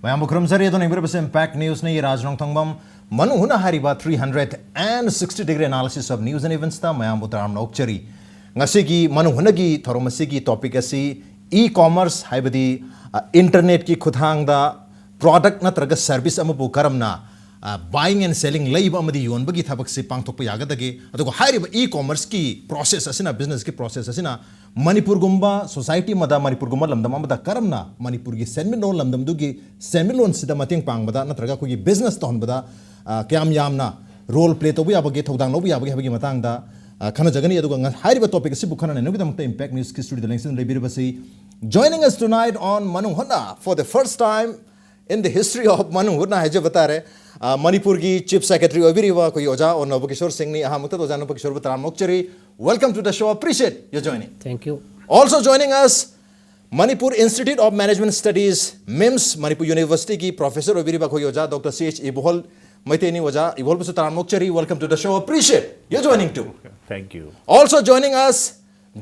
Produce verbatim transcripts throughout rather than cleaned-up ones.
ꯃꯌꯥꯝꯕꯨ ꯈꯨꯔꯨꯝꯖꯔꯤ꯫ ꯑꯗꯨꯅ ꯌꯦꯡꯕꯤꯔꯤꯕꯁꯤ Impact Newsꯅꯤ꯫ ꯔꯥꯖ ꯅꯣꯡꯊꯣꯡꯕꯝ꯫ ꯃꯅꯨꯡ ꯍꯨꯠꯅ ꯍꯥꯏꯔꯤꯕ three hundred and sixty degree analysis of news and eventsꯇ ꯃꯌꯥꯝꯕꯨ ꯇꯔꯥꯝꯅ ꯑꯣꯛꯆꯔꯤ꯫ ꯉꯁꯤꯒꯤ ꯃꯅꯨꯡ ꯍꯨꯠꯅꯒꯤ ꯊꯧꯔꯝ ꯑꯁꯤꯒꯤ topic ꯑꯁꯤ e-commerce, ꯍꯥꯏꯕꯗꯤ, ꯑ, internetꯀꯤ ꯈꯨꯠꯊꯥꯡꯗ product ꯅꯠꯇ꯭ꯔꯒ service ꯑꯃꯕꯨ ꯀꯔꯝꯅ, ꯑ, buying and selling, ꯂꯩꯕ ꯑꯃꯗꯤ ꯌꯣꯟꯕꯒꯤ ꯊꯕꯛꯁꯤ ꯄꯥꯡꯊꯣꯛꯄ ꯌꯥꯒꯗꯒꯦ, ꯑꯗꯨꯒ ꯍꯥꯏꯔꯤꯕ e-commerceꯀꯤ process ꯑꯁꯤꯅ, businessꯀꯤ process ꯑꯁꯤꯅ ꯃꯅꯤꯄꯨꯔꯒꯨꯝꯕ society ꯑꯃꯗ, ꯃꯅꯤꯄꯨꯔꯒꯨꯝꯕ ꯂꯝꯗꯝ ꯑꯃꯗ ꯀꯔꯝꯅ ꯃꯅꯤꯄꯨꯔꯒꯤ ꯁꯦꯟꯃꯤꯠꯂꯣꯟ ꯂꯝꯗꯝꯗꯨꯒꯤ ꯁꯦꯟꯃꯤꯠꯂꯣꯟꯁꯤꯗ ꯃꯇꯦꯡ ꯄꯥꯡꯕꯗ ꯅꯠꯇ꯭ꯔꯒ ꯑꯩꯈꯣꯏꯒꯤ business ꯇꯧꯍꯟꯕꯗ, ꯑ, ꯀꯌꯥꯝ ꯌꯥꯝꯅ role play ꯇꯧꯕ ꯌꯥꯕꯒꯦ, ꯊꯧꯗꯥꯡ ꯂꯧꯕ ꯌꯥꯕꯒꯦ ꯍꯥꯏꯕꯒꯤ ꯃꯇꯥꯡꯗ, ꯑ, ꯈꯟꯅꯖꯒꯅꯤ꯫ ꯑꯗꯨꯒ ꯉ-, ꯍꯥꯏꯔꯤꯕ topic ꯑꯁꯤꯕꯨ ꯈꯟꯅ ꯅꯩꯅꯕꯒꯤꯗꯃꯛꯇ Impact Newsꯀꯤ studioꯗ ꯂꯦꯡꯁꯤꯟ ꯂꯩꯕꯤꯔꯤꯕꯁꯤ, joining us tonight on ꯃꯅꯨꯡ ꯍꯨꯠꯅ for the first time in the history of ꯃꯅꯨꯡ ꯍꯨꯠꯅ ꯍꯥꯏꯖꯕ ꯇꯥꯔꯦ, ꯑ, ꯃꯅꯤꯄꯨꯔꯒꯤ Chief Secretary ꯑꯣꯏꯕꯤꯔꯤꯕ ꯑꯩꯈꯣꯏꯒꯤ ꯑꯣꯖꯥ ꯑꯣꯅꯣꯕ ꯀꯤꯁꯣꯔ ꯁꯤꯡꯅꯤ꯫ ꯑꯍꯥꯟꯕꯃꯛꯇꯗ ꯑꯣꯖꯥ ꯑꯣꯅꯣꯕ ꯀꯤꯁꯣꯔꯕꯨ ꯇꯔꯥꯝꯅ ꯑꯣꯛꯆꯔꯤ꯫ Welcome to the show. Appreciate your joining. Thank you. Also joining us, Manipur Institute of Management Studies, MIMS, Manipur Universityꯒꯤ professor ꯑꯣꯏꯕꯤꯔꯤꯕ ꯑꯩꯈꯣꯏꯒꯤ ꯑꯣꯖꯥ Doctor C H ꯏꯕꯣꯍꯜ ꯃꯩꯇꯩꯅꯤ꯫ ꯑꯣꯖꯥ ꯏꯕꯣꯍꯜꯕꯨꯁꯨ ꯇꯔꯥꯝꯅ ꯑꯣꯛꯆꯔꯤ꯫ Welcome to the show. Appreciate your joining too. Thank you. Also joining us,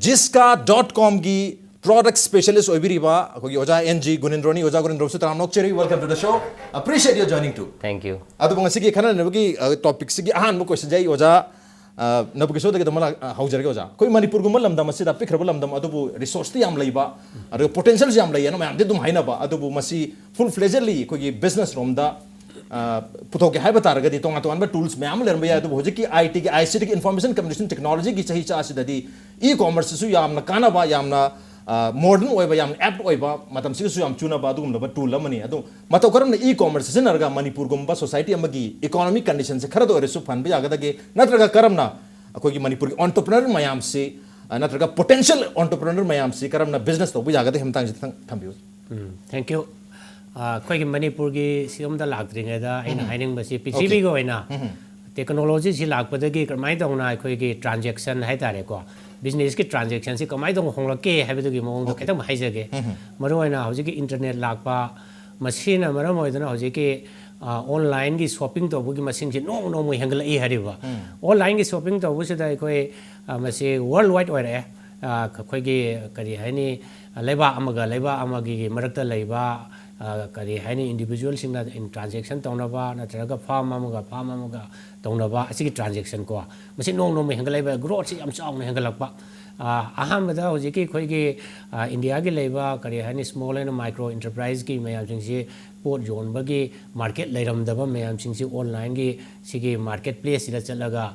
Jisca dot comꯒꯤ product specialist ꯑꯣꯏꯕꯤꯔꯤꯕ ꯑꯩꯈꯣꯏꯒꯤ ꯑꯣꯖꯥ N G ꯒꯨꯅꯤꯟꯗ꯭ꯔꯣꯅꯤ꯫ ꯑꯣꯖꯥ ꯒꯨꯅꯤꯟꯗ꯭ꯔꯣꯁꯨ ꯇꯔꯥꯝꯅ ꯑꯣꯛꯆꯔꯤ꯫ Welcome to the show. Appreciate your joining too. Thank you. ꯑꯗꯨꯕꯨ ꯉꯁꯤꯒꯤ ꯈꯟꯅ ꯅꯩꯅꯕꯒꯤ, ꯑ, topicꯁꯤꯒꯤ ꯑꯍꯥꯟꯕ questionꯁꯦ ꯑꯩ ꯑꯣꯖꯥ, ꯑ, ꯅꯕꯀꯤꯁꯣꯔꯗꯒꯤ ꯑꯗꯨꯝ ꯂꯥꯛ-, ꯑ, ꯍꯧꯖꯔꯒꯦ ꯑꯣꯖꯥ꯫ ꯑꯩꯈꯣꯏ ꯃꯅꯤꯄꯨꯔꯒꯨꯝꯕ ꯂꯝꯗꯝ ꯑꯁꯤꯗ, ꯄꯤꯛꯈ꯭ꯔꯕ ꯂꯝꯗꯝ ꯑꯗꯨꯕꯨ resourceꯇꯤ ꯌꯥꯝ ꯂꯩꯕ, ꯑꯗꯨꯒ potentialꯁꯨ ꯌꯥꯝ ꯂꯩꯌꯦꯅ ꯃꯌꯥꯝꯗꯤ ꯑꯗꯨꯝ ꯍꯥꯏꯅꯕ, ꯑꯗꯨꯕꯨ ꯃꯁꯤ full fledgedly ꯑꯩꯈꯣꯏꯒꯤ business ꯔꯣꯝꯗ, ꯑ, ꯄꯨꯊꯣꯛꯀꯦ ꯍꯥꯏꯕ ꯇꯥꯔꯒꯗꯤ ꯇꯣꯉꯥꯟ ꯇꯣꯉꯥꯟꯕ tools ꯃꯌꯥꯝ ꯑꯃ ꯂꯩꯔꯝꯕ ꯌꯥꯏ꯫ ꯑꯗꯨꯕꯨ ꯍꯧꯖꯤꯛꯀꯤ ITꯒꯤ, ICTꯒꯤ, Information Communication Technologyꯒꯤ ꯆꯍꯤ ꯆꯥ ꯑꯁꯤꯗꯗꯤ e-commerceꯁꯤꯁꯨ ꯌꯥꯝꯅ ꯀꯥꯟꯅꯕ, ꯌꯥꯝꯅ, ꯑ, modern ꯑꯣꯏꯕ, ꯌꯥꯝꯅ apt ꯑꯣꯏꯕ, ꯃꯇꯝꯁꯤꯒꯁꯨ ꯌꯥꯝ ꯆꯨꯅꯕ ꯑꯗꯨꯒꯨꯝꯂꯕ tool ꯑꯃꯅꯤ꯫ ꯑꯗꯨ ꯃꯇꯧ ꯀꯔꯝꯅ e-commerce ꯁꯤꯖꯤꯟꯅꯔꯒ ꯃꯅꯤꯄꯨꯔꯒꯨꯝꯕ society ꯑꯃꯒꯤ economic conditionꯁꯦ ꯈꯔꯗ ꯑꯣꯏꯔꯁꯨ ꯐꯍꯟꯕ ꯌꯥꯒꯗꯒꯦ, ꯅꯠꯇ꯭ꯔꯒ ꯀꯔꯝꯅ ꯑꯩꯈꯣꯏꯒꯤ ꯃꯅꯤꯄꯨꯔꯒꯤ entrepreneur ꯃꯌꯥꯝꯁꯤ, ꯑ, ꯅꯠꯇ꯭ꯔꯒ potential entrepreneur ꯃꯌꯥꯝꯁꯤ ꯀꯔꯝꯅ business ꯇꯧꯕ ꯌꯥꯒꯗꯒꯦ ꯍꯥꯏꯕ ꯃꯇꯥꯡꯁꯤꯗ ꯈꯤꯇꯪ ꯊꯝꯕꯤꯌꯨ꯫ ꯎꯝ, thank you꯫ ꯑ, ꯑꯩꯈꯣꯏꯒꯤ ꯃꯅꯤꯄꯨꯔꯒꯤ ꯁꯤꯔꯣꯝꯗ ꯂꯥꯛꯇ꯭ꯔꯤꯉꯩꯗ ꯑꯩꯅ ꯎꯝ꯫ ꯍꯥꯏꯅꯤꯡꯕꯁꯤ, Okay꯫ ꯄ꯭ꯔꯤꯊꯤꯕꯤꯒꯤ ꯑꯣꯏꯅ ꯎꯝ꯫ Technologyꯁꯤ ꯂꯥꯛꯄꯗꯒꯤ ꯀꯃꯥꯏꯅ ꯇꯧꯅ ꯑꯩꯈꯣꯏꯒꯤ transaction ꯍꯥꯏ ꯇꯥꯔꯦꯀꯣ, businessꯀꯤ transactionꯁꯤ ꯀꯃꯥꯏꯅ ꯇꯧꯅ ꯍꯣꯡꯂꯛꯀꯦ ꯍꯥꯏꯕꯗꯨꯒꯤ ꯃꯑꯣꯡꯗꯣ Okay꯫ ꯈꯤꯇꯪ ꯍꯥꯏꯖꯒꯦ꯫ ꯎꯝ꯫ ꯃꯔꯨꯑꯣꯏꯅ ꯍꯧꯖꯤꯛꯀꯤ internet ꯂꯥꯛꯄ, ꯃꯁꯤꯅ ꯃꯔꯝ ꯑꯣꯏꯗꯨꯅ ꯍꯧꯖꯤꯛꯀꯤ, ꯑ, onlineꯒꯤ shopping ꯇꯧꯕꯒꯤ ꯃꯁꯤꯡꯁꯤ ꯅꯣꯡꯃ ꯅꯣꯡꯃꯒꯤ ꯍꯦꯟꯒꯠꯂꯛꯏ ꯍꯥꯏꯔꯤꯕ꯫ ꯎꯝ꯫ Onlineꯒꯤ shopping ꯇꯧꯕꯁꯤꯗ ꯑꯩꯈꯣꯏ, ꯑ, ꯃꯁꯤ worldwide ꯑꯣꯏꯔꯛꯑꯦ꯫ ꯑ, ꯑꯩꯈꯣꯏꯒꯤ ꯀꯔꯤ ꯍꯥꯏꯅꯤ, ꯂꯩꯕꯥꯛ ꯑꯃꯒ ꯂꯩꯕꯥꯛ ꯑꯃꯒꯤ ꯃꯔꯛꯇ ꯂꯩꯕ, ꯑ, ꯀꯔꯤ ꯍꯥꯏꯅꯤ, ꯏꯟꯗꯤꯕꯤꯖꯨꯋꯦꯜꯁꯤꯡꯅ ꯇ꯭ꯔꯥꯟꯖꯦꯛꯁꯟ ꯇꯧꯅꯕ, ꯅꯠꯇ꯭ꯔꯒ ꯐꯥꯔꯝ ꯑꯃꯒ ꯐꯥꯔꯝ ꯑꯃꯒ ꯇꯧꯅꯕ, ꯑꯁꯤꯒꯤ ꯇ꯭ꯔꯥꯟꯖꯦꯛꯁꯟ ꯀꯣ, ꯃꯁꯤ ꯅꯣꯡ ꯅꯣꯡꯃ ꯍꯦꯟꯒꯠꯂꯛꯏꯕ, ꯒ꯭ꯔꯣꯠꯁꯤ ꯌꯥꯝ ꯆꯥꯎꯅ ꯍꯦꯟꯒꯠꯂꯛꯄ꯫ ꯑ, ꯑꯍꯥꯟꯕꯗ ꯍꯧꯖꯤꯛꯀꯤ ꯑꯩꯈꯣꯏꯒꯤ, ꯑ, ꯏꯟꯗꯤꯌꯥꯒꯤ ꯂꯩꯕ, ꯀꯔꯤ ꯍꯥꯏꯅꯤ, ꯁ꯭ꯃꯣꯜ ꯑꯦꯟ ꯃꯥꯏꯀ꯭ꯔꯣ ꯏꯟꯇꯔꯄ꯭ꯔꯥꯏꯖꯀꯤ ꯃꯌꯥꯝꯁꯤꯡꯁꯤ, ꯄꯣꯠ ꯌꯣꯟꯕꯒꯤ ꯃꯥꯔꯀꯦꯠ ꯂꯩꯔꯝꯗꯕ ꯃꯌꯥꯝꯁꯤꯡꯁꯤ ꯑꯣꯟꯂꯥꯏꯟꯒꯤ ꯁꯤꯒꯤ ꯃꯥꯔꯀꯦꯠ ꯄ꯭ꯂꯦꯁꯁꯤꯗ ꯆꯠꯂꯒ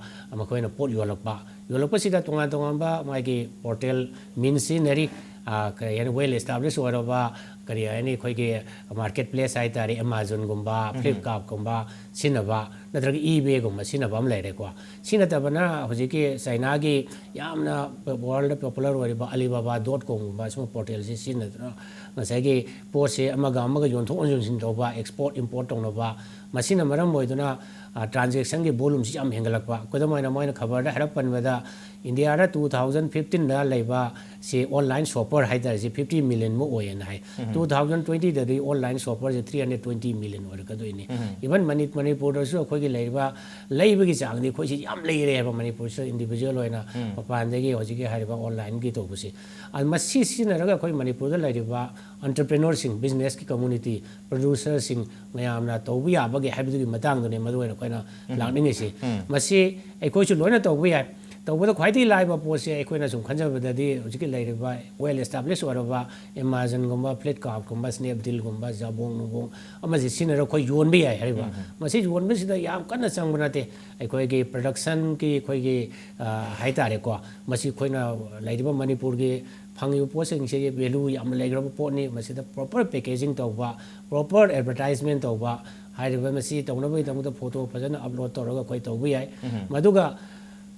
ꯃꯈꯣꯏꯅ ꯄꯣꯠ ꯌꯣꯜꯂꯛꯄ꯫ ꯌꯣꯜꯂꯛꯄꯁꯤꯗ ꯇꯣꯉꯥꯟ ꯇꯣꯉꯥꯟꯕ ꯃꯥꯒꯤ ꯄꯣꯔꯇꯦꯜ ꯃꯤꯟꯁ ꯁꯤꯖꯤꯟꯅꯔꯤ꯫ ꯑ, ꯀꯔꯤ ꯍꯥꯏꯅꯤ, ꯋꯦꯜ ꯑꯦꯁꯇꯥꯕ꯭ꯂꯤꯁ ꯑꯣꯏꯔꯕ, ꯀꯔꯤ ꯍꯥꯏꯅꯤ, ꯑꯩꯈꯣꯏꯒꯤ ꯃꯥꯔꯀꯦꯠ ꯄ꯭ꯂꯦꯁ ꯍꯥꯏ ꯇꯥꯔꯦ, ꯑꯦꯃꯥꯖꯣꯟꯒꯨꯝꯕ, ꯐ꯭ꯂꯤꯞꯀꯥꯔꯠꯀꯨꯝꯕ ꯁꯤꯖꯤꯟꯅꯕ, ꯅꯠꯇ꯭ꯔꯒ ꯏꯕꯦꯒꯨꯝꯕ ꯁꯤꯖꯤꯟꯅꯕ ꯑꯃ ꯂꯩꯔꯦꯀꯣ꯫ ꯁꯤ ꯅꯠꯇꯕꯅ ꯍꯧꯖꯤꯛꯀꯤ ꯆꯥꯏꯅꯥꯒꯤ ꯌꯥꯝꯅ ꯋꯥꯔꯜꯗ ꯄꯣꯄꯨꯂꯔ ꯑꯣꯏꯔꯤꯕ Alibaba dot comꯒꯨꯝꯕ ꯁꯤꯒꯨꯝꯕ ꯄꯣꯔꯇꯦꯜꯁꯤ ꯁꯤꯖꯤꯟꯅꯗꯨꯅ ꯉꯁꯥꯏꯒꯤ ꯄꯣꯠꯁꯦ ꯑꯃꯒ ꯑꯃꯒ ꯌꯣꯟꯊꯣꯛ ꯌꯣꯟꯁꯤꯟ ꯇꯧꯕ, ꯑꯦꯛꯁꯄꯣꯔꯠ ꯏꯝꯄꯣꯔꯠ ꯇꯧꯅꯕ, ꯃꯁꯤꯅ ꯃꯔꯝ ꯑꯣꯏꯗꯨꯅ, ꯑ, ꯇ꯭ꯔꯥꯟꯖꯦꯛꯁꯟꯒꯤ ꯚꯣꯂꯨꯝꯁꯤ ꯌꯥꯝ ꯍꯦꯟꯒꯠꯂꯛꯄ꯫ ꯈꯨꯗꯝ ꯑꯣꯏꯅ ꯃꯣꯏꯅ ꯈꯕꯔꯗ ꯍꯥꯏꯔꯞ ꯄꯟꯕꯗ, ꯏꯟꯗꯤꯌꯥꯗ two thousand fifteenꯗ ꯂꯩꯕ ꯁꯤ ꯑꯣꯟꯂꯥꯏꯟ ꯁꯣꯞꯄꯔ ꯍꯥꯏꯇꯥꯔꯦ, ꯁꯤ fifty millionꯃꯨꯛ ꯑꯣꯏꯌꯦꯅ ꯍꯥꯏ꯫ Two thousand twentyꯗꯗꯤ ꯑꯣꯟꯂꯥꯏꯟ ꯁꯣꯞꯄꯔꯁꯦ three hundred twenty million ꯑꯣꯏꯔꯛꯀꯗꯣꯏꯅꯤ꯫ ꯏꯚꯟ ꯃꯅꯤ-, ꯃꯅꯤꯄꯨꯔꯗꯁꯨ ꯑꯩꯈꯣꯏꯒꯤ ꯂꯩꯔꯤꯕ ꯂꯩꯕꯒꯤ ꯆꯥꯡꯗꯤ ꯑꯩꯈꯣꯏꯁꯤ ꯌꯥꯝ ꯂꯩꯔꯦ ꯍꯥꯏꯕ, ꯃꯅꯤꯄꯨꯔꯁꯤꯗ ꯏꯟꯗꯤꯕꯤꯖꯨꯋꯦꯜ ꯑꯣꯏꯅ ꯃꯄꯥꯟꯗꯒꯤ ꯍꯧꯖꯤꯛꯀꯤ ꯍꯥꯏꯔꯤꯕ ꯑꯣꯟꯂꯥꯏꯟꯒꯤ ꯇꯧꯕꯁꯤ꯫ ꯑ, ꯃꯁꯤ ꯁꯤꯖꯤꯟꯅꯔꯒ ꯑꯩꯈꯣꯏ ꯃꯅꯤꯄꯨꯔꯗ ꯂꯩꯔꯤꯕ ꯑꯦꯟꯇꯔꯄ꯭ꯔꯦꯅꯔꯁꯤꯡ, ꯕꯤꯖꯤꯅꯦꯁꯀꯤ ꯀꯝꯃ꯭ꯌꯨꯅꯤꯇꯤ, ꯄ꯭ꯔꯗ꯭ꯌꯨꯁꯔꯁꯤꯡ ꯃꯌꯥꯝꯅ ꯇꯧꯕ ꯌꯥꯕꯒꯦ ꯍꯥꯏꯕꯗꯨꯒꯤ ꯃꯇꯥꯡꯗꯨꯅꯦ ꯃꯔꯨ ꯑꯣꯏꯅ ꯑꯩꯈꯣꯏꯅ ꯂꯥꯛꯅꯤꯡꯉꯤꯁꯤ꯫ ꯃꯁꯤ ꯑꯩꯈꯣꯏꯁꯨ ꯂꯣꯏꯅ ꯇꯧꯕ ꯌꯥꯏ꯫ ꯇꯧꯕꯗ ꯈ꯭ꯋꯥꯏꯗꯒꯤ ꯂꯥꯏꯕ ꯄꯣꯠꯁꯦ ꯑꯩꯈꯣꯏꯅ ꯁꯨꯝ ꯈꯟꯖꯕꯗꯗꯤ ꯍꯧꯖꯤꯛꯀꯤ ꯂꯩꯔꯤꯕ ꯋꯦꯜ ꯑꯦꯁꯇꯥꯕ꯭ꯂꯤꯁ ꯑꯣꯏꯔꯕ ꯑꯦꯃꯥꯖꯣꯟꯒꯨꯝꯕ, ꯐ꯭ꯂꯤꯞꯀꯥꯔꯠꯀꯨꯝꯕ, ꯁ꯭ꯅꯦꯞꯗꯤꯜꯒꯨꯝꯕ, ꯖꯕꯣꯡ ꯅꯨꯡꯕꯣꯡ ꯑꯃꯁꯦ ꯁꯤꯖꯤꯟꯅꯔꯒ ꯑꯩꯈꯣꯏ ꯌꯣꯟꯕ ꯌꯥꯏ ꯍꯥꯏꯔꯤꯕ꯫ ꯃꯁꯤ ꯌꯣꯟꯕꯁꯤꯗ ꯌꯥꯝ ꯀꯟꯅ ꯆꯪꯕ ꯅꯠꯇꯦ꯫ ꯑꯩꯈꯣꯏꯒꯤ ꯄ꯭ꯔꯗꯛꯁꯟꯒꯤ ꯑꯩꯈꯣꯏꯒꯤ, ꯑ, ꯍꯥꯏꯇꯥꯔꯦꯀꯣ, ꯃꯁꯤ ꯑꯩꯈꯣꯏꯅ ꯂꯩꯔꯤꯕ ꯃꯅꯤꯄꯨꯔꯒꯤ ꯐꯪꯉꯤꯕ ꯄꯣꯠꯁꯤꯡꯁꯤꯒꯤ ꯚꯦꯂꯨ ꯌꯥꯝꯅ ꯂꯩꯈ꯭ꯔꯕ ꯄꯣꯠꯅꯤ꯫ ꯃꯁꯤꯗ ꯄ꯭ꯔꯣꯄꯔ ꯄꯦꯀꯦꯖꯤꯡ ꯇꯧꯕ, ꯄ꯭ꯔꯣꯄꯔ ꯑꯦꯗꯚꯔꯇꯥꯏꯖꯃꯦꯟ ꯇꯧꯕ, ꯍꯥꯏꯔꯤꯕ ꯃꯁꯤ ꯇꯧꯅꯕꯒꯤꯗꯃꯛꯇ ꯐꯣꯇꯣ ꯐꯖꯅ ꯑꯞꯂꯣꯗ ꯇꯧꯔꯒ ꯑꯩꯈꯣꯏ ꯇꯧꯕ ꯌꯥꯏ꯫ ꯃꯗꯨꯒ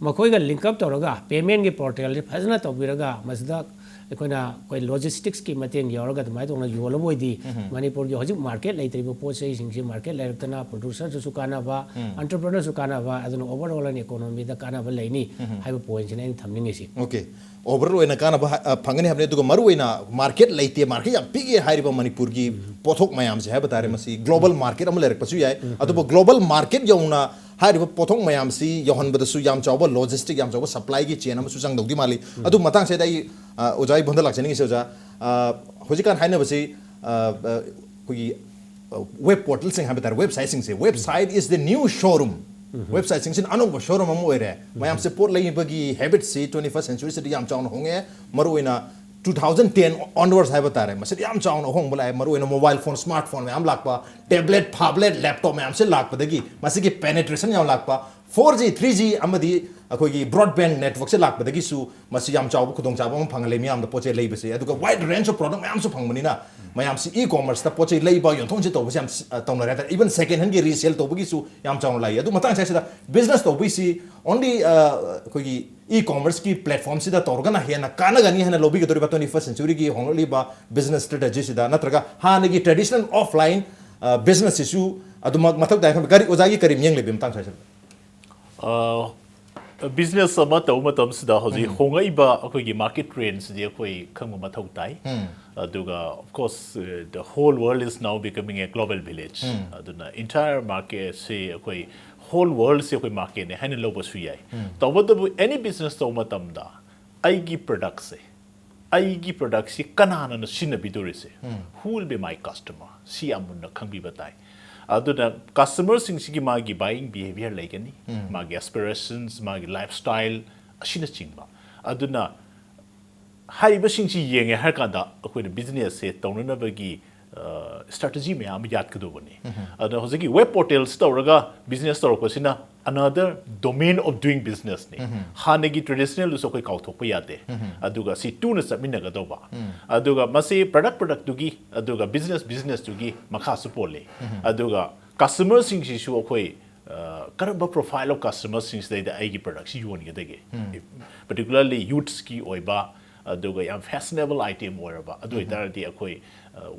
ꯃꯈꯣꯏꯒ ꯂꯤꯡꯀꯞ ꯇꯧꯔꯒ ꯄꯦꯃꯦꯟꯒꯤ ꯄꯣꯔꯇꯦꯜꯁꯤ ꯐꯖꯅ ꯇꯧꯕꯤꯔꯒ ꯃꯁꯤꯗ ꯑꯩꯈꯣꯏꯅ ꯑꯩꯈꯣꯏ ꯂꯣꯖꯤꯁꯇꯤꯛꯁꯀꯤ ꯃꯇꯦꯡ ꯌꯥꯎꯔꯒ ꯑꯗꯨꯃꯥꯏꯅ ꯇꯧꯅ ꯌꯣꯜꯂꯕ ꯑꯣꯏꯗꯤ ꯃꯅꯤꯄꯨꯔꯒꯤ ꯍꯧꯖꯤꯛ ꯃꯥꯔꯀꯦꯠ ꯂꯩꯇ꯭ꯔꯤꯕ ꯄꯣꯠ ꯆꯩꯁꯤꯡꯁꯤ ꯃꯥꯔꯀꯦꯠ ꯂꯩꯔꯛꯇꯅ ꯄ꯭ꯔꯣꯗ꯭ꯌꯨꯁꯔꯗꯁꯨ ꯀꯥꯟꯅꯕ, ꯑꯦꯟꯇꯔꯄ꯭ꯔꯦꯅꯔꯁꯨ ꯀꯥꯟꯅꯕ, ꯑꯗꯨꯅ ꯑꯣꯚꯔꯑꯣꯜ ꯑꯦꯟ ꯏꯀꯣꯅꯣꯃꯤꯗ ꯀꯥꯟꯅꯕ ꯂꯩꯅꯤ ꯍꯥꯏꯕ ꯄꯣꯏꯟꯠꯁꯤꯅ ꯑꯩꯅ ꯊꯝꯅꯤꯡꯉꯤꯁꯤ꯫ ꯑꯣꯀꯦ, ꯑꯣꯚꯔꯑꯣꯜ ꯑꯣꯏꯅ ꯀꯥꯟꯅꯕ ꯍꯥ-, ꯑ, ꯐꯪꯒꯅꯤ ꯍꯥꯏꯕꯅꯤ꯫ ꯑꯗꯨꯒ ꯃꯔꯨꯑꯣꯏꯅ ꯃꯥꯔꯀꯦꯠ ꯂꯩꯇꯦ, ꯃꯥꯔꯀꯦꯠ ꯌꯥꯝ ꯄꯤꯛꯑꯦ ꯍꯥꯏꯔꯤꯕ ꯃꯅꯤꯄꯨꯔꯒꯤ ꯄꯣꯠꯊꯣꯛ ꯃꯌꯥꯝꯁꯦ ꯍꯥꯏꯕ ꯇꯥꯔꯦ, ꯃꯁꯤ ꯒ꯭ꯂꯣꯕꯜ ꯃꯥꯔꯀꯦꯠ ꯑꯃ ꯂꯩꯔꯛꯄꯁꯨ ꯌꯥꯏ꯫ ꯑꯗꯨꯕꯨ ꯒ꯭ꯂꯣꯕꯜ ꯃꯥꯔꯀꯦꯠ ꯌꯧꯅ ꯍꯥꯏꯔꯤꯕ ꯄꯣꯠꯊꯣꯛ ꯃꯌꯥꯝꯁꯤ ꯌꯧꯍꯟꯕꯗꯁꯨ ꯌꯥꯝ ꯆꯥꯎꯕ ꯂꯣꯖꯤꯁꯇꯤꯛ, ꯌꯥꯝ ꯆꯥꯎꯕ ꯁꯄ꯭ꯂꯥꯏꯒꯤ ꯆꯦꯟ ꯑꯃꯁꯨ ꯆꯪꯗꯧꯗꯤ ꯃꯥꯜꯂꯤ꯫ ꯑꯗꯨ ꯃꯇꯥꯡꯁꯤꯗ ꯑꯩ, ꯑ, ꯑꯣꯖꯥ ꯏꯕꯣꯟꯗ ꯂꯥꯛꯆꯅꯤꯡꯉꯤꯁꯦ, ꯑꯣꯖꯥ, ꯑ, ꯍꯧꯖꯤꯛꯀꯥꯟ ꯍꯥꯏꯅꯕꯁꯤ, ꯑ, ꯑ, ꯑꯩꯈꯣꯏꯒꯤ ꯋꯦꯕ ꯄꯣꯔꯇꯦꯜꯁꯤꯡ ꯍꯥꯏꯕ ꯇꯥꯔꯦ, ꯋꯦꯕꯁꯥꯏꯠꯁꯤꯡꯁꯦ, website is the new showroom. ꯋꯦꯕꯁꯥꯏꯠꯁꯤꯡꯁꯤꯅ ꯑꯅꯧꯕ ꯁꯣꯔꯨꯝ ꯑꯃ ꯑꯣꯏꯔꯦ꯫ ꯃꯌꯥꯝꯁꯦ ꯄꯣꯠ ꯂꯩꯕꯒꯤ ꯍꯦꯕꯤꯠꯁꯤ ꯇ꯭ꯋꯦꯟꯇꯤ ꯐꯥꯔꯁ ꯁꯦꯟꯆꯨꯔꯤꯁꯤꯗ ꯌꯥꯝ ꯆꯥꯎꯅ ꯍꯣꯡꯉꯦ꯫ ꯃꯔꯨꯑꯣꯏꯅ two thousand ten onwards ꯍꯥꯏꯕ ꯇꯥꯔꯦ, ꯃꯁꯤꯗ ꯌꯥꯝ ꯆꯥꯎꯅ ꯑꯍꯣꯡꯕ ꯂꯥꯛꯑꯦ꯫ ꯃꯔꯨꯑꯣꯏꯅ ꯃꯣꯕꯥꯏꯜ ꯐꯣꯟ, ꯁ꯭ꯃꯥꯔꯠ ꯐꯣꯟ ꯃꯌꯥꯝ ꯂꯥꯛꯄ, ꯇꯦꯕ꯭ꯂꯦꯠ, ꯐꯥꯕ꯭ꯂꯦꯠ, ꯂꯦꯞꯇꯣꯞ ꯃꯌꯥꯝꯁꯦ ꯂꯥꯛꯄꯗꯒꯤ ꯃꯁꯤꯒꯤ ꯄꯦꯅꯦꯇ꯭ꯔꯦꯁꯟ ꯌꯥꯝ ꯂꯥꯛꯄ, ꯐꯣꯔ ꯖꯤ, ꯊ꯭ꯔꯤ ꯖꯤ ꯑꯃꯗꯤ ꯑꯩꯈꯣꯏꯒꯤ ꯕ꯭ꯔꯣꯗꯕꯦꯟ ꯅꯦꯠꯋꯔꯛꯁꯦ ꯂꯥꯛꯄꯗꯒꯤꯁꯨ ꯃꯁꯤ ꯌꯥꯝ ꯆꯥꯎꯕ ꯈꯨꯗꯣꯡꯆꯥꯕ ꯑꯃ ꯐꯪꯍꯜꯂꯦ ꯃꯤꯌꯥꯝꯗ ꯄꯣꯠ ꯆꯩ ꯂꯩꯕꯁꯦ꯫ ꯑꯗꯨꯒ ꯋꯥꯏꯗ ꯔꯦꯟꯖ ꯑꯣꯐ ꯄ꯭ꯔꯣꯗꯛ ꯃꯌꯥꯝꯁꯨ ꯐꯪꯕꯅꯤꯅ ꯃꯌꯥꯝꯁꯤ ꯏ ꯀꯣꯃꯔꯁꯇ ꯄꯣꯠ ꯆꯩ ꯂꯩꯕ, ꯌꯣꯟꯊꯣꯛ ꯌꯣꯟꯁꯤꯟ ꯇꯧꯕꯁꯦ ꯌꯥꯝ ꯁꯤ-, ꯑ, ꯇꯧꯅꯔꯦ ꯍꯥꯏꯇꯥꯔꯦ꯫ ꯏꯚꯟ ꯁꯦꯀꯦꯟ ꯍꯦꯟꯒꯤ ꯔꯤꯁꯦꯜ ꯇꯧꯕꯒꯤꯁꯨ ꯌꯥꯝ ꯆꯥꯎꯅ ꯂꯥꯛꯏ꯫ ꯑꯗꯨ ꯃꯇꯥꯡ ꯑꯁꯤꯗ ꯕꯤꯖꯤꯅꯦꯁ ꯇꯧꯕꯒꯤꯁꯤ ꯑꯣꯟꯂꯤ ꯑꯩꯈꯣꯏꯒꯤ ꯏ ꯀꯣꯃꯔꯁꯀꯤ ꯄ꯭ꯂꯦꯠꯐꯣꯝꯁꯤꯗ ꯇꯧꯔꯒꯅ ꯍꯦꯟꯅ ꯀꯥꯟꯅꯒꯅꯤ ꯍꯥꯏꯅ ꯂꯧꯕꯤꯒꯗꯧꯔꯤꯕ ꯇ꯭ꯋꯦꯟꯇꯤ ꯐꯥꯔꯁ ꯁꯦꯟꯆꯨꯔꯤꯒꯤ ꯍꯣꯡꯂꯛꯂꯤꯕ ꯕꯤꯖꯤꯅꯦꯁ ꯁ꯭ꯇ꯭ꯔꯦꯇꯦꯖꯤꯁꯤꯗ, ꯅꯠꯇ꯭ꯔꯒ ꯍꯥꯟꯅꯒꯤ ꯇ꯭ꯔꯦꯗꯤꯁꯅꯦꯜ ꯑꯣꯐꯂꯥꯏꯟ ꯕꯤꯖꯤꯅꯦꯁꯁꯤꯁꯨ ꯑꯗꯨꯃꯛ ꯃꯊꯧ ꯇꯥꯏ ꯈꯟꯕ? ꯀꯔꯤ, ꯑꯣꯖꯥꯒꯤ ꯀꯔꯤ ꯃꯤꯠꯌꯦꯡ ꯂꯩꯕꯤ ꯃꯇꯥꯡ ꯁ꯭ꯋꯥꯏꯁꯤꯗ? ꯕꯤꯖꯤꯅꯦꯁ ꯑꯃ ꯇꯧꯕ ꯃꯇꯝꯁꯤꯗ ꯍꯧꯖꯤꯛ ꯍꯣꯡꯉꯛꯏꯕ ꯑꯩꯈꯣꯏꯒꯤ ꯃꯥꯔꯀꯦꯠ ꯇ꯭ꯔꯦꯟꯁꯤꯗꯤ ꯑꯩꯈꯣꯏ ꯈꯪꯕ ꯃꯊꯧ ꯇꯥꯏ꯫ ꯑꯗꯨꯒ, of course, the whole world is now becoming a global village. ꯑꯗꯨꯅ entire marketꯁꯤ ꯑꯩꯈꯣꯏ, ꯍꯣꯜ ꯋꯥꯔꯜꯁꯤ ꯑꯩꯈꯣꯏ ꯃꯥꯔꯀꯦꯠꯅꯦ ꯍꯥꯏꯅ ꯂꯧꯕꯁꯨ ꯌꯥꯏ꯫ ꯇꯧꯕꯇꯕꯨ, ꯑꯦꯅꯤ ꯕꯤꯖꯤꯅꯦꯁ ꯇꯧꯕ ꯃꯇꯝꯗ ꯑꯩꯒꯤ ꯄ꯭ꯔꯗꯛꯁꯦ, ꯑꯩꯒꯤ ꯄ꯭ꯔꯗꯛꯁꯤ ꯀꯅꯥꯅ ꯁꯤꯖꯤꯟꯅꯕꯤꯗꯣꯔꯤꯁꯦ? Who will be my customer? ꯁꯤ ꯌꯥꯝ ꯃꯨꯟꯅ ꯈꯪꯕꯤꯕ ꯇꯥꯏ꯫ ꯑꯗꯨꯅ ꯀꯁꯇꯃꯔꯁꯤꯡꯁꯤꯒꯤ ꯃꯥꯒꯤ buying behaviour ꯂꯩꯒꯅꯤ, ꯃꯥꯒꯤ ꯑꯦꯁꯄꯤꯔꯦꯁꯟꯁ, ꯃꯥꯒꯤ ꯂꯥꯏꯐ ꯁ꯭ꯇꯥꯏꯜ ꯑꯁꯤꯅꯆꯤꯡꯕ꯫ ꯑꯗꯨꯅ ꯍꯥꯏꯔꯤꯕꯁꯤꯡꯁꯤ ꯌꯦꯡꯉꯦ ꯍꯥꯏꯔ ꯀꯥꯟꯗ ꯑꯩꯈꯣꯏꯅ ꯕꯤꯖꯤꯅꯦꯁꯁꯦ ꯇꯧꯅꯅꯕꯒꯤ ꯁ꯭ꯇ꯭ꯔꯦꯇꯦꯖꯤ ꯃꯌꯥꯝ ꯑꯃ ꯌꯥꯠꯀꯗꯧꯕꯅꯤ꯫ ꯑꯗꯨꯅ ꯍꯧꯖꯤꯛꯀꯤ ꯋꯦꯕ ꯄꯣꯔꯇꯦꯜꯁꯤ ꯇꯧꯔꯒ ꯕꯤꯖꯤꯅꯦꯁ ꯇꯧꯔꯛꯄꯁꯤꯅ another domain of doing businessꯅꯤ꯫ ꯍꯥꯟꯅꯒꯤ ꯇ꯭ꯔꯦꯗꯤꯁꯅꯦꯜꯗꯨꯁꯨ ꯑꯩꯈꯣꯏ ꯀꯥꯎꯊꯣꯛꯄ ꯌꯥꯗꯦ꯫ ꯑꯗꯨꯒ ꯁꯤ ꯇꯨꯅ ꯆꯠꯃꯤꯟꯅꯒꯗꯧꯕ꯫ ꯑꯗꯨꯒ ꯃꯁꯤ ꯄ꯭ꯔꯗꯛ ꯄ꯭ꯔꯗꯛꯇꯨꯒꯤ, ꯑꯗꯨꯒ ꯕꯤꯖꯤꯅꯦꯁ ꯕꯤꯖꯤꯅꯦꯁꯇꯨꯒꯤ ꯃꯈꯥꯁꯨ ꯄꯣꯜꯂꯤ꯫ ꯑꯗꯨꯒ ꯀꯁꯇꯃꯔꯁꯤꯡꯁꯤꯁꯨ ꯑꯩꯈꯣꯏ ꯑ, ꯀꯔꯝꯕ profile of customerꯁꯤꯡꯁꯤꯗꯩꯗ ꯑꯩꯒꯤ ꯄ꯭ꯔꯗꯛꯁꯤ ꯌꯣꯟꯒꯗꯒꯦ? Particularly youthꯁꯀꯤ ꯑꯣꯏꯕ, ꯑꯗꯨꯒ ꯌꯥꯝ fashionable item ꯑꯣꯏꯔꯕ, ꯑꯗꯨ ꯑꯣꯏꯇꯥꯔꯗꯤ ꯑꯩꯈꯣꯏ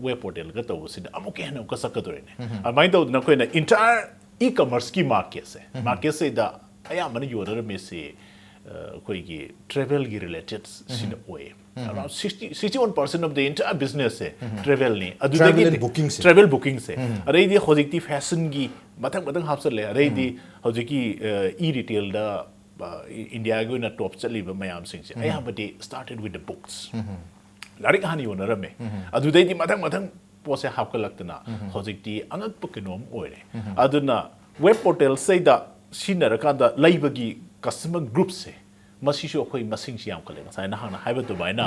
ꯋꯦꯕ ꯄꯣꯔꯇꯦꯜꯒ ꯇꯧꯕꯁꯤꯗ ꯑꯃꯨꯛꯀ ꯍꯦꯟꯅ ꯑꯃꯨꯛꯀ ꯆꯠꯀꯗꯣꯔꯤꯅꯦ꯫ ꯑꯗꯨꯃꯥꯏꯅ ꯇꯧꯗꯅ ꯑꯩꯈꯣꯏꯅ entire e-commerceꯀꯤ marketꯁꯦ, marketꯁꯤꯗ ꯑꯌꯥꯝꯕꯅ ꯌꯣꯟꯅꯔꯝꯃꯤꯁꯤ, ꯑ, ꯑꯩꯈꯣꯏꯒꯤ ꯇ꯭ꯔꯦꯚꯦꯜꯒꯤ ꯔꯤꯂꯦꯇꯦꯗꯁꯤꯅ ꯑꯣꯏꯌꯦ꯫ Around sixty, sixty one percent of the entire businessꯁꯦ ꯇ꯭ꯔꯦꯚꯦꯜꯅꯤ꯫ Travel and bookingꯁꯦ꯫ ꯇ꯭ꯔꯦꯚꯦꯜ ꯕꯨꯀꯤꯡꯁꯦ꯫ ꯑꯗꯩꯗꯤ ꯍꯧꯖꯤꯛꯇꯤ ꯐꯦꯁꯟꯒꯤ ꯃꯊꯪ ꯃꯊꯪ ꯍꯥꯞꯆꯜꯂꯦ꯫ ꯑꯗꯩꯗꯤ ꯍꯧꯖꯤꯛꯀꯤ ꯏ ꯔꯤꯇꯦꯜꯗ ꯏꯟꯗꯤꯌꯥꯒꯤ ꯑꯣꯏꯅ ꯇꯣꯞ ꯆꯠꯂꯤꯕ ꯃꯌꯥꯝꯁꯤꯡꯁꯦ ꯑꯌꯥꯝꯕꯗꯤ started with the books꯫ ꯂꯥꯏꯔꯤꯛ ꯍꯥꯟꯅ ꯌꯣꯟꯅꯔꯝꯃꯦ꯫ ꯑꯗꯨꯗꯩꯗꯤ ꯃꯊꯪ ꯃꯊꯪ ꯄꯣꯠꯁꯦ ꯍꯥꯞꯀꯠꯂꯛꯇꯅ ꯍꯧꯖꯤꯛꯇꯤ ꯑꯉꯛꯄ ꯀꯩꯅꯣꯝ ꯑꯣꯏꯔꯦ꯫ ꯑꯗꯨꯅ ꯋꯦꯕ ꯄꯣꯔꯇꯦꯜꯁꯤꯗ ꯁꯤꯖꯤꯟꯅꯔꯀꯥꯟꯗ ꯂꯩꯕꯒꯤ ꯀꯁꯇꯃꯔ ꯒ꯭ꯔꯨꯞꯁꯦ, ꯃꯁꯤꯁꯨ ꯑꯩꯈꯣꯏ ꯃꯁꯤꯡꯁꯤ ꯌꯥꯝꯈꯠꯂꯦ꯫ ꯉꯁꯥꯏ ꯅꯍꯥꯛꯅ ꯍꯥꯏꯕ ꯑꯗꯨꯃꯥꯏꯅ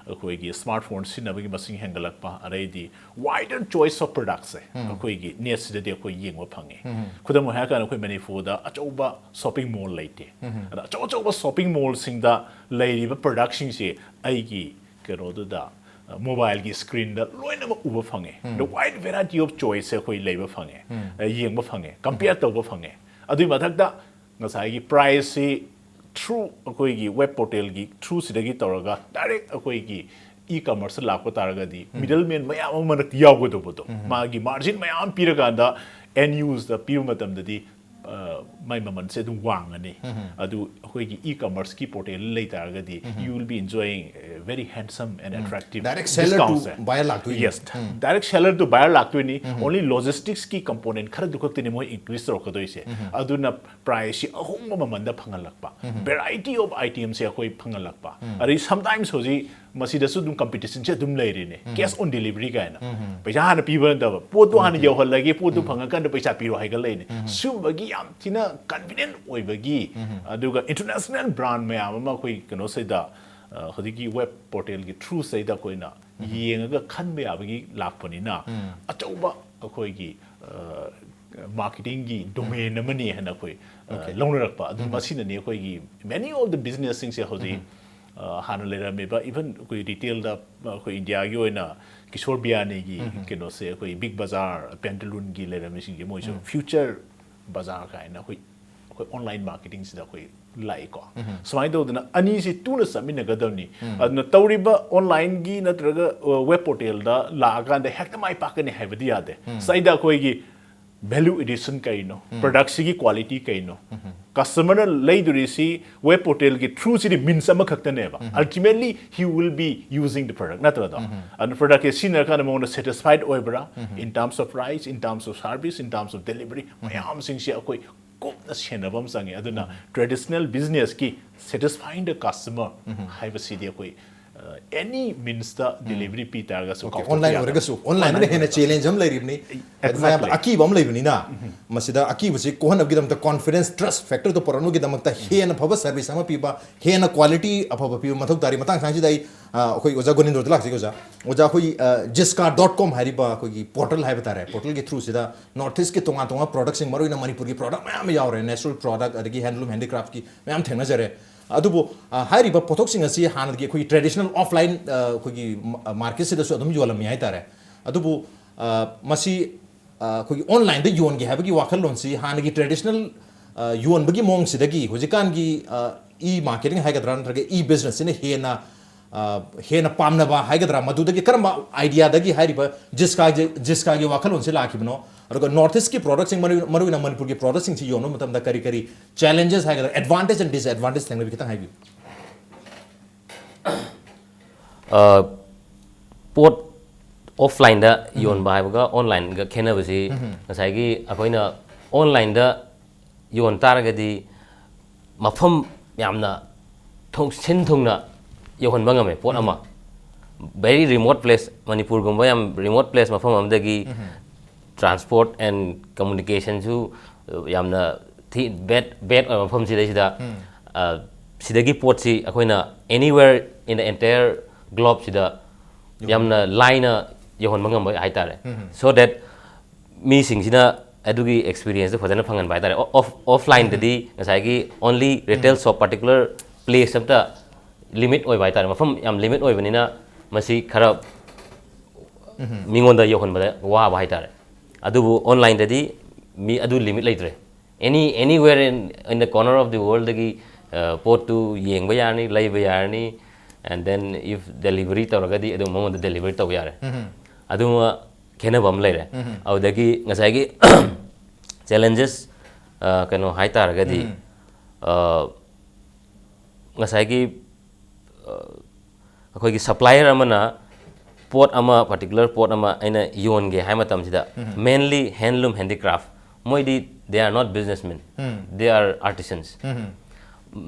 ꯑꯩꯈꯣꯏꯒꯤ ꯁ꯭ꯃꯥꯔꯠ ꯐꯣꯟ ꯁꯤꯖꯤꯟꯅꯕꯒꯤ ꯃꯁꯤꯡ ꯍꯦꯟꯒꯠꯂꯛꯄ, ꯑꯗꯩꯗꯤ wider choice of productꯁꯦ ꯑꯩꯈꯣꯏꯒꯤ ꯅꯦꯠꯁꯤꯗꯗꯤ ꯑꯩꯈꯣꯏ ꯌꯦꯡꯕ ꯐꯪꯉꯦ꯫ ꯈꯨꯗꯝ ꯑꯣꯏꯅ ꯍꯥꯏꯔꯀꯥꯟꯗ ꯑꯩꯈꯣꯏ ꯃꯅꯤꯄꯨꯔꯗ ꯑꯆꯧꯕ ꯁꯣꯞꯄꯤꯡ ꯃꯣꯜ ꯂꯩꯇꯦ꯫ ꯑꯗ ꯑꯆꯧ ꯑꯆꯧꯕ ꯁꯣꯞꯄꯤꯡ ꯃꯣꯜꯁꯤꯡꯗ ꯂꯩꯔꯤꯕ ꯄ꯭ꯔꯗꯛꯁꯤꯡꯁꯦ ꯑꯩꯒꯤ ꯀꯩꯅꯣꯗꯨꯗ, ꯃꯣꯕꯥꯏꯜꯒꯤ ꯁ꯭ꯀ꯭ꯔꯤꯟꯗ ꯂꯣꯏꯅꯃꯛ ꯎꯕ ꯐꯪꯉꯦ꯫ The wide variety of choiceꯁꯦ ꯑꯩꯈꯣꯏ ꯂꯩꯕ ꯐꯪꯉꯦ, ꯌꯦꯡꯕ ꯐꯪꯉꯦ, ꯀꯝꯄꯤꯌꯔ ꯇꯧꯕ ꯐꯪꯉꯦ꯫ ꯑꯗꯨꯒꯤ ꯃꯊꯛꯇ ꯉꯁꯥꯏꯒꯤ ꯄ꯭ꯔꯥꯏꯁꯁꯤ through ꯑꯩꯈꯣꯏꯒꯤ ꯋꯦꯕ ꯄꯣꯔꯇꯦꯜꯒꯤ ꯊ꯭ꯔꯨꯁꯤꯗꯒꯤ ꯇꯧꯔꯒ ꯗꯥꯏꯔꯦꯛ ꯑꯩꯈꯣꯏꯒꯤ ꯏ ꯀꯃꯔꯁꯇ ꯂꯥꯛꯄ ꯇꯥꯔꯒꯗꯤ ꯃꯤꯗꯜ ꯃꯦꯟ ꯃꯌꯥꯝ ꯑꯃ ꯃꯔꯛꯇ ꯌꯥꯎꯒꯗꯧꯕꯗꯣ, ꯃꯥꯒꯤ ꯃꯥꯔꯖꯤꯟ ꯃꯌꯥꯝ ꯄꯤꯔꯀꯥꯟꯗ ꯑꯦꯟ ꯌꯨꯁꯇ ꯄꯤꯕ ꯃꯇꯝꯗꯗꯤ ꯃꯥꯏ ꯃꯃꯜꯁꯦ ꯑꯗꯨꯝ ꯋꯥꯡꯉꯅꯤ꯫ ꯑꯗꯨ ꯑꯩꯈꯣꯏꯒꯤ ꯏ ꯀꯃꯔꯁꯀꯤ ꯄꯣꯔꯇꯦꯜ ꯂꯩ ꯇꯥꯔꯒꯗꯤ you will be enjoying very handsome and attractive Direct seller to buyer ꯂꯥꯛꯇꯣꯏꯅꯤ꯫ Yes, direct seller to buyer ꯂꯥꯛꯇꯣꯏꯅꯤ꯫ Only logisticsꯀꯤ component ꯈꯔꯗꯨ ꯈꯛꯇꯅꯤ ꯃꯣꯏ increase ꯇꯧꯔꯛꯀꯗꯣꯏꯁꯦ꯫ ꯑꯗꯨꯅ ꯄ꯭ꯔꯥꯏꯁꯁꯤ ꯑꯍꯣꯡꯕ ꯃꯃꯜꯗ ꯐꯪꯍꯜꯂꯛꯄ, variety of itemꯁꯦ ꯑꯩꯈꯣꯏ ꯐꯪꯍꯜꯂꯛꯄ꯫ ꯑꯗꯩ sometimes ꯍꯧꯖꯤꯛ ꯃꯁꯤꯗꯁꯨ ꯑꯗꯨꯝ ꯀꯝꯄꯤꯇꯤꯁꯟꯁꯦ ꯑꯗꯨꯝ ꯂꯩꯔꯤꯅꯦ꯫ Cash on delivery ꯀꯥꯏꯅ꯫ ꯄꯩꯁꯥ ꯍꯥꯟꯅ ꯄꯤꯕ ꯅꯠꯇꯕ, ꯄꯣꯠꯇꯨ ꯍꯥꯟꯅ ꯌꯧꯍꯜꯂꯒꯦ, ꯄꯣꯠꯇꯨ ꯐꯪꯉꯀꯥꯟꯗ ꯄꯩꯁꯥ ꯄꯤꯔꯣ ꯍꯥꯏꯒꯠꯂꯛꯏꯅꯦ꯫ ꯁꯤꯒꯨꯝꯕꯒꯤ ꯌꯥꯝ ꯊꯤꯅ convenient ꯑꯣꯏꯕꯒꯤ, ꯑꯗꯨꯒ international brand ꯃꯌꯥꯝ ꯑꯃ ꯑꯩꯈꯣꯏ ꯀꯩꯅꯣꯁꯤꯗ, ꯍꯧꯖꯤꯛꯀꯤ ꯋꯦꯕ ꯄꯣꯔꯇꯦꯜꯒꯤ ꯊ꯭ꯔꯨꯁꯤꯗ ꯑꯩꯈꯣꯏꯅ ꯌꯦꯡꯉꯒ ꯈꯟꯕ ꯌꯥꯕꯒꯤ ꯂꯥꯛꯄꯅꯤꯅ ꯑꯆꯧꯕ ꯑꯩꯈꯣꯏꯒꯤ ꯃꯥꯔꯀꯦꯇꯤꯡꯒꯤ ꯗꯣꯃꯦꯟ ꯑꯃꯅꯤ ꯍꯥꯏꯅ ꯑꯩꯈꯣꯏ ꯂꯧꯅꯔꯛꯄ꯫ ꯑꯗꯨ ꯃꯁꯤꯅꯅꯤ ꯑꯩꯈꯣꯏꯒꯤ many of the businessꯁꯤꯡꯁꯦ ꯍꯧꯖꯤꯛ ꯍꯥꯟꯅ ꯂꯩꯔꯝꯃꯤꯕ, even ꯑꯩꯈꯣꯏ ꯔꯤꯇꯦꯜꯗ ꯑꯩꯈꯣꯏ ꯏꯟꯗꯤꯌꯥꯒꯤ ꯑꯣꯏꯅ ꯀꯤꯁꯣꯔ ꯕꯤꯌꯥꯅꯤꯒꯤ ꯀꯩꯅꯣꯁꯦ, ꯑꯩꯈꯣꯏ ꯕꯤꯛ ꯕꯖꯥꯔ, ꯄꯦꯟꯇꯂꯨꯟꯒꯤ ꯂꯩꯔꯝꯃꯤꯁꯤꯡꯁꯦ, ꯃꯣꯏꯁꯨ ꯐ꯭ꯌꯨꯆꯔ ꯕꯖꯥꯔ ꯀꯥꯏꯅ ꯑꯩꯈꯣꯏ ꯑꯩꯈꯣꯏ ꯑꯣꯟꯂꯥꯏꯟ ꯃꯥꯔꯀꯦꯇꯤꯡꯁꯤꯗ ꯑꯩꯈꯣꯏ ꯂꯥꯛꯏꯀꯣ꯫ ꯁꯨꯃꯥꯏꯅ ꯇꯧꯗꯅ ꯑꯅꯤꯁꯤ ꯇꯨꯅ ꯆꯠꯃꯤꯟꯅꯒꯗꯕꯅꯤ꯫ ꯑꯗꯨꯅ ꯇꯧꯔꯤꯕ ꯑꯣꯟꯂꯥꯏꯟꯒꯤ ꯅꯠꯇ꯭ꯔꯒ ꯋꯦꯕ ꯄꯣꯔꯇꯦꯜꯗ ꯂꯥꯛꯑꯀꯥꯟꯗ ꯍꯦꯛꯇ ꯃꯥꯏ ꯄꯥꯛꯀꯅꯤ ꯍꯥꯏꯕꯗꯤ ꯌꯥꯗꯦ꯫ ꯁꯤꯗ ꯑꯩꯈꯣꯏꯒꯤ value addition ꯀꯩꯅꯣ, ꯄ꯭ꯔꯗꯛꯁꯤꯒꯤ ꯀ꯭ꯋꯥꯂꯤꯇꯤ ꯀꯩꯅꯣ, ꯀꯁꯇꯃꯔꯅ ꯂꯩꯗꯣꯔꯤꯁꯤ ꯋꯦꯕ ꯄꯣꯔꯇꯦꯜꯒꯤ ꯊ꯭ꯔꯨꯁꯤꯗꯤ ꯃꯤꯟꯁ ꯑꯃꯈꯛꯇꯅꯦꯕ꯫ Ultimately he will be using the product, ꯅꯠꯇ꯭ꯔꯗꯣ? ꯑꯗꯨꯅ ꯄ꯭ꯔꯗꯛꯁꯦ ꯁꯤꯖꯤꯟꯅꯔꯀꯥꯟꯗ ꯃꯉꯣꯟꯗ satisfied ꯑꯣꯏꯕ꯭ꯔꯥ, in terms of price, in terms of service, in terms of delivery, ꯃꯌꯥꯝꯁꯤꯡꯁꯦ ꯑꯩꯈꯣꯏ ꯀꯨꯞꯅ ꯁꯦꯟꯅꯕ ꯑꯃ ꯆꯪꯉꯤ꯫ ꯑꯗꯨꯅ traditional businessꯀꯤ satisfying the customer ꯍꯥꯏꯕꯁꯤꯗꯤ ꯑꯩꯈꯣꯏ ꯑ, ꯑꯦꯅꯤ ꯃꯤꯟꯁꯇ ꯗꯤꯂꯤꯚꯔꯤ ꯄꯤ ꯇꯥꯔꯒꯁꯨ ꯑꯣꯟꯂꯥꯏꯟ ꯑꯣꯏꯔꯒꯁꯨ, ꯑꯣꯟꯂꯥꯏꯟꯗ ꯍꯦꯟꯅ ꯆꯦꯂꯦꯟꯖ ꯑꯃ ꯂꯩꯔꯤꯕꯅꯤ꯫ ꯑꯗꯨꯅ ꯌꯥꯝ ꯑꯀꯤꯕ ꯑꯃ ꯂꯩꯕꯅꯤꯅ, ꯃꯁꯤꯗ ꯑꯀꯤꯕꯁꯤ ꯀꯣꯛꯍꯟꯅꯕꯒꯤꯗꯃꯛꯇ ꯀꯣꯟꯐꯤꯗꯦꯟꯁ, ꯇ꯭ꯔꯁ ꯐꯦꯛꯇꯔꯗꯣ ꯄꯨꯔꯛꯅꯕꯒꯤꯗꯃꯛꯇ ꯍꯦꯟꯅ ꯐꯕ ꯁꯔꯚꯤꯁ ꯑꯃ ꯄꯤꯕ, ꯍꯦꯟꯅ ꯀ꯭ꯋꯥꯂꯤꯇꯤ ꯑꯐꯕ ꯄꯤꯕ ꯃꯊꯧ ꯇꯥꯔꯤ꯫ ꯃꯇꯥꯡ ꯑꯁꯤꯗ ꯑꯩ, ꯑ, ꯑꯩꯈꯣꯏ ꯑꯣꯖꯥ ꯒꯣꯅꯤꯟꯗ꯭ꯔꯣꯗ ꯂꯥꯛꯆꯒꯦ꯫ ꯑꯣꯖꯥ, ꯑꯣꯖꯥ, ꯑꯩꯈꯣꯏ, ꯑ, ꯖꯤꯁꯀꯥ ꯗꯣꯠ ꯀꯣꯝ ꯍꯥꯏꯔꯤꯕ ꯑꯩꯈꯣꯏꯒꯤ ꯄꯣꯔꯇꯜ ꯍꯥꯏꯕ ꯇꯥꯔꯦ, ꯄꯣꯔꯇꯜꯒꯤ ꯊ꯭ꯔꯨꯁꯤꯗ ꯅꯣꯔꯠ ꯏꯁꯀꯤ ꯇꯣꯉꯥꯟ ꯇꯣꯉꯥꯟꯕ ꯄ꯭ꯔꯣꯗꯛꯁꯤꯡ, ꯃꯔꯨꯑꯣꯏꯅ ꯃꯅꯤꯄꯨꯔꯒꯤ ꯄ꯭ꯔꯣꯗꯛ ꯃꯌꯥꯝ ꯑꯃ ꯌꯥꯎꯔꯦ, ꯅꯦꯆꯔꯦꯜ ꯄ꯭ꯔꯣꯗꯛ, ꯑꯗꯒꯤ ꯍꯦꯟꯂꯨꯝ ꯍꯦꯟꯗꯤꯀ꯭ꯔꯥꯐꯀꯤ ꯃꯌꯥꯝ ꯊꯦꯡꯅꯖꯔꯦ꯫ ꯑꯗꯨꯕꯨ, ꯑ, ꯍꯥꯏꯔꯤꯕ ꯄꯣꯠꯊꯣꯛꯁꯤꯡ ꯑꯁꯤ ꯍꯥꯟꯅꯗꯒꯤ ꯑꯩꯈꯣꯏꯒꯤ ꯇ꯭ꯔꯦꯗꯤꯁꯅꯦꯜ ꯑꯣꯐꯂꯥꯏꯟ, ꯑ, ꯑꯩꯈꯣꯏꯒꯤ ꯃ-, ꯑ, ꯃꯥꯔꯀꯦꯠꯁꯤꯗꯁꯨ ꯑꯗꯨꯝ ꯌꯣꯜꯂꯝꯃꯤ ꯍꯥꯏꯇꯥꯔꯦ꯫ ꯑꯗꯨꯕꯨ, ꯑ, ꯃꯁꯤ, ꯑ, ꯑꯩꯈꯣꯏꯒꯤ ꯑꯣꯟꯂꯥꯏꯟꯗ ꯌꯣꯟꯒꯦ ꯍꯥꯏꯕꯒꯤ ꯋꯥꯈꯜꯂꯣꯟꯁꯤ ꯍꯥꯟꯅꯒꯤ ꯇ꯭ꯔꯦꯗꯤꯁꯅꯦꯜ, ꯑ, ꯌꯣꯟꯕꯒꯤ ꯃꯑꯣꯡꯁꯤꯗꯒꯤ ꯍꯧꯖꯤꯛꯀꯥꯟꯒꯤ, ꯑ, ꯏ ꯃꯥꯔꯀꯦꯇꯤꯡ ꯍꯥꯏꯒꯗ꯭ꯔꯥ, ꯅꯠꯇ꯭ꯔꯒ ꯏ ꯕꯤꯖꯤꯅꯦꯁꯁꯤꯅ ꯍꯦꯟꯅ, ꯑ, ꯍꯦꯟꯅ ꯄꯥꯝꯅꯕ ꯍꯥꯏꯒꯗ꯭ꯔꯥ, ꯃꯗꯨꯗꯒꯤ ꯀꯔꯝꯕ ꯑꯥꯏꯗꯤꯌꯥꯗꯒꯤ ꯍꯥꯏꯔꯤꯕ ꯖꯤꯁꯀꯥꯒꯤ, ꯖꯤꯁꯀꯥꯒꯤ ꯋꯥꯈꯜꯂꯣꯟꯁꯤ ꯂꯥꯛꯈꯤꯕꯅꯣ? ꯑꯗꯨꯒ ꯅꯣꯔꯠ ꯏꯁꯀꯤ ꯄ꯭ꯔꯣꯗꯛꯁꯤꯡ, ꯃꯔꯨ-, ꯃꯔꯨꯑꯣꯏꯅ ꯃꯅꯤꯄꯨꯔꯒꯤ ꯄ꯭ꯔꯣꯗꯛꯁꯤꯡꯁꯤ ꯌꯣꯟꯕ ꯃꯇꯝꯗ ꯀꯔꯤ ꯀꯔꯤ ꯆꯦꯂꯦꯟꯖꯦꯁ ꯍꯥꯏꯒꯗ꯭ꯔꯥ, ꯑꯦꯗꯚꯥꯟꯇꯦꯖ ꯑꯦꯟ ꯗꯤꯁꯑꯦꯗꯚꯥꯟꯇꯦꯖ ꯊꯦꯡꯅꯕꯤ, ꯈꯤꯇꯪ ꯍꯥꯏꯕꯤꯌꯨ꯫ ꯑ, ꯄꯣꯠ ꯑꯣꯐꯂꯥꯏꯟꯗ ꯌꯣꯟꯕ ꯍꯥꯏꯕꯒ ꯑꯣꯟꯂꯥꯏꯟꯒ ꯈꯦꯠꯅꯕꯁꯤ, ꯉꯁꯥꯏꯒꯤ ꯑꯩꯈꯣꯏꯅ ꯑꯣꯟꯂꯥꯏꯟꯗ ꯌꯣꯟ ꯇꯥꯔꯒꯗꯤ ꯃꯐꯝ ꯌꯥꯝꯅ ꯊꯨꯡ-, ꯁꯤꯟ ꯊꯨꯡꯅ ꯌꯧꯍꯟꯕ ꯉꯝꯃꯦ ꯄꯣꯠ ꯑꯃ꯫ ꯚꯦꯔꯤ ꯔꯤꯃꯣꯠ ꯄ꯭ꯂꯦꯁ, ꯃꯅꯤꯄꯨꯔꯒꯨꯝꯕ ꯌꯥꯝ ꯔꯤꯃꯣꯠ ꯄ꯭ꯂꯦꯁ ꯃꯐꯝ ꯑꯃꯗꯒꯤ transport and communicationꯁꯨ ꯌꯥꯝꯅ ꯊꯤ ꯕꯦꯠ, ꯕꯦꯠ ꯑꯣꯏꯕ ꯃꯐꯝꯁꯤꯗꯩꯁꯤꯗ, ꯑ, ꯁꯤꯗꯒꯤ ꯄꯣꯠꯁꯤ ꯑꯩꯈꯣꯏꯅ anywhere in the entire globeꯁꯤꯗ ꯌꯥꯝꯅ ꯂꯥꯏꯅ ꯌꯧꯍꯟꯕ ꯉꯝꯕ ꯍꯥꯏꯇꯥꯔꯦ꯫ So that ꯃꯤꯁꯤꯡꯁꯤꯅ ꯑꯗꯨꯒꯤ experienceꯇꯣ ꯐꯖꯅ ꯐꯪꯍꯟꯕ ꯍꯥꯏꯇꯥꯔꯦ꯫ ꯑꯣꯐ, ꯑꯣꯐꯂꯥꯏꯟꯗꯗꯤ ꯉꯁꯥꯏꯒꯤ only retail shop, particular place ꯑꯝꯇ limit ꯑꯣꯏꯕ ꯍꯥꯏꯇꯥꯔꯦ, ꯃꯐꯝ ꯌꯥꯝ limit ꯑꯣꯏꯕꯅꯤꯅ ꯃꯁꯤ ꯈꯔ ꯃꯤꯉꯣꯟꯗ ꯌꯧꯍꯟꯕꯗ ꯋꯥꯕ ꯍꯥꯏꯇꯥꯔꯦ꯫ ꯑꯗꯨꯕꯨ ꯑꯣꯟꯂꯥꯏꯟꯗꯗꯤ ꯃꯤ ꯑꯗꯨ limit ꯂꯩꯇ꯭ꯔꯦ꯫ Any, anywhere in, in the corner of the worldꯗꯒꯤ, ꯑ, ꯄꯣꯠꯇꯨ ꯌꯦꯡꯕ ꯌꯥꯔꯅꯤ, ꯂꯩꯕ ꯌꯥꯔꯅꯤ, and then if delivery ꯇꯧꯔꯒꯗꯤ ꯑꯗꯨꯝ ꯃꯉꯣꯟꯗ delivery ꯇꯧꯕ ꯌꯥꯔꯦ꯫ ꯑꯗꯨꯃ ꯈꯦꯠꯅꯕ ꯑꯃ ꯂꯩꯔꯦ꯫ ꯑꯗꯨꯗꯒꯤ ꯉꯁꯥꯏꯒꯤ challenges, ꯑ, ꯀꯩꯅꯣ ꯍꯥꯏꯇꯥꯔꯒꯗꯤ, ꯑ, ꯉꯁꯥꯏꯒꯤ, ꯑ, ꯑꯩꯈꯣꯏꯒꯤ supplier ꯑꯃꯅ ꯄꯣꯠ ꯑꯃ, particular ꯄꯣꯠ ꯑꯃ ꯑꯩꯅ ꯌꯣꯟꯒꯦ ꯍꯥꯏ ꯃꯇꯝꯁꯤꯗ, mainly handloom handicraft, ꯃꯣꯏꯗꯤ they are not businessmen, they are artisans,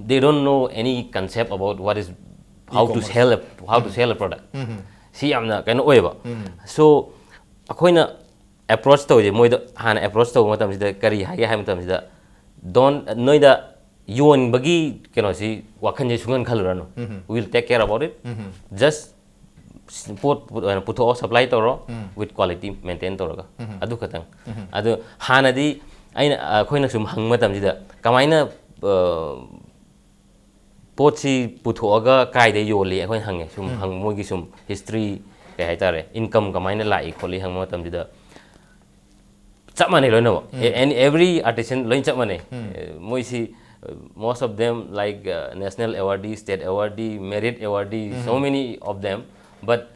they don't know any concept about what is how to sell a, how to sell a product. ꯁꯤ ꯌꯥꯝꯅ ꯀꯩꯅꯣ ꯑꯣꯏꯌꯦꯕ꯫ So ꯑꯩꯈꯣꯏꯅ ꯑꯦꯄ꯭ꯔꯣꯆ ꯇꯧꯔꯤꯁꯦ, ꯃꯣꯏꯗ ꯍꯥꯟꯅ ꯑꯦꯄ꯭ꯔꯣꯆ ꯇꯧꯕ ꯃꯇꯝꯁꯤꯗ ꯀꯔꯤ ꯍꯥꯏꯒꯦ ꯍꯥꯏꯕ ꯃꯇꯝꯁꯤꯗ, don't, ꯅꯣꯏꯗ ꯌꯣꯟꯕꯒꯤ ꯀꯩꯅꯣꯁꯤ, ꯋꯥꯈꯜꯁꯦ ꯁꯨꯡꯈꯟ ꯈꯜꯂꯨꯔꯅꯨ꯫ We'll take care about it. Just ꯄꯣꯠ ꯄꯨ-, ꯑꯣꯏꯅ ꯄꯨꯊꯣꯛꯑꯣ, ꯁꯄ꯭ꯂꯥꯏ ꯇꯧꯔꯣ, with quality maintain ꯇꯧꯔꯒ꯫ ꯑꯗꯨ ꯈꯛꯇꯪ꯫ ꯑꯗꯨ ꯍꯥꯟꯅꯗꯤ ꯑꯩꯅ, ꯑꯩꯈꯣꯏꯅ ꯁꯨꯝ ꯍꯪꯕ ꯃꯇꯝꯁꯤꯗ, ꯀꯃꯥꯏꯅ, ꯑ, ꯄꯣꯠꯁꯤ ꯄꯨꯊꯣꯛꯑꯒ ꯀꯥꯏꯗ ꯌꯣꯜꯂꯤ ꯑꯩꯈꯣꯏꯅ ꯍꯪꯉꯦ꯫ ꯁꯨꯝ ꯍꯪ-, ꯃꯣꯏꯒꯤ ꯁꯨꯝ ꯍꯤꯁꯇ꯭ꯔꯤ, ꯀꯩ ꯍꯥꯏꯇꯥꯔꯦ, ꯏꯟꯀꯝ ꯀꯃꯥꯏꯅ ꯂꯥꯛꯏ ꯈꯣꯠꯂꯤ ꯍꯪꯕ ꯃꯇꯝꯁꯤꯗ, ꯆꯞ ꯃꯥꯟꯅꯩ ꯂꯣꯏꯅꯃꯛ꯫ And every artisan ꯂꯣꯏ ꯆꯞ ꯃꯥꯟꯅꯩ꯫ ꯑꯦ, ꯃꯣꯏꯁꯤ, uh, most of them, like, uh, national awardee, state awardee, merit awardee, so many of them, but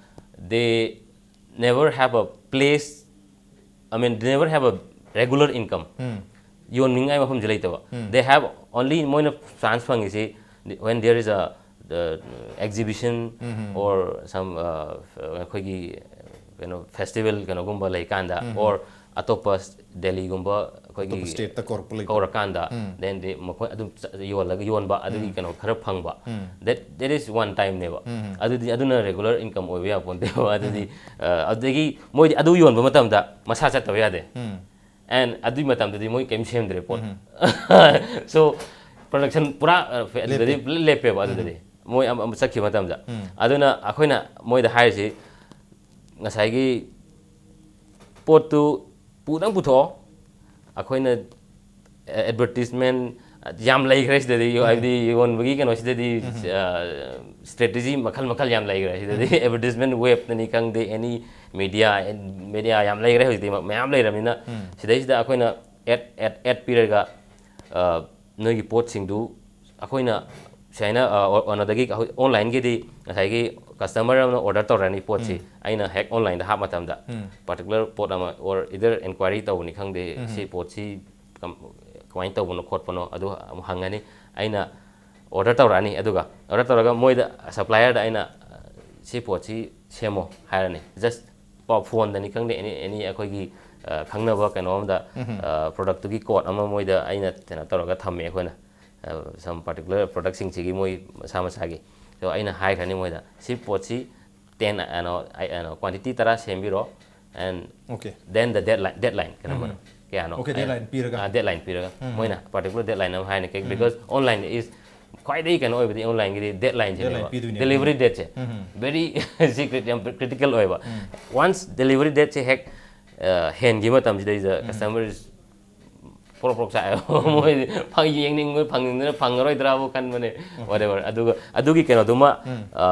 they never have a place, I mean, they never have a regular income. ꯌꯣꯟꯅꯤꯡꯉꯥꯏ ꯃꯐꯝꯁꯦ ꯂꯩꯇꯕ꯫ They have only, ꯃꯣꯏꯅ chance ꯐꯪꯉꯤꯁꯤ when there is a, the exhibition or some, uh, ꯑꯩꯈꯣꯏꯒꯤ ꯀꯩꯅꯣ, festival ꯀꯩꯅꯣꯒꯨꯝꯕ ꯂꯩꯀꯥꯟꯗ, or ꯑꯇꯣꯞꯄ ꯗꯦꯜꯂꯤꯒꯨꯝꯕ ꯑꯩꯈꯣꯏꯒꯤ ꯑꯇꯣꯞꯄ ꯁ꯭ꯇꯦꯠꯇ ꯀꯧꯔꯛꯄ ꯂꯩꯀꯣ꯫ ꯀꯧꯔꯀꯥꯟꯗ, then they, ꯃꯈꯣꯏ ꯑꯗꯨꯝ ꯆ-, ꯌꯣꯜꯂꯒ, ꯌꯣꯟꯕ ꯑꯗꯨꯒꯤ ꯀꯩꯅꯣ ꯈꯔ ꯐꯪꯕ꯫ That, that is one time ꯅꯦꯕ꯫ ꯑꯗꯨꯗꯤ ꯑꯗꯨꯅ ꯔꯦꯒꯨꯂꯔ ꯏꯟꯀꯝ ꯑꯣꯏꯕ ꯌꯥꯄꯣꯟꯇꯦꯕ꯫ ꯑꯗꯨꯗꯤ, ꯑ, ꯑꯗꯨꯗꯒꯤ ꯃꯣꯏꯗꯤ ꯑꯗꯨ ꯌꯣꯟꯕ ꯃꯇꯝꯗ ꯃꯁꯥ ꯆꯠꯇꯕ ꯌꯥꯗꯦ꯫ And ꯑꯗꯨꯒꯤ ꯃꯇꯝꯗꯗꯤ ꯃꯣꯏ ꯀꯩꯝ ꯁꯦꯝꯗ꯭ꯔꯦ ꯄꯣꯠ꯫ So production ꯄꯨꯔꯥ, ꯑ, ꯐꯦ-, ꯑꯗꯨꯗꯗꯤ ꯄꯨꯂꯞ ꯂꯦꯞꯄꯦꯕ ꯑꯗꯨꯗꯗꯤ꯫ ꯃꯣꯏ ꯑꯃ, ꯑꯃ ꯆꯠꯈꯤꯕ ꯃꯇꯝꯗ꯫ ꯑꯗꯨꯅ ꯑꯩꯈꯣꯏꯅ ꯃꯣꯏꯗ ꯍꯥꯏꯔꯤꯁꯤ, ꯉꯁꯥꯏꯒꯤ ꯄꯣꯠꯇꯨ ꯄꯨꯗꯪ ꯄꯨꯊꯣꯛꯑꯣ꯫ ꯑꯩꯈꯣꯏꯅ ꯑꯦꯗꯚꯔꯇꯤꯁꯃꯦꯟ ꯌꯥꯝ ꯂꯩꯈ꯭ꯔꯦ ꯁꯤꯗꯗꯤ, ꯍꯥꯏꯕꯗꯤ ꯌꯣꯟꯕꯒꯤ ꯀꯩꯅꯣꯁꯤꯗꯗꯤ, ꯑ, ꯁ꯭ꯇ꯭ꯔꯦꯇꯦꯖꯤ ꯃꯈꯜ ꯃꯈꯜ ꯌꯥꯝ ꯂꯩꯈ꯭ꯔꯦ ꯁꯤꯗꯗꯤ꯫ ꯑꯦꯗꯚꯔꯇꯤꯁꯃꯦꯟ ꯋꯦꯕꯇꯅꯤ ꯈꯪꯗꯦ, ꯑꯦꯅꯤ ꯃꯦꯗꯤꯌꯥ, ꯃꯦꯗꯤꯌꯥ ꯌꯥꯝ ꯂꯩꯈ꯭ꯔꯦ ꯍꯧꯖꯤꯛꯇꯤ, ꯃꯌꯥꯝ ꯂꯩꯔꯕꯅꯤꯅ꯫ ꯁꯤꯗꯩꯁꯤꯗ ꯑꯩꯈꯣꯏꯅ ꯑꯦꯗ, ꯑꯦꯗ, ꯑꯦꯗ ꯄꯤꯔꯒ, ꯑ, ꯅꯣꯏꯒꯤ ꯄꯣꯠꯁꯤꯡꯗꯨ ꯑꯩꯈꯣꯏꯅ ꯁꯨꯃꯥꯏꯅ, ꯑ, ꯑꯣ-, ꯀꯩꯅꯣꯗꯒꯤ, ꯑꯩꯈꯣꯏ ꯑꯣꯟꯂꯥꯏꯟꯒꯤꯗꯤ ꯉꯁꯥꯏꯒꯤ ꯀꯁꯇꯃꯔ ꯑꯃꯅ ꯑꯣꯔꯗꯔ ꯇꯧꯔꯅꯤ ꯄꯣꯠꯁꯤ, ꯑꯩꯅ ꯍꯦꯛ ꯑꯣꯟꯂꯥꯏꯟꯗ ꯍꯥꯞꯄ ꯃꯇꯝꯗ, particular ꯄꯣꯠ ꯑꯃ, or either inquiry ꯇꯧꯕꯅꯤ ꯈꯪꯗꯦ, ꯁꯤ ꯄꯣꯠꯁꯤ ꯀꯝ-, ꯀꯃꯥꯏꯅ ꯇꯧꯕꯅꯣ ꯈꯣꯠꯄꯅꯣ ꯑꯗꯨ ꯑꯃꯨꯛ ꯍꯪꯉꯅꯤ꯫ ꯑꯩꯅ ꯑꯣꯔꯗꯔ ꯇꯧꯔꯛꯑꯅꯤ, ꯑꯗꯨꯒ ꯑꯣꯔꯗꯔ ꯇꯧꯔꯒ ꯃꯣꯏꯗ, ꯁꯄ꯭ꯂꯥꯏꯌꯔꯗ ꯑꯩꯅ, "ꯁꯤ ꯄꯣꯠꯁꯤ ꯁꯦꯝꯃꯣ" ꯍꯥꯏꯔꯅꯤ꯫ ꯖꯁ ꯄꯥꯎ, ꯐꯣꯟꯗꯅꯤ ꯈꯪꯗꯦ, ꯑꯦꯅꯤ, ꯑꯦꯅꯤ ꯑꯩꯈꯣꯏꯒꯤ, ꯑ, ꯈꯪꯅꯕ ꯀꯩꯅꯣ ꯑꯃꯗ, ꯑ, ꯄ꯭ꯔꯗꯛꯇꯨꯒꯤ ꯀꯣꯗ ꯑꯃ ꯃꯣꯏꯗ ꯑꯩꯅ ꯀꯩꯅꯣ ꯇꯧꯔꯒ ꯊꯝꯃꯦ ꯑꯩꯈꯣꯏꯅ꯫ ꯑ, some particular ꯄ꯭ꯔꯗꯛꯁꯤꯡꯁꯤꯒꯤ ꯃꯣꯏ ꯃꯁꯥ ꯃꯁꯥꯒꯤ꯫ ꯑꯗꯣ ꯑꯩꯅ ꯍꯥꯏꯈ꯭ꯔꯅꯤ ꯃꯣꯏꯗ, ꯁꯤ ꯄꯣꯠꯁꯤ ten, ꯀꯩꯅꯣ, ꯑꯩ, ꯀꯩꯅꯣ, quantity ꯇꯔꯥ ꯁꯦꯝꯕꯤꯔꯣ, and Okay. Then the deadline, deadline ꯀꯩꯅꯣ, ꯀꯌꯥꯅꯣ? Okay, deadline ꯄꯤꯔꯒ. ꯑꯥ, deadline ꯄꯤꯔꯒ ꯃꯣꯏꯅ particular deadline ꯑꯃ ꯍꯥꯏꯅ ꯀꯩ, because online is ꯈ꯭ꯋꯥꯏꯗꯒꯤ ꯀꯩꯅꯣ ꯑꯣꯏꯕꯗꯤ online ꯒꯤꯗꯤ deadline ꯁꯤꯅꯦꯕ, Deadline ꯄꯤꯗꯣꯏꯅꯦ. Delivery date ꯁꯦ very secret, ꯌꯥꯝ critical ꯑꯣꯏꯕ. Once delivery date ꯁꯦ ꯍꯦꯛ ꯑ, ꯍꯦꯟꯈꯤꯕ ꯃꯇꯝꯁꯤꯗꯩꯗ customer ꯄ꯭ꯔꯣꯛ ꯄ꯭ꯔꯣꯛ ꯆꯥꯛꯑꯦꯕ꯫ ꯃꯣꯏꯗꯤ ꯐꯪ-, ꯌꯦꯡꯅꯤꯡꯕ ꯐꯪꯅꯤꯡꯗꯅ ꯐꯪꯉꯔꯣꯏꯗ꯭ꯔꯥꯕꯨ ꯈꯟꯕꯅꯦ, whatever. ꯑꯗꯨꯒ ꯑꯗꯨꯒꯤ ꯀꯩꯅꯣꯗꯨꯃ ꯑ,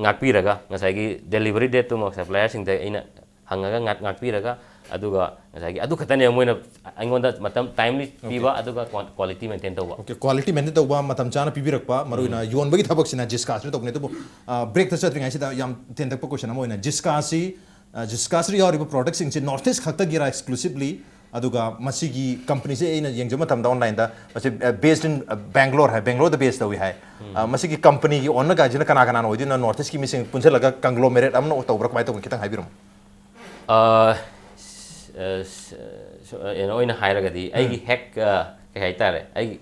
ꯉꯥꯛꯄꯤꯔꯒ, ꯉꯁꯥꯏꯒꯤ delivery date ꯇꯨꯃ supplier ꯁꯤꯡꯗ ꯑꯩꯅ ꯍꯪꯉꯒ ꯉꯥꯛ-, ꯉꯥꯛꯄꯤꯔꯒ, ꯑꯗꯨꯒ ꯉꯁꯥꯏꯒꯤ ꯑꯗꯨ ꯈꯛꯇꯅꯦꯕ ꯃꯣꯏꯅ ꯑꯩꯉꯣꯟꯗ ꯃꯇꯝ timely ꯄꯤꯕ, ꯑꯗꯨꯒ quality maintain ꯇꯧꯕ꯫ Okay, quality maintain ꯇꯧꯕ, ꯃꯇꯝ ꯆꯥꯅ ꯄꯤꯕꯤꯔꯛꯄ, ꯃꯔꯨ ꯑꯣꯏꯅ ꯌꯣꯟꯕꯒꯤ ꯊꯕꯛꯁꯤꯅ ꯖꯤꯁꯀꯥꯁꯤꯅ ꯇꯧꯕꯅꯦ꯫ ꯑꯗꯨꯕꯨ ꯕ꯭ꯔꯦꯛꯇ ꯆꯠꯇ꯭ꯔꯤꯉꯩꯁꯤꯗ ꯌꯥꯝ ꯇꯦꯟꯇꯛꯄ question ꯑꯃ ꯑꯣꯏꯅ, ꯖꯤꯁꯀꯥꯁꯤ, ꯑ, ꯖꯤꯁꯀꯥꯁꯤꯗ ꯌꯥꯎꯔꯤꯕ product ꯁꯤꯡꯁꯦ North East ꯈꯛꯇꯒꯤꯔꯥ exclusively? ꯑꯗꯨꯒ ꯃꯁꯤꯒꯤ company ꯁꯦ ꯑꯩꯅ ꯌꯦꯡꯖꯕ ꯃꯇꯝꯗ online ꯗ, ꯃꯁꯤ based in Bangalore high, Bangalore the base ꯇꯧꯏ ꯍꯥꯏ꯫ ꯑ, ꯃꯁꯤꯒꯤ company ꯒꯤ owner ꯒꯥꯏꯁꯤꯅ ꯀꯅꯥ ꯀꯅꯥꯅ ꯑꯣꯏꯗꯣꯏꯅꯣ? North East ꯀꯤ ꯃꯤꯁꯤꯡ ꯄꯨꯟꯁꯤꯜꯂꯒ conglomerate ꯑꯃꯅ ꯇꯧꯕ꯭ꯔꯥ, ꯀꯃꯥꯏꯅ ꯇꯧꯕꯅꯣ? ꯈꯤꯇꯪ ꯍꯥꯏꯕꯤꯔꯝꯃꯣ꯫ ꯑ, ꯁ-, ꯑ, ꯁ-, ꯑ, ꯀꯩꯅꯣ ꯑꯣꯏꯅ ꯍꯥꯏꯔꯒꯗꯤ, ꯑꯩꯒꯤ ꯍꯦꯛ, ꯑ, ꯀꯩ ꯍꯥꯏꯇꯥꯔꯦ, ꯑꯩꯒꯤ,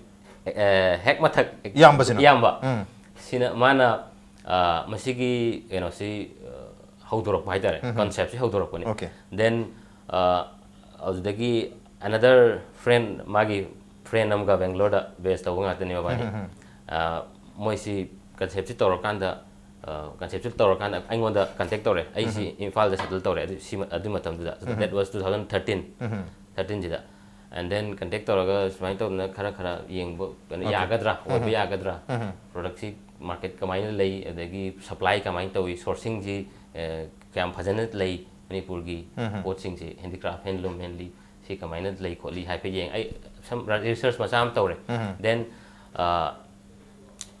ꯑ, ꯍꯦꯛ ꯃꯊꯛ ꯏꯌꯥꯝꯕꯁꯤꯅ? ꯏꯌꯥꯝꯕ ꯎꯝ. ꯁꯤꯅ, ꯃꯥꯅ, ꯑ, ꯃꯁꯤꯒꯤ ꯀꯩꯅꯣꯁꯤ, ꯑ, ꯍꯧꯗꯣꯔꯛꯄ ꯍꯥꯏꯇꯥꯔꯦ, concept ꯁꯤ ꯍꯧꯗꯣꯔꯛꯄꯅꯤ꯫ Okay. Then, ꯑ, ꯑꯗꯨꯗꯒꯤ another friend, ꯃꯥꯒꯤ friend ꯑꯃꯒ, Bangalore ꯗ base ꯇꯧꯕ ꯉꯥꯛꯇꯅꯦ ꯃꯕꯥꯅꯤ꯫ ꯑ, ꯃꯣꯏꯁꯤ concept ꯁꯤ ꯇꯧꯔꯀꯥꯟꯗ, ꯑ, concept ꯁꯤ ꯇꯧꯔꯀꯥꯟꯗ ꯑꯩꯉꯣꯟꯗ contact ꯇꯧꯔꯦ꯫ ꯑꯩꯁꯤ ꯏꯝꯐꯥꯜꯗ settle ꯇꯧꯔꯦ ꯑꯗꯨ, ꯁꯤ, ꯑꯗꯨ ꯃꯇꯝꯗꯨꯗ꯫ So that was two thousand thirteen, thirteen ꯁꯤꯗ꯫ And then contact ꯇꯧꯔꯒ ꯁꯨꯃꯥꯏꯅ ꯇꯧꯗꯅ ꯈꯔ ꯈꯔ ꯌꯦꯡꯕ, ꯀꯩꯅꯣ, ꯌꯥꯒꯗ꯭ꯔꯥ, ꯑꯣꯏꯕ ꯌꯥꯒꯗ꯭ꯔꯥ, product ꯁꯤ market ꯀꯃꯥꯏꯅ ꯂꯩ, ꯑꯗꯒꯤ supply ꯀꯃꯥꯏꯅ ꯇꯧꯏ, sourcing ꯁꯤ, ꯑ, ꯀꯌꯥꯝ ꯐꯖꯅ ꯂꯩ ꯃꯅꯤꯄꯨꯔꯒꯤ ꯄꯣꯠꯁꯤꯡꯁꯤ, handicraft, handloom, handly, ꯁꯤ ꯀꯃꯥꯏꯅ ꯂꯩ ꯈꯣꯠꯂꯤ ꯍꯥꯏꯐꯦꯠ ꯌꯦꯡ, ꯑꯩ some research ꯃꯆꯥ ꯑꯃ ꯇꯧꯔꯦ꯫ Then, ꯑ,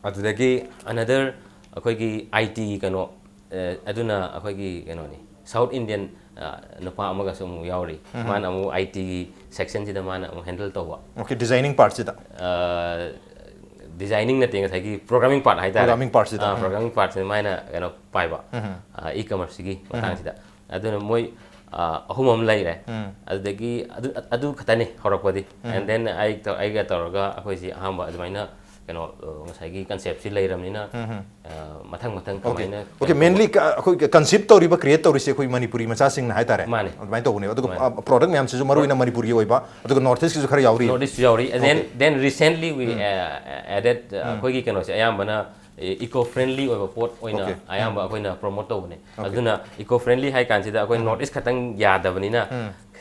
ꯑꯗꯨꯗꯒꯤ another ꯑꯩꯈꯣꯏꯒꯤ I T ꯒꯤ ꯀꯩꯅꯣ, ꯑ, ꯑꯗꯨꯅ ꯑꯩꯈꯣꯏꯒꯤ ꯀꯩꯅꯣꯅꯤ, South Indian, ꯑ, ꯅꯨꯄꯥ ꯑꯃꯒꯁꯨ ꯑꯃꯨꯛ ꯌꯥꯎꯔꯤ꯫ ꯃꯥꯅ ꯑꯃꯨꯛ I T ꯒꯤ section ꯁꯤꯗ ꯃꯥꯅ ꯑꯃꯨꯛ handle ꯇꯧꯕ꯫ Okay, designing part ꯁꯤꯗ? ꯑ, designing ꯅꯠꯇꯦ, ꯉꯁꯥꯏꯒꯤ programming part ꯍꯥꯏꯇꯥꯔꯦ꯫ Programming part ꯁꯤꯗ. ꯑ, programming part ꯁꯤꯗ ꯃꯥꯅ ꯀꯩꯅꯣ ꯄꯥꯏꯕ, ꯑ, e-commerce ꯁꯤꯒꯤ ꯃꯇꯥꯡꯁꯤꯗ꯫ ꯑꯗꯨꯅ ꯃꯣꯏ, ꯑ, ꯑꯍꯨꯝ ꯑꯃ ꯂꯩꯔꯦ꯫ ꯑꯗꯨꯗꯒꯤ ꯑꯗꯨ, ꯑꯗꯨ ꯈꯛꯇꯅꯤ ꯍꯧꯔꯛꯄꯗꯤ꯫ And then ꯑꯩ ꯇꯧ-, ꯑꯩꯒ ꯇꯧꯔꯒ ꯑꯩꯈꯣꯏꯁꯤ ꯑꯍꯥꯟꯕ ꯑꯗꯨꯃꯥꯏꯅ ꯀꯩꯅꯣ ꯑ, ꯉꯁꯥꯏꯒꯤ ꯀꯟꯁꯦꯞꯁꯤ ꯂꯩꯔꯕꯅꯤꯅ ꯑ, ꯃꯊꯪ ꯃꯊꯪ ꯑꯣꯀꯦ ꯀꯃꯥꯏꯅ ꯑꯣꯀꯦ ꯃꯦꯟꯂꯤ ꯑꯩꯈꯣꯏ ꯀꯟꯁꯤꯞ ꯇꯧꯔꯤꯕ ꯀ꯭ꯔꯤꯌꯦꯠ ꯇꯧꯔꯤꯁꯦ ꯑꯩꯈꯣꯏ ꯃꯅꯤꯄꯨꯔꯤ ꯃꯆꯥꯁꯤꯡꯅ ꯍꯥꯏꯇꯥꯔꯦ ꯃꯥꯅꯦ꯫ ꯑꯗꯨꯃꯥꯏꯅ ꯇꯧꯕꯅꯦꯕ ꯑꯗꯨꯒ ꯃꯥꯅꯦ꯫ ꯄ꯭ꯔꯣꯗꯛ ꯃꯌꯥꯝꯁꯤꯁꯨ ꯃꯔꯨ ꯑꯣꯏꯅ ꯃꯅꯤꯄꯨꯔꯒꯤ ꯑꯣꯏꯕ ꯑꯗꯨꯒ ꯅꯣꯔꯠ ꯏꯁꯀꯤꯁꯨ ꯈꯔ ꯌꯥꯎꯔꯤ ꯅꯣꯔꯠ ꯏꯁ ꯌꯥꯎꯔꯤ then then recently we added ꯑꯩꯈꯣꯏꯒꯤ ꯀꯩꯅꯣꯁꯦ ꯑꯌꯥꯝꯕꯅ ꯏꯀꯣ ꯐ꯭ꯔꯦꯟꯂꯤ ꯑꯣꯏꯕ ꯄꯣꯠ ꯑꯣꯏꯅ Okay. ꯑꯌꯥꯝꯕ ꯑꯩꯈꯣꯏꯅ ꯄ꯭ꯔꯣꯃꯣꯠ ꯇꯧꯕꯅꯦ ꯑꯗꯨꯅ ꯏꯀꯣ ꯐ꯭ꯔꯦꯟꯂꯤ ꯍꯥꯏ ꯀꯥꯟꯁꯤꯗ ꯑꯩꯈꯣꯏ ꯅꯣꯔꯠ ꯏꯁ ꯈꯛꯇꯪ ꯌꯥꯗꯕꯅꯤꯅ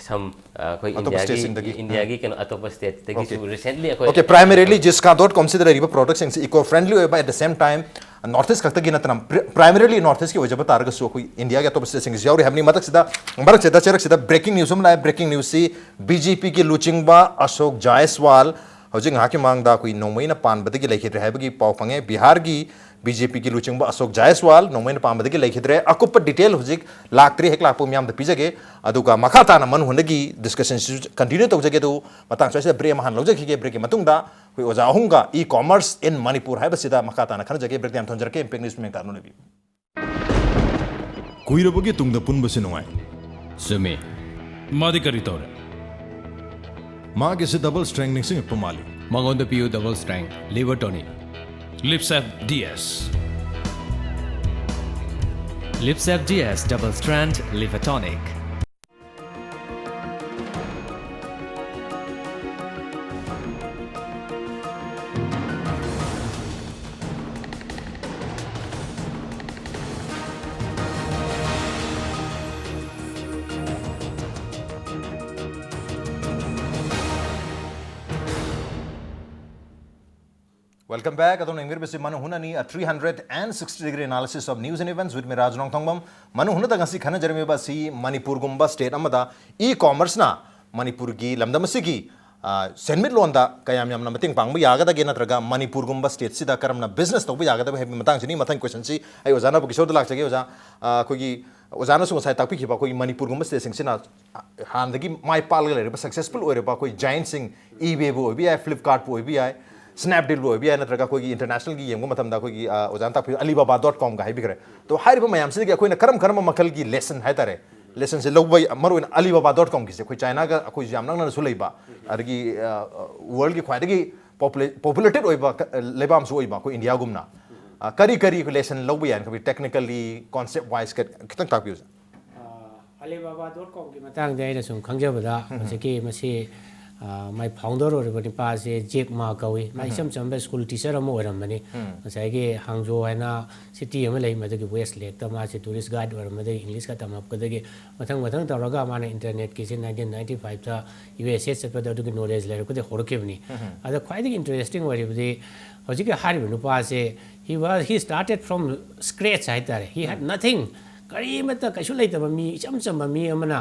ꯁꯝ ꯑꯩꯈꯣꯏ ꯑꯇꯣꯞꯄ ꯏꯟꯗꯤꯌꯥꯒꯤ stateꯁꯤꯡꯗꯒꯤ꯫ ꯏꯟꯗꯤꯌꯥꯒꯤ ꯀꯩꯅꯣ ꯑꯇꯣꯞꯄ ꯁ꯭ꯇꯦꯠꯇꯒꯤꯁꯨ ꯔꯤꯁꯦꯟꯠꯂꯤ ꯑꯩꯈꯣꯏ ꯑꯣꯀꯦ ꯄ꯭ꯔꯥꯏꯃꯔꯤꯂꯤ ꯖꯤꯁꯀꯥ ꯗꯣꯠ ꯀꯣꯝꯁꯤꯗ ꯂꯩꯔꯤꯕ ꯄ꯭ꯔꯣꯗꯛꯁꯤꯡꯁꯤ ꯏꯀꯣ ꯐ꯭ꯔꯦꯟꯂꯤ ꯑꯣꯏꯕ ꯑꯦꯠ ꯗ ꯁꯦꯝ ꯇꯥꯏꯝ ꯅꯣꯔꯠ ꯏꯁ ꯈꯛꯇꯒꯤ ꯅꯠꯇꯅ ꯄ꯭ꯔꯥꯏꯃꯔꯤꯂꯤ ꯅꯣꯔꯠ ꯏꯁꯀꯤ ꯑꯣꯏꯖꯕ ꯇꯥꯔꯒꯁꯨ ꯑꯩꯈꯣꯏ ꯏꯟꯗꯤꯌꯥꯒꯤ ꯑꯇꯣꯞꯄ ꯁ꯭ꯇꯦꯠꯁꯤꯡꯒꯤꯁꯨ ꯌꯥꯎꯔꯤ ꯍꯥꯏꯕꯅꯤ ꯃꯊꯛꯁꯤꯗ ꯃꯔꯛꯁꯤꯗ ꯆꯩꯔꯛꯁꯤꯗ ꯕ꯭ꯔꯦꯀꯤꯡ ꯅ꯭ꯌꯨꯁ ꯑꯃ ꯂꯥꯛꯑꯦ ꯕ꯭ꯔꯦꯀꯤꯡ ꯅ꯭ꯌꯨꯁꯁꯤ ꯕꯤ ꯖꯦ ꯄꯤꯒꯤ ꯂꯨꯆꯤꯡꯕ ꯑꯁꯣꯛ ꯖꯥꯏꯁꯋꯥꯜ ꯍꯧꯖꯤꯛ ꯉꯥꯏꯍꯥꯛꯀꯤ ꯃꯃꯥꯡꯗ ꯑꯩꯈꯣꯏ ꯅꯣꯡꯃꯩꯅ ꯄꯥꯟꯕꯗꯒꯤ ꯂꯩꯈꯤꯗ꯭ꯔꯦ ꯍꯥꯏꯕꯒꯤ ꯄꯥꯎ ꯐꯪꯉꯦ ꯕꯤꯍꯥꯔꯒꯤ ꯕꯤ ꯖꯦ ꯄꯤꯒꯤ ꯂꯨꯆꯤꯡꯕ ꯑꯁꯣꯛ ꯖꯥꯏꯁꯋꯥꯜ ꯅꯣꯡꯃꯩꯅ ꯄꯥꯟꯕꯗꯒꯤ ꯂꯩꯈꯤꯗ꯭ꯔꯦ ꯑꯀꯨꯞꯄ ꯗꯤꯇꯦꯜ ꯍꯧꯖꯤꯛ ꯂꯥꯛꯇ꯭ꯔꯤ ꯍꯦꯛ ꯂꯥꯛꯄ ꯃꯤꯌꯥꯝꯗ ꯄꯤꯖꯒꯦ ꯑꯗꯨꯒ ꯃꯈꯥ ꯇꯥꯅ ꯃꯅꯨꯡ ꯍꯨꯠꯅꯒꯤ ꯗꯤꯁꯀꯁꯟꯁꯤꯁꯨ ꯀꯟꯇꯤꯅ꯭ꯌꯨ ꯇꯧꯖꯒꯦ ꯑꯗꯨ ꯃꯇꯥꯡ ꯁ꯭ꯋꯥꯏꯁꯤꯗ ꯕ꯭ꯔꯦꯛ ꯑꯃ ꯍꯥꯟꯅ ꯂꯧꯖꯈꯤꯒꯦ ꯕ꯭ꯔꯦꯛꯀꯤ ꯃꯇꯨꯡꯗ ꯑꯩꯈꯣꯏ ꯑꯣꯖꯥ ꯑꯍꯨꯝꯒ ꯏ ꯀꯣꯃꯔꯁ ꯏꯟ ꯃꯅꯤꯄꯨꯔ ꯍꯥꯏꯕꯁꯤꯗ ꯃꯈꯥ ꯇꯥꯅ ꯈꯟꯅꯖꯒꯦ ꯕ꯭ꯔꯦꯛꯇ ꯌꯥꯝ ꯊꯣꯟꯖꯔꯛꯀꯦ ꯏꯝꯄꯦꯛ ꯅ꯭ꯌꯨꯁ ꯃꯦꯡ ꯇꯥꯔꯅ ꯂꯩꯕꯤꯌꯨ ꯀꯨꯏꯔꯕꯒꯤ ꯇꯨꯡꯗ ꯄꯨꯟꯕꯁꯤ ꯅꯨꯡꯉꯥꯏ꯫ ꯆꯨꯝꯃꯤ꯫ ꯃꯥꯗꯤ ꯀꯔꯤ ꯇꯧꯔꯦ? ꯃꯥꯒꯤꯁꯤ ꯗꯕꯜ ꯁ꯭ꯇ꯭ꯔꯦꯡ ꯅꯤꯡꯁꯤꯡꯉꯛꯄ ꯃꯥꯜꯂꯤ꯫ ꯃꯉꯣꯟꯗ ꯄꯤꯌꯨ ꯗꯕꯜ ꯁ꯭ꯇ꯭ꯔꯦꯡ ꯂꯤꯚꯔ ꯇꯣꯅꯤꯛ꯫ ꯂꯤꯞꯁꯦꯞ ꯗꯤ ꯑꯦꯁ꯫ ꯂꯤꯞꯁꯦꯞ D S double strength liver tonic. Welcome back. ꯑꯗꯣꯝꯅ ꯌꯦꯡꯕꯤꯔꯤꯕꯁꯤ ꯃꯅꯨꯡ ꯍꯨꯠꯅꯅꯤ, a three hundred and sixty degree analysis of news and events with me, ꯔꯥꯖ ꯅꯣꯡꯊꯣꯡꯕꯝ꯫ ꯃꯅꯨꯡ ꯍꯨꯠꯅꯗ ꯉꯁꯤ ꯈꯟꯅꯖꯔꯝꯃꯤꯕ ꯑꯁꯤ ꯃꯅꯤꯄꯨꯔꯒꯨꯝꯕ ꯁ꯭ꯇꯦꯠ ꯑꯃꯗ ꯏ ꯀꯣꯃꯔꯁꯅ ꯃꯅꯤꯄꯨꯔꯒꯤ ꯂꯝꯗꯝ ꯑꯁꯤꯒꯤ, ꯑ, ꯁꯦꯟꯃꯤꯠꯂꯣꯟꯗ ꯀꯌꯥꯝ ꯌꯥꯝꯅ ꯃꯇꯦꯡ ꯄꯥꯡꯕ ꯌꯥꯒꯗꯒꯦ, ꯅꯠꯇ꯭ꯔꯒ ꯃꯅꯤꯄꯨꯔꯒꯨꯝꯕ ꯁ꯭ꯇꯦꯠꯁꯤꯗ ꯀꯔꯝꯅ ꯕꯤꯖꯤꯅꯦꯁ ꯇꯧꯕ ꯌꯥꯒꯗꯕ ꯍꯥꯏꯕꯒꯤ ꯃꯇꯥꯡꯁꯤꯅꯤ꯫ ꯃꯊꯪ ꯀꯣꯏꯁꯟꯁꯤ ꯑꯩ ꯑꯣꯖꯥ ꯅꯕꯨꯀꯤꯁꯣꯔꯗ ꯂꯥꯛꯆꯒꯦ꯫ ꯑꯣꯖꯥ, ꯑ, ꯑꯩꯈꯣꯏꯒꯤ ꯑꯣꯖꯥꯅꯁꯨ ꯉꯁꯥꯏ ꯇꯥꯛꯄꯤꯈꯤꯕ ꯑꯩꯈꯣꯏꯒꯤ ꯃꯅꯤꯄꯨꯔꯒꯨꯝꯕ ꯁ꯭ꯇꯦꯠꯁꯤꯡꯁꯤꯅ ꯍꯥꯟꯅꯗꯒꯤ ꯃꯥꯏ ꯄꯥꯛꯂꯒ ꯂꯩꯔꯤꯕ ꯁꯛꯁꯦꯁꯐꯨꯜ ꯑꯣꯏꯔꯕ ꯑꯩꯈꯣꯏ ꯖꯥꯏꯟꯁꯤꯡ ꯏꯕꯦꯕꯨ ꯑꯣꯏꯕ ꯌꯥꯏ, ꯐ꯭ꯂꯤꯞꯀꯥꯔꯠꯄꯨ ꯑꯣꯏꯕ ꯌꯥꯏ, ꯁ꯭ꯅꯦꯞꯗꯤꯜꯕꯨ ꯑꯣꯏꯕ ꯌꯥꯏ, ꯅꯠꯇ꯭ꯔꯒ ꯑꯩꯈꯣꯏꯒꯤ ꯏꯟꯇꯔꯅꯦꯁꯅꯦꯜꯒꯤ ꯌꯦꯡꯕ ꯃꯇꯝꯗ ꯑꯩꯈꯣꯏꯒꯤ, ꯑ, ꯑꯣꯖꯥꯅ ꯇꯥꯛꯄꯤꯕ Alibaba dot comꯒ ꯍꯥꯏꯕꯤꯈ꯭ꯔꯦ꯫ ꯑꯗꯣ ꯍꯥꯏꯔꯤꯕ ꯃꯌꯥꯝꯁꯤꯗꯒꯤ ꯑꯩꯈꯣꯏꯅ ꯀꯔꯝ ꯀꯔꯝꯕ ꯃꯈꯜꯒꯤ ꯂꯦꯁꯟ ꯍꯥꯏꯇꯥꯔꯦ, ꯂꯦꯁꯟꯁꯦ ꯂꯧꯕ ꯌꯥ-, ꯃꯔꯨꯑꯣꯏꯅ Alibaba dot comꯒꯤꯁꯦ ꯑꯩꯈꯣꯏ ꯆꯥꯏꯅꯥꯒ ꯑꯩꯈꯣꯏꯁꯨ ꯌꯥꯝ ꯅꯛꯅꯅꯁꯨ ꯂꯩꯕ, ꯑꯗꯒꯤ, ꯑ, ꯋꯥꯔꯜꯒꯤ ꯈ꯭ꯋꯥꯏꯗꯒꯤ ꯄꯣꯄꯨꯂꯦꯇꯦꯠ ꯑꯣꯏꯕ ꯂꯩꯕꯥꯛ ꯑꯃꯁꯨ ꯑꯣꯏꯕ ꯑꯩꯈꯣꯏ ꯏꯟꯗꯤꯌꯥꯒꯨꯝꯅ꯫ ꯀꯔꯤ ꯀꯔꯤ ꯂꯦꯁꯟ ꯂꯧꯕ ꯌꯥꯏꯅ ꯈꯟꯕꯤ? ꯇꯦꯛꯅꯤꯀꯦꯜꯂꯤ, ꯀꯣꯟꯁꯦꯞ ꯋꯥꯏꯁ ꯈꯤꯇꯪ ꯇꯥꯛꯄꯤꯌꯨ꯫ ꯑꯂꯤꯕꯥꯕꯥ ꯗꯣꯠ ꯀꯣꯝꯒꯤ ꯃꯇꯥꯡꯗ ꯑꯩꯅ ꯁꯨꯝ ꯈꯪꯖꯕꯗ, ꯍꯧꯖꯤꯛꯀꯤ ꯃꯁꯤ ꯃꯥꯏ ꯐꯥꯎꯟꯗꯔ ꯑꯣꯏꯔꯤꯕ ꯅꯨꯄꯥꯁꯦ ꯖꯦꯛ ꯃꯥ ꯀꯧꯏ꯫ ꯃꯥ ꯏꯆꯝ ꯆꯝꯕ ꯁ꯭ꯀꯨꯜ ꯇꯤꯆꯔ ꯑꯃ ꯑꯣꯏꯔꯝꯕꯅꯤ꯫ ꯉꯁꯥꯏꯒꯤ ꯍꯥꯡꯖꯣ ꯍꯥꯏꯅ ꯁꯤꯇꯤ ꯑꯃ ꯂꯩ, ꯃꯗꯨꯒꯤ ꯋꯦꯁ ꯂꯦꯛꯇ ꯃꯥꯁꯦ ꯇꯨꯔꯤꯁ ꯒꯥꯏꯗ ꯑꯣꯏꯔꯝꯕꯗꯒꯤ ꯏꯪꯂꯤꯁꯀ ꯇꯝꯃꯛꯄꯗꯒꯤ ꯃꯊꯪ ꯃꯊꯪ ꯇꯧꯔꯒ ꯃꯥꯅ ꯏꯟꯇꯔꯅꯦꯠꯀꯤꯁꯦ ꯅꯥꯏꯟꯇꯤꯟ ꯅꯥꯏꯟꯇꯤ ꯐꯥꯏꯚꯇ ꯌꯨ ꯑꯦꯁ ꯑꯦ ꯆꯠꯄꯗ ꯑꯗꯨꯒꯤ ꯅꯣꯂꯦꯖ ꯂꯩꯔꯛꯄꯗꯒꯤ ꯍꯧꯔꯛꯈꯤꯕꯅꯤ꯫ ꯑꯗ ꯈ꯭ꯋꯥꯏꯗꯒꯤ ꯏꯟꯇꯔꯦꯁꯇꯤꯡ ꯑꯣꯏꯔꯤꯕꯗꯤ ꯍꯧꯖꯤꯛꯀꯤ ꯍꯥꯏꯔꯤꯕ ꯅꯨꯄꯥꯁꯦ, he was he started from scratch ꯍꯥꯏꯇꯥꯔꯦ꯫ He had nothing, ꯀꯔꯤꯃꯠꯇ ꯀꯩꯁꯨ ꯂꯩꯇꯕ ꯃꯤ, ꯏꯆꯝ ꯆꯝꯕ ꯃꯤ ꯑꯃꯅ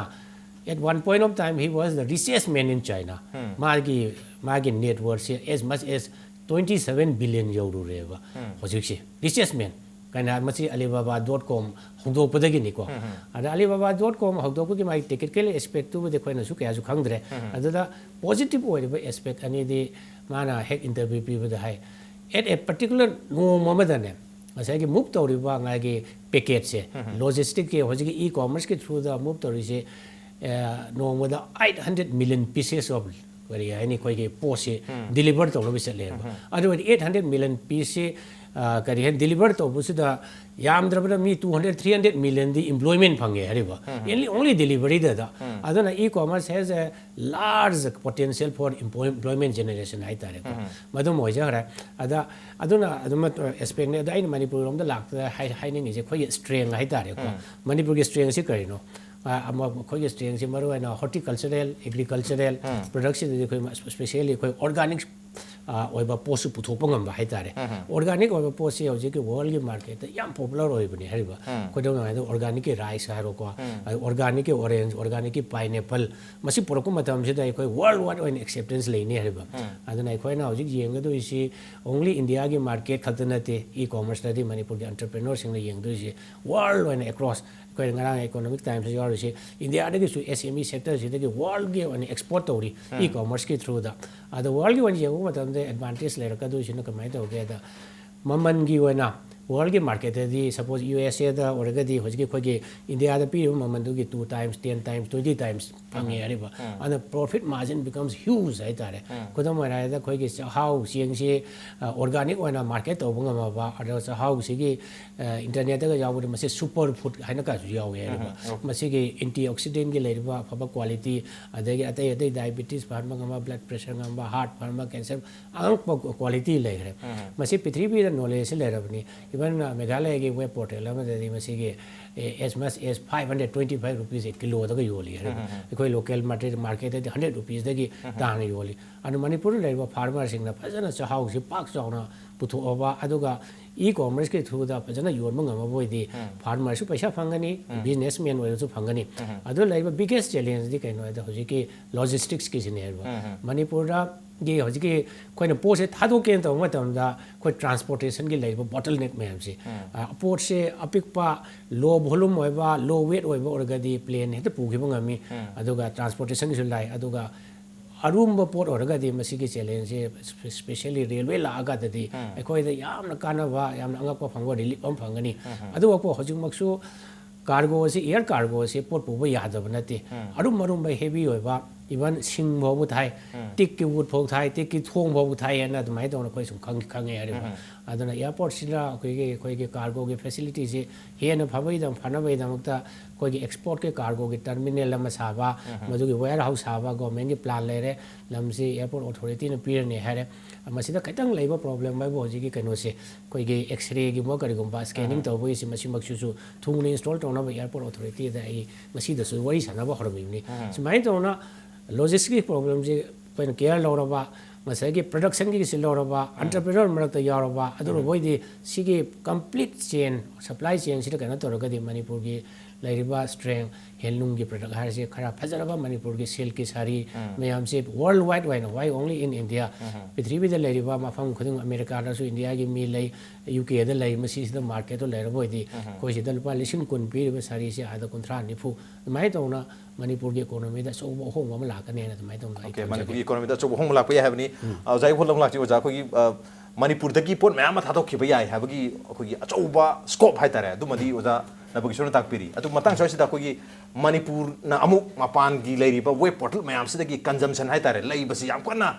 at one point of time he was the richest man in China꯫ ꯃꯥꯒꯤ ꯃꯥꯒꯤ ꯅꯦꯠ ꯋꯔꯠꯁꯦ as much as twenty seven billion ꯌꯧꯔꯨꯔꯦꯕ꯫ ꯍꯧꯖꯤꯛꯁꯦ richest man ꯀꯩꯅꯣ, ꯃꯁꯤ ꯑꯂꯤꯕꯥꯕꯥ ꯗꯣꯠ ꯀꯣꯝ ꯍꯧꯗꯣꯛꯄꯗꯒꯤꯅꯤꯀꯣ꯫ ꯑꯗ ꯑꯂꯤꯕꯥꯕꯥ ꯗꯣꯠ ꯀꯣꯝ ꯍꯧꯗꯣꯛꯄꯒꯤ ꯃꯥꯒꯤ ꯇꯦꯛꯅꯤꯀꯦꯜ ꯑꯦꯁꯄꯦꯛꯇꯨꯕꯨꯗꯤ ꯑꯩꯈꯣꯏꯅꯁꯨ ꯀꯌꯥꯁꯨ ꯈꯪꯗ꯭ꯔꯦ꯫ ꯑꯗꯨꯗ ꯄꯣꯖꯤꯇꯤꯚ ꯑꯣꯏꯔꯤꯕ ꯑꯦꯁꯄꯦꯛ ꯑꯅꯤꯗꯤ ꯃꯥꯅ ꯍꯦꯛ ꯏꯟꯇꯔꯚ꯭ꯌꯨ ꯄꯤꯕꯗ ꯍꯥꯏ, at a particular ꯅꯣꯡꯃ ꯑꯃꯗꯅꯦ ꯉꯁꯥꯏꯒꯤ ꯃꯨꯚ ꯇꯧꯔꯤꯕ ꯉꯥꯏꯒꯤ ꯄꯦꯀꯦꯠꯁꯦ, ꯂꯣꯖꯤꯁꯇꯤꯛꯀꯤ ꯍꯧꯖꯤꯛꯀꯤ ꯏ ꯀꯣꯃꯔꯁꯀꯤ ꯊ꯭ꯔꯨꯗ ꯃꯨꯚ ꯇꯧꯔꯤꯁꯦ, ꯑ, ꯅꯣꯡꯃꯗ eight hundred million pieces of, ꯀꯔꯤ ꯍꯥꯏꯅꯤ, ꯑꯩꯈꯣꯏꯒꯤ ꯄꯣꯠꯁꯤ ꯗꯤꯂꯤꯚꯔ ꯇꯧꯅꯕ ꯆꯠꯂꯦꯕ꯫ ꯑꯗꯨ ꯑꯣꯏꯔꯗꯤ eight hundred million pieceꯁꯤ, ꯑ, ꯀꯔꯤ ꯍꯥꯏꯅꯤ, ꯗꯤꯂꯤꯚꯔ ꯇꯧꯕꯁꯤꯗ ꯌꯥꯝꯗ꯭ꯔꯕꯗ ꯃꯤ two hundred, three hundred millionꯗꯤ employment ꯐꯪꯉꯦ ꯍꯥꯏꯔꯤꯕ, only, only deliveryꯗꯗ꯫ ꯑꯗꯨꯅ e commerce has a large potential for employment generation ꯍꯥꯏꯇꯥꯔꯦꯀꯣ꯫ ꯃꯗꯨꯝ ꯑꯣꯏꯖꯈ꯭ꯔꯦ꯫ ꯑꯗ ꯑꯗꯨꯅ ꯑꯗꯨꯝ ꯑꯦꯁꯄꯦꯛꯅꯤ꯫ ꯑꯗ ꯑꯩꯅ ꯃꯅꯤꯄꯨꯔ ꯂꯣꯝꯗ ꯂꯥꯛꯄꯗ ꯍꯥꯏ-, ꯍꯥꯏꯅꯤꯡꯉꯤꯁꯦ ꯑꯩꯈꯣꯏꯒꯤ ꯁ꯭ꯇ꯭ꯔꯦꯡ ꯍꯥꯏꯇꯥꯔꯦꯀꯣ꯫ ꯃꯅꯤꯄꯨꯔꯒꯤ ꯁ꯭ꯇ꯭ꯔꯦꯡꯁꯤ ꯀꯔꯤꯅꯣ? ꯑ, ꯑꯃ ꯑꯩꯈꯣꯏꯒꯤ ꯁ꯭ꯇ꯭ꯔꯦꯡꯁꯤ ꯃꯔꯨꯑꯣꯏꯅ ꯍꯣꯔꯇꯤꯀꯜꯆꯔꯦꯜ, ꯑꯦꯒ꯭ꯔꯤꯀꯜꯆꯔꯦꯜ ꯄ꯭ꯔꯗꯛꯁꯤꯗꯗꯤ ꯑꯩꯈꯣꯏ ꯁ꯭ꯄꯦꯁꯤꯌꯦꯜꯂꯤ ꯑꯩꯈꯣꯏ ꯑꯣꯔꯒꯥꯅꯤꯛ, ꯑ, ꯑꯣꯏꯕ ꯄꯣꯠꯁꯨ ꯄꯨꯊꯣꯛꯄ ꯉꯝꯕ ꯍꯥꯏꯇꯥꯔꯦ꯫ ꯑꯣꯔꯒꯥꯅꯤꯛ ꯑꯣꯏꯕ ꯄꯣꯠꯁꯤ ꯍꯧꯖꯤꯛꯀꯤ ꯋꯥꯔꯜꯒꯤ ꯃꯥꯔꯀꯦꯠꯇ ꯌꯥꯝ ꯄꯣꯄꯨꯂꯔ ꯑꯣꯏꯕꯅꯤ ꯍꯥꯏꯔꯤꯕ꯫ ꯈꯨꯗꯝ ꯑꯣꯏꯅ ꯍꯥꯏꯔꯕꯗ ꯑꯣꯔꯒꯥꯅꯤꯛꯀꯤ ꯔꯥꯏꯁ ꯍꯥꯏꯔꯣꯀꯣ, ꯑꯗ ꯑꯣꯔꯒꯥꯅꯤꯛꯀꯤ ꯑꯣꯔꯦꯟꯖ, ꯑꯣꯔꯒꯥꯅꯤꯛꯀꯤ ꯄꯥꯏꯅꯦꯄꯜ, ꯃꯁꯤ ꯄꯨꯔꯛꯄ ꯃꯇꯝꯁꯤꯗ ꯑꯩꯈꯣꯏ ꯋꯥꯔꯜ ꯋꯥꯏꯗ ꯑꯣꯏꯅ ꯑꯦꯛꯁꯦꯞꯇꯦꯟꯁ ꯂꯩꯅꯤ ꯍꯥꯏꯔꯤꯕ꯫ ꯑꯗꯨꯅ ꯑꯩꯈꯣꯏꯅ ꯍꯧꯖꯤꯛ ꯌꯦꯡꯒꯗꯣꯏꯁꯤ only ꯏꯟꯗꯤꯌꯥꯒꯤ ꯃꯥꯔꯀꯦꯠ ꯈꯛꯇ ꯅꯠꯇꯦ, ꯏ ꯀꯣꯃꯔꯁꯇꯗꯤ ꯃꯅꯤꯄꯨꯔꯒꯤ ꯑꯦꯟꯇꯔꯄ꯭ꯔꯦꯅꯔꯁꯤꯡꯅ ꯌꯦꯡꯗꯣꯏꯁꯤ ꯋꯥꯔꯜ ꯑꯣꯏꯅ ꯑꯦꯀ꯭ꯔꯣꯁ꯫ ꯑꯩꯈꯣꯏ ꯉꯔꯥꯡ ꯏꯀꯣꯅꯣꯃꯤꯛ ꯇꯥꯏꯝꯁꯇ ꯌꯥꯎꯔꯤꯁꯤ ꯏꯟꯗꯤꯌꯥꯗꯒꯤꯁꯨ ꯑꯦꯁ ꯑꯦꯝ ꯏ ꯁꯦꯛꯇꯔꯁꯤꯗꯒꯤ ꯋꯥꯔꯜꯒꯤ ꯑꯣꯏꯅ ꯑꯦꯛꯁꯄꯣꯔꯠ ꯇꯧꯔꯤ ꯏ ꯀꯣꯃꯔꯁꯀꯤ ꯊ꯭ꯔꯨꯗ꯫ ꯑꯗ ꯋꯥꯔꯜꯒꯤ ꯑꯣꯏꯅ ꯌꯦꯡꯕ ꯃꯇꯝꯗ ꯑꯦꯗꯚꯥꯟꯇꯦꯖ ꯂꯩꯔꯛꯀꯗꯣꯏꯁꯤꯅ ꯀꯃꯥꯏꯅ ꯇꯧꯒꯦꯗ, ꯃꯃꯜꯒꯤ ꯑꯣꯏꯅ ꯋꯥꯔꯜꯒꯤ ꯃꯥꯔꯀꯦꯠꯇꯗꯤ, ꯁꯄꯣꯁ ꯌꯨ ꯑꯦꯁ ꯑꯦꯗ ꯑꯣꯏꯔꯒꯗꯤ, ꯍꯧꯖꯤꯛꯀꯤ ꯑꯩꯈꯣꯏꯒꯤ ꯏꯟꯗꯤꯌꯥꯗ ꯄꯤꯔꯤꯕ ꯃꯃꯜꯗꯨꯒꯤ two times, ten times, twenty times ꯐꯪꯉꯦ ꯍꯥꯏꯔꯤꯕ꯫ ꯑꯗꯨꯅ profit margin becomes huge ꯍꯥꯏꯇꯥꯔꯦ꯫ ꯈꯨꯗꯝ ꯑꯣꯏꯅ ꯍꯥꯏꯔꯕꯗ, ꯑꯩꯈꯣꯏꯒꯤ ꯆꯥꯛꯍꯥꯎ ꯆꯦꯡꯁꯤ ꯑꯣꯔꯒꯥꯅꯤꯛ ꯑꯣꯏꯅ ꯃꯥꯔꯀꯦꯠ ꯇꯧꯕ ꯉꯝꯃꯕ, ꯑꯗꯨꯒ ꯆꯥꯛꯍꯥꯎꯁꯤꯒꯤ ꯏꯟꯇꯔꯅꯦꯠꯇꯒ ꯌꯥꯎꯕꯗ ꯃꯁꯤ ꯁꯨꯄꯔ ꯐꯨꯗ ꯍꯥꯏꯅ ꯀꯥꯏꯁꯨ ꯌꯥꯎꯋꯦ ꯍꯥꯏꯔꯤꯕ꯫ ꯃꯁꯤꯒꯤ ꯑꯦꯟꯇꯤ ꯑꯣꯛꯁꯤꯗꯦꯟꯒꯤ ꯂꯩꯔꯤꯕ ꯑꯐꯕ ꯀ꯭ꯋꯥꯂꯤꯇꯤ, ꯑꯗꯒꯤ ꯑꯇꯩ ꯑꯇꯩ ꯗꯥꯏꯕꯤꯇꯤꯁ ꯐꯍꯟꯕ ꯉꯝꯕ, ꯕ꯭ꯂꯗ ꯄ꯭ꯔꯦꯁꯔ ꯉꯝꯕ, ꯍꯥꯔꯠ ꯐꯍꯟꯕ, ꯀꯦꯟꯁꯔ, ꯑꯉꯛꯄ ꯀ꯭ꯋꯥꯂꯤꯇꯤ ꯂꯩꯈ꯭ꯔꯦ꯫ ꯃꯁꯤ ꯄ꯭ꯔꯤꯊꯤꯕꯤꯗ ꯅꯣꯂꯦꯖꯁꯤ ꯂꯩꯔꯕꯅꯤ꯫ ꯏꯚꯟ ꯃꯦꯘꯥꯂꯌꯒꯤ ꯋꯦꯕ ꯄꯣꯔꯇꯦꯜ ꯑꯃꯗꯗꯤ ꯃꯁꯤꯒꯤ as much as five hundred twenty five rupees ꯀꯤꯂꯣꯗꯒ ꯌꯣꯜꯂꯤ ꯍꯥꯏꯔꯤꯕ꯫ ꯑꯩꯈꯣꯏ ꯂꯣꯀꯦꯜ ꯃꯥꯔꯀꯦꯠꯇꯗꯤ ꯍꯟꯗ꯭ꯔꯦꯠ ꯔꯨꯄꯤꯁꯇꯒꯤ ꯇꯥꯅ ꯌꯣꯜꯂꯤ꯫ ꯑꯗꯨ ꯃꯅꯤꯄꯨꯔꯗ ꯂꯩꯔꯤꯕ ꯐꯥꯔꯃꯔꯁꯤꯡꯅ ꯐꯖꯅ ꯆꯥꯛꯍꯥꯎꯁꯤ ꯄꯥꯛ ꯆꯥꯎꯅ ꯄꯨꯊꯣꯛꯑꯕ, ꯑꯗꯨꯒ ꯏ ꯀꯣꯃꯔꯁꯀꯤ ꯊ꯭ꯔꯨꯗ ꯐꯖꯅ ꯌꯣꯟꯕ ꯉꯝꯃꯕ ꯑꯣꯏꯗꯤ, ꯐꯥꯔꯃꯔꯁꯨ ꯄꯩꯁꯥ ꯐꯪꯒꯅꯤ, ꯕꯤꯖꯤꯅꯦꯁ ꯃꯦꯟ ꯑꯣꯏꯔꯁꯨ ꯐꯪꯒꯅꯤ꯫ ꯑꯗꯨ ꯂꯩꯔꯤꯕ ꯕꯤꯒꯦꯁ ꯆꯦꯂꯦꯟꯖꯗꯤ ꯀꯩꯅꯣ ꯍꯥꯏꯗ, ꯍꯧꯖꯤꯛꯀꯤ ꯂꯣꯖꯤꯁꯇꯤꯛꯁꯀꯤꯁꯤꯅꯦ ꯍꯥꯏꯕ꯫ ꯃꯅꯤꯄꯨꯔꯗꯒꯤ ꯍꯧꯖꯤꯛꯀꯤ ꯑꯩꯈꯣꯏꯅ ꯄꯣꯠꯁꯦ ꯊꯥꯗꯣꯛꯀꯦꯅ ꯇꯧꯕ ꯃꯇꯝꯗ, ꯑꯩꯈꯣꯏ ꯇ꯭ꯔꯥꯟꯁꯄꯣꯔꯇꯦꯁꯟꯒꯤ ꯂꯩꯔꯤꯕ ꯕꯣꯇꯜꯅꯦꯛ ꯃꯌꯥꯝꯁꯦ, ꯑ, ꯄꯣꯠꯁꯦ ꯑꯄꯤꯛꯄ, ꯂꯣ ꯚꯣꯂꯨꯝ ꯑꯣꯏꯕ, ꯂꯣ ꯋꯦꯠ ꯑꯣꯏꯕ ꯑꯣꯏꯔꯒꯗꯤ ꯄ꯭ꯂꯦꯟ ꯍꯦꯛꯇ ꯄꯨꯈꯤꯕ ꯉꯝꯃꯤ꯫ ꯑꯗꯨꯒ ꯇ꯭ꯔꯥꯟꯁꯄꯣꯔꯇꯦꯁꯟꯒꯤꯁꯨ ꯂꯥꯏ꯫ ꯑꯗꯨꯒ ꯑꯔꯨꯝꯕ ꯄꯣꯠ ꯑꯣꯏꯔꯒꯗꯤ ꯃꯁꯤꯒꯤ ꯆꯦꯂꯦꯟꯖꯁꯦ, ꯁ꯭ꯄꯦꯁꯤꯌꯦꯜꯂꯤ ꯔꯦꯜꯋꯦ ꯂꯥꯛꯑꯒꯗꯗꯤ ꯑꯩꯈꯣꯏꯗ ꯌꯥꯝꯅ ꯀꯥꯟꯅꯕ, ꯌꯥꯝꯅ ꯑꯉꯛꯄ ꯐꯪꯕ ꯔꯤꯂꯤꯐ ꯑꯃ ꯐꯪꯒꯅꯤ꯫ ꯑꯗꯨꯒ ꯍꯧꯖꯤꯛꯃꯛꯁꯨ ꯀꯥꯔꯒꯣ ꯑꯁꯤ, ꯑꯦꯌꯔ ꯀꯥꯔꯒꯣ ꯑꯁꯤ ꯄꯣꯠ ꯄꯨꯕ ꯌꯥꯗꯕ ꯅꯠꯇꯦ꯫ ꯑꯔꯨꯝ ꯑꯔꯨꯝꯕ ꯍꯦꯚꯤ ꯑꯣꯏꯕ, ꯏꯚꯟ ꯁꯤꯡ ꯐꯥꯎꯕ ꯊꯥꯏ, ꯇꯤꯛꯀꯤ ꯋꯨꯠ ꯐꯥꯎ ꯊꯥꯏ, ꯇꯤꯛꯀꯤ ꯊꯣꯡ ꯐꯥꯎꯕ ꯊꯥꯏ ꯍꯥꯏꯅ ꯑꯗꯨꯃꯥꯏꯅ ꯇꯧꯅ ꯑꯩꯈꯣꯏ ꯁꯨꯝ ꯈꯪ-, ꯈꯪꯉꯦ ꯍꯥꯏꯔꯤꯕ꯫ ꯑꯗꯨꯅ ꯑꯦꯌꯔꯄꯣꯔꯠꯁꯤꯗ ꯑꯩꯈꯣꯏꯒꯤ, ꯑꯩꯈꯣꯏꯒꯤ ꯀꯥꯔꯒꯣꯒꯤ ꯐꯦꯁꯤꯂꯤꯇꯤꯁꯤ ꯍꯦꯟꯅ ꯐꯕꯒꯤꯗꯃꯛ, ꯐꯅꯕꯒꯤꯗꯃꯛꯇ ꯑꯩꯈꯣꯏꯒꯤ ꯑꯦꯛꯁꯄꯣꯔꯠꯀꯤ ꯀꯥꯔꯒꯣꯒꯤ ꯇꯔꯃꯤꯅꯦꯜ ꯑꯃ ꯁꯥꯕ, ꯃꯗꯨꯒꯤ ꯋꯦꯌꯔ ꯍꯥꯎꯁ ꯁꯥꯕ, ꯒꯣꯔꯃꯦꯟꯒꯤ ꯄ꯭ꯂꯥꯟ ꯂꯩꯔꯦ꯫ ꯂꯝꯁꯤ ꯑꯦꯌꯔꯄꯣꯔꯠ ꯑꯣꯊꯣꯔꯤꯇꯤꯅ ꯄꯤꯔꯅꯤ ꯍꯥꯏꯔꯦ꯫ ꯃꯁꯤꯗ ꯈꯤꯇꯪ ꯂꯩꯕ ꯄ꯭ꯔꯣꯕ꯭ꯂꯦꯝ ꯍꯥꯏꯕꯨ ꯍꯧꯖꯤꯛꯀꯤ ꯀꯩꯅꯣꯁꯦ, ꯑꯩꯈꯣꯏꯒꯤ ꯑꯦꯛꯁꯔꯦꯒꯨꯝꯕ ꯀꯔꯤꯒꯨꯝꯕ ꯁ꯭ꯀꯦꯅꯤꯡ ꯇꯧꯕꯒꯤꯁꯤ, ꯃꯁꯤꯃꯛꯁꯤꯁꯨ ꯊꯨꯅ ꯏꯟꯁꯇꯣꯜ ꯇꯧꯅꯕ ꯑꯦꯌꯔꯄꯣꯔꯠ ꯑꯣꯊꯣꯔꯤꯇꯤꯗ ꯑꯩ ꯉꯁꯤꯗꯁꯨ ꯋꯥꯔꯤ ꯁꯥꯟꯅꯕ ꯍꯧꯔꯝꯃꯤꯕꯅꯤ꯫ ꯁꯨꯃꯥꯏꯅ ꯇꯧꯅ ꯂꯣꯖꯤꯁꯇꯤꯛ ꯄ꯭ꯔꯣꯕ꯭ꯂꯦꯝꯁꯤ ꯑꯩꯈꯣꯏꯅ ꯀꯦꯌꯔ ꯂꯧꯔꯕ, ꯉꯁꯥꯏꯒꯤ ꯄ꯭ꯔꯗꯛꯁꯟꯒꯤꯁꯤ ꯂꯧꯔꯕ, ꯑꯦꯟꯇꯔꯄ꯭ꯔꯤꯅꯔ ꯃꯔꯛꯇ ꯌꯥꯎꯔꯕ, ꯑꯗꯨꯅ ꯃꯣꯏꯗꯤ ꯁꯤꯒꯤ ꯀꯝꯄ꯭ꯂꯤꯠ ꯆꯦꯟ, ꯁꯄ꯭ꯂꯥꯏ ꯆꯦꯟꯁꯤꯗ ꯀꯩꯅꯣ ꯇꯧꯔꯒꯗꯤ ꯃꯅꯤꯄꯨꯔꯒꯤ ꯂꯩꯔꯤꯕ ꯁ꯭ꯇ꯭ꯔꯦꯡ, ꯍꯦꯟꯂꯨꯝꯒꯤ ꯄ꯭ꯔꯗꯛ ꯍꯥꯏꯔꯤꯁꯦ ꯈꯔ ꯐꯖꯔꯕ ꯃꯅꯤꯄꯨꯔꯒꯤ ꯁꯤꯜꯛꯀꯤ ꯁꯥꯔꯤ ꯃꯌꯥꯝꯁꯦ ꯋꯥꯔꯜ ꯋꯥꯏꯗ ꯑꯣꯏꯅ, why only in India? ꯄ꯭ꯔꯤꯊꯤꯕꯤꯗ ꯂꯩꯔꯤꯕ ꯃꯐꯝ ꯈꯨꯗꯤꯡ, ꯑꯃꯦꯔꯤꯀꯥꯗꯁꯨ ꯏꯟꯗꯤꯌꯥꯒꯤ ꯃꯤ ꯂꯩ, ꯌꯨ ꯀꯦꯗ ꯂꯩ, ꯃꯁꯤꯁꯤꯗ ꯃꯥꯔꯀꯦꯠꯇꯣ ꯂꯩꯔꯕ ꯑꯣꯏꯗꯤ ꯑꯩꯈꯣꯏ ꯁꯤꯗ ꯂꯨꯄꯥ ꯂꯤꯁꯤꯡ ꯀꯨꯟ ꯄꯤꯔꯤꯕ ꯁꯥꯔꯤꯁꯦ ꯑꯥꯗ ꯀꯨꯟꯊ꯭ꯔꯥ, ꯅꯤꯐꯨ, ꯑꯗꯨꯃꯥꯏꯅ ꯇꯧꯅ ꯃꯅꯤꯄꯨꯔꯒꯤ ꯏꯀꯣꯅꯣꯃꯤꯗ ꯑꯆꯧꯕ ꯑꯍꯣꯡꯕ ꯑꯃ ꯂꯥꯛꯀꯅꯦꯅ ꯑꯗꯨꯃꯥꯏꯅ ꯇꯧꯅ ꯑꯩ ꯑꯣꯀꯦ, ꯊꯝꯖꯒꯦ꯫ ꯃꯅꯤꯄꯨꯔꯒꯤ ꯏꯀꯣꯅꯣꯃꯤꯗ ꯑꯆꯧꯕ ꯑꯍꯣꯡꯕ ꯂꯥꯛꯄ ꯌꯥꯏ ꯍꯥꯏꯕꯅꯤ꯫ ꯑ, ꯑꯣꯖꯥꯒꯤ ꯋꯥꯐꯝ ꯑꯃ ꯂꯥꯛꯆꯩ, ꯑꯣꯖꯥ, ꯑꯩꯈꯣꯏꯒꯤ, ꯑ, ꯃꯅꯤꯄꯨꯔꯗꯒꯤ ꯄꯣꯠ ꯃꯌꯥꯝ ꯑꯃ ꯊꯥꯗꯣꯛꯈꯤꯕ ꯌꯥꯏ ꯍꯥꯏꯕꯒꯤ ꯑꯩꯈꯣꯏꯒꯤ ꯑꯆꯧꯕ scope ꯍꯥꯏꯇꯥꯔꯦ, ꯑꯗꯨꯃꯗꯤ ꯑꯣꯖꯥ ꯅꯕꯀꯤꯁꯣꯔꯅ ꯇꯥꯛꯄꯤꯔꯤ꯫ ꯑꯗꯨ ꯃꯇꯥꯡ ꯁ꯭ꯋꯥꯏꯁꯤꯗ ꯑꯩꯈꯣꯏꯒꯤ ꯃꯅꯤꯄꯨꯔꯅ ꯑꯃꯨꯛ ꯃꯄꯥꯟꯒꯤ ꯂꯩꯔꯤꯕ web portal ꯃꯌꯥꯝꯁꯤꯗꯒꯤ consumption ꯍꯥꯏꯇꯥꯔꯦ, ꯂꯩꯕꯁꯤ ꯌꯥꯝ ꯀꯟꯅ,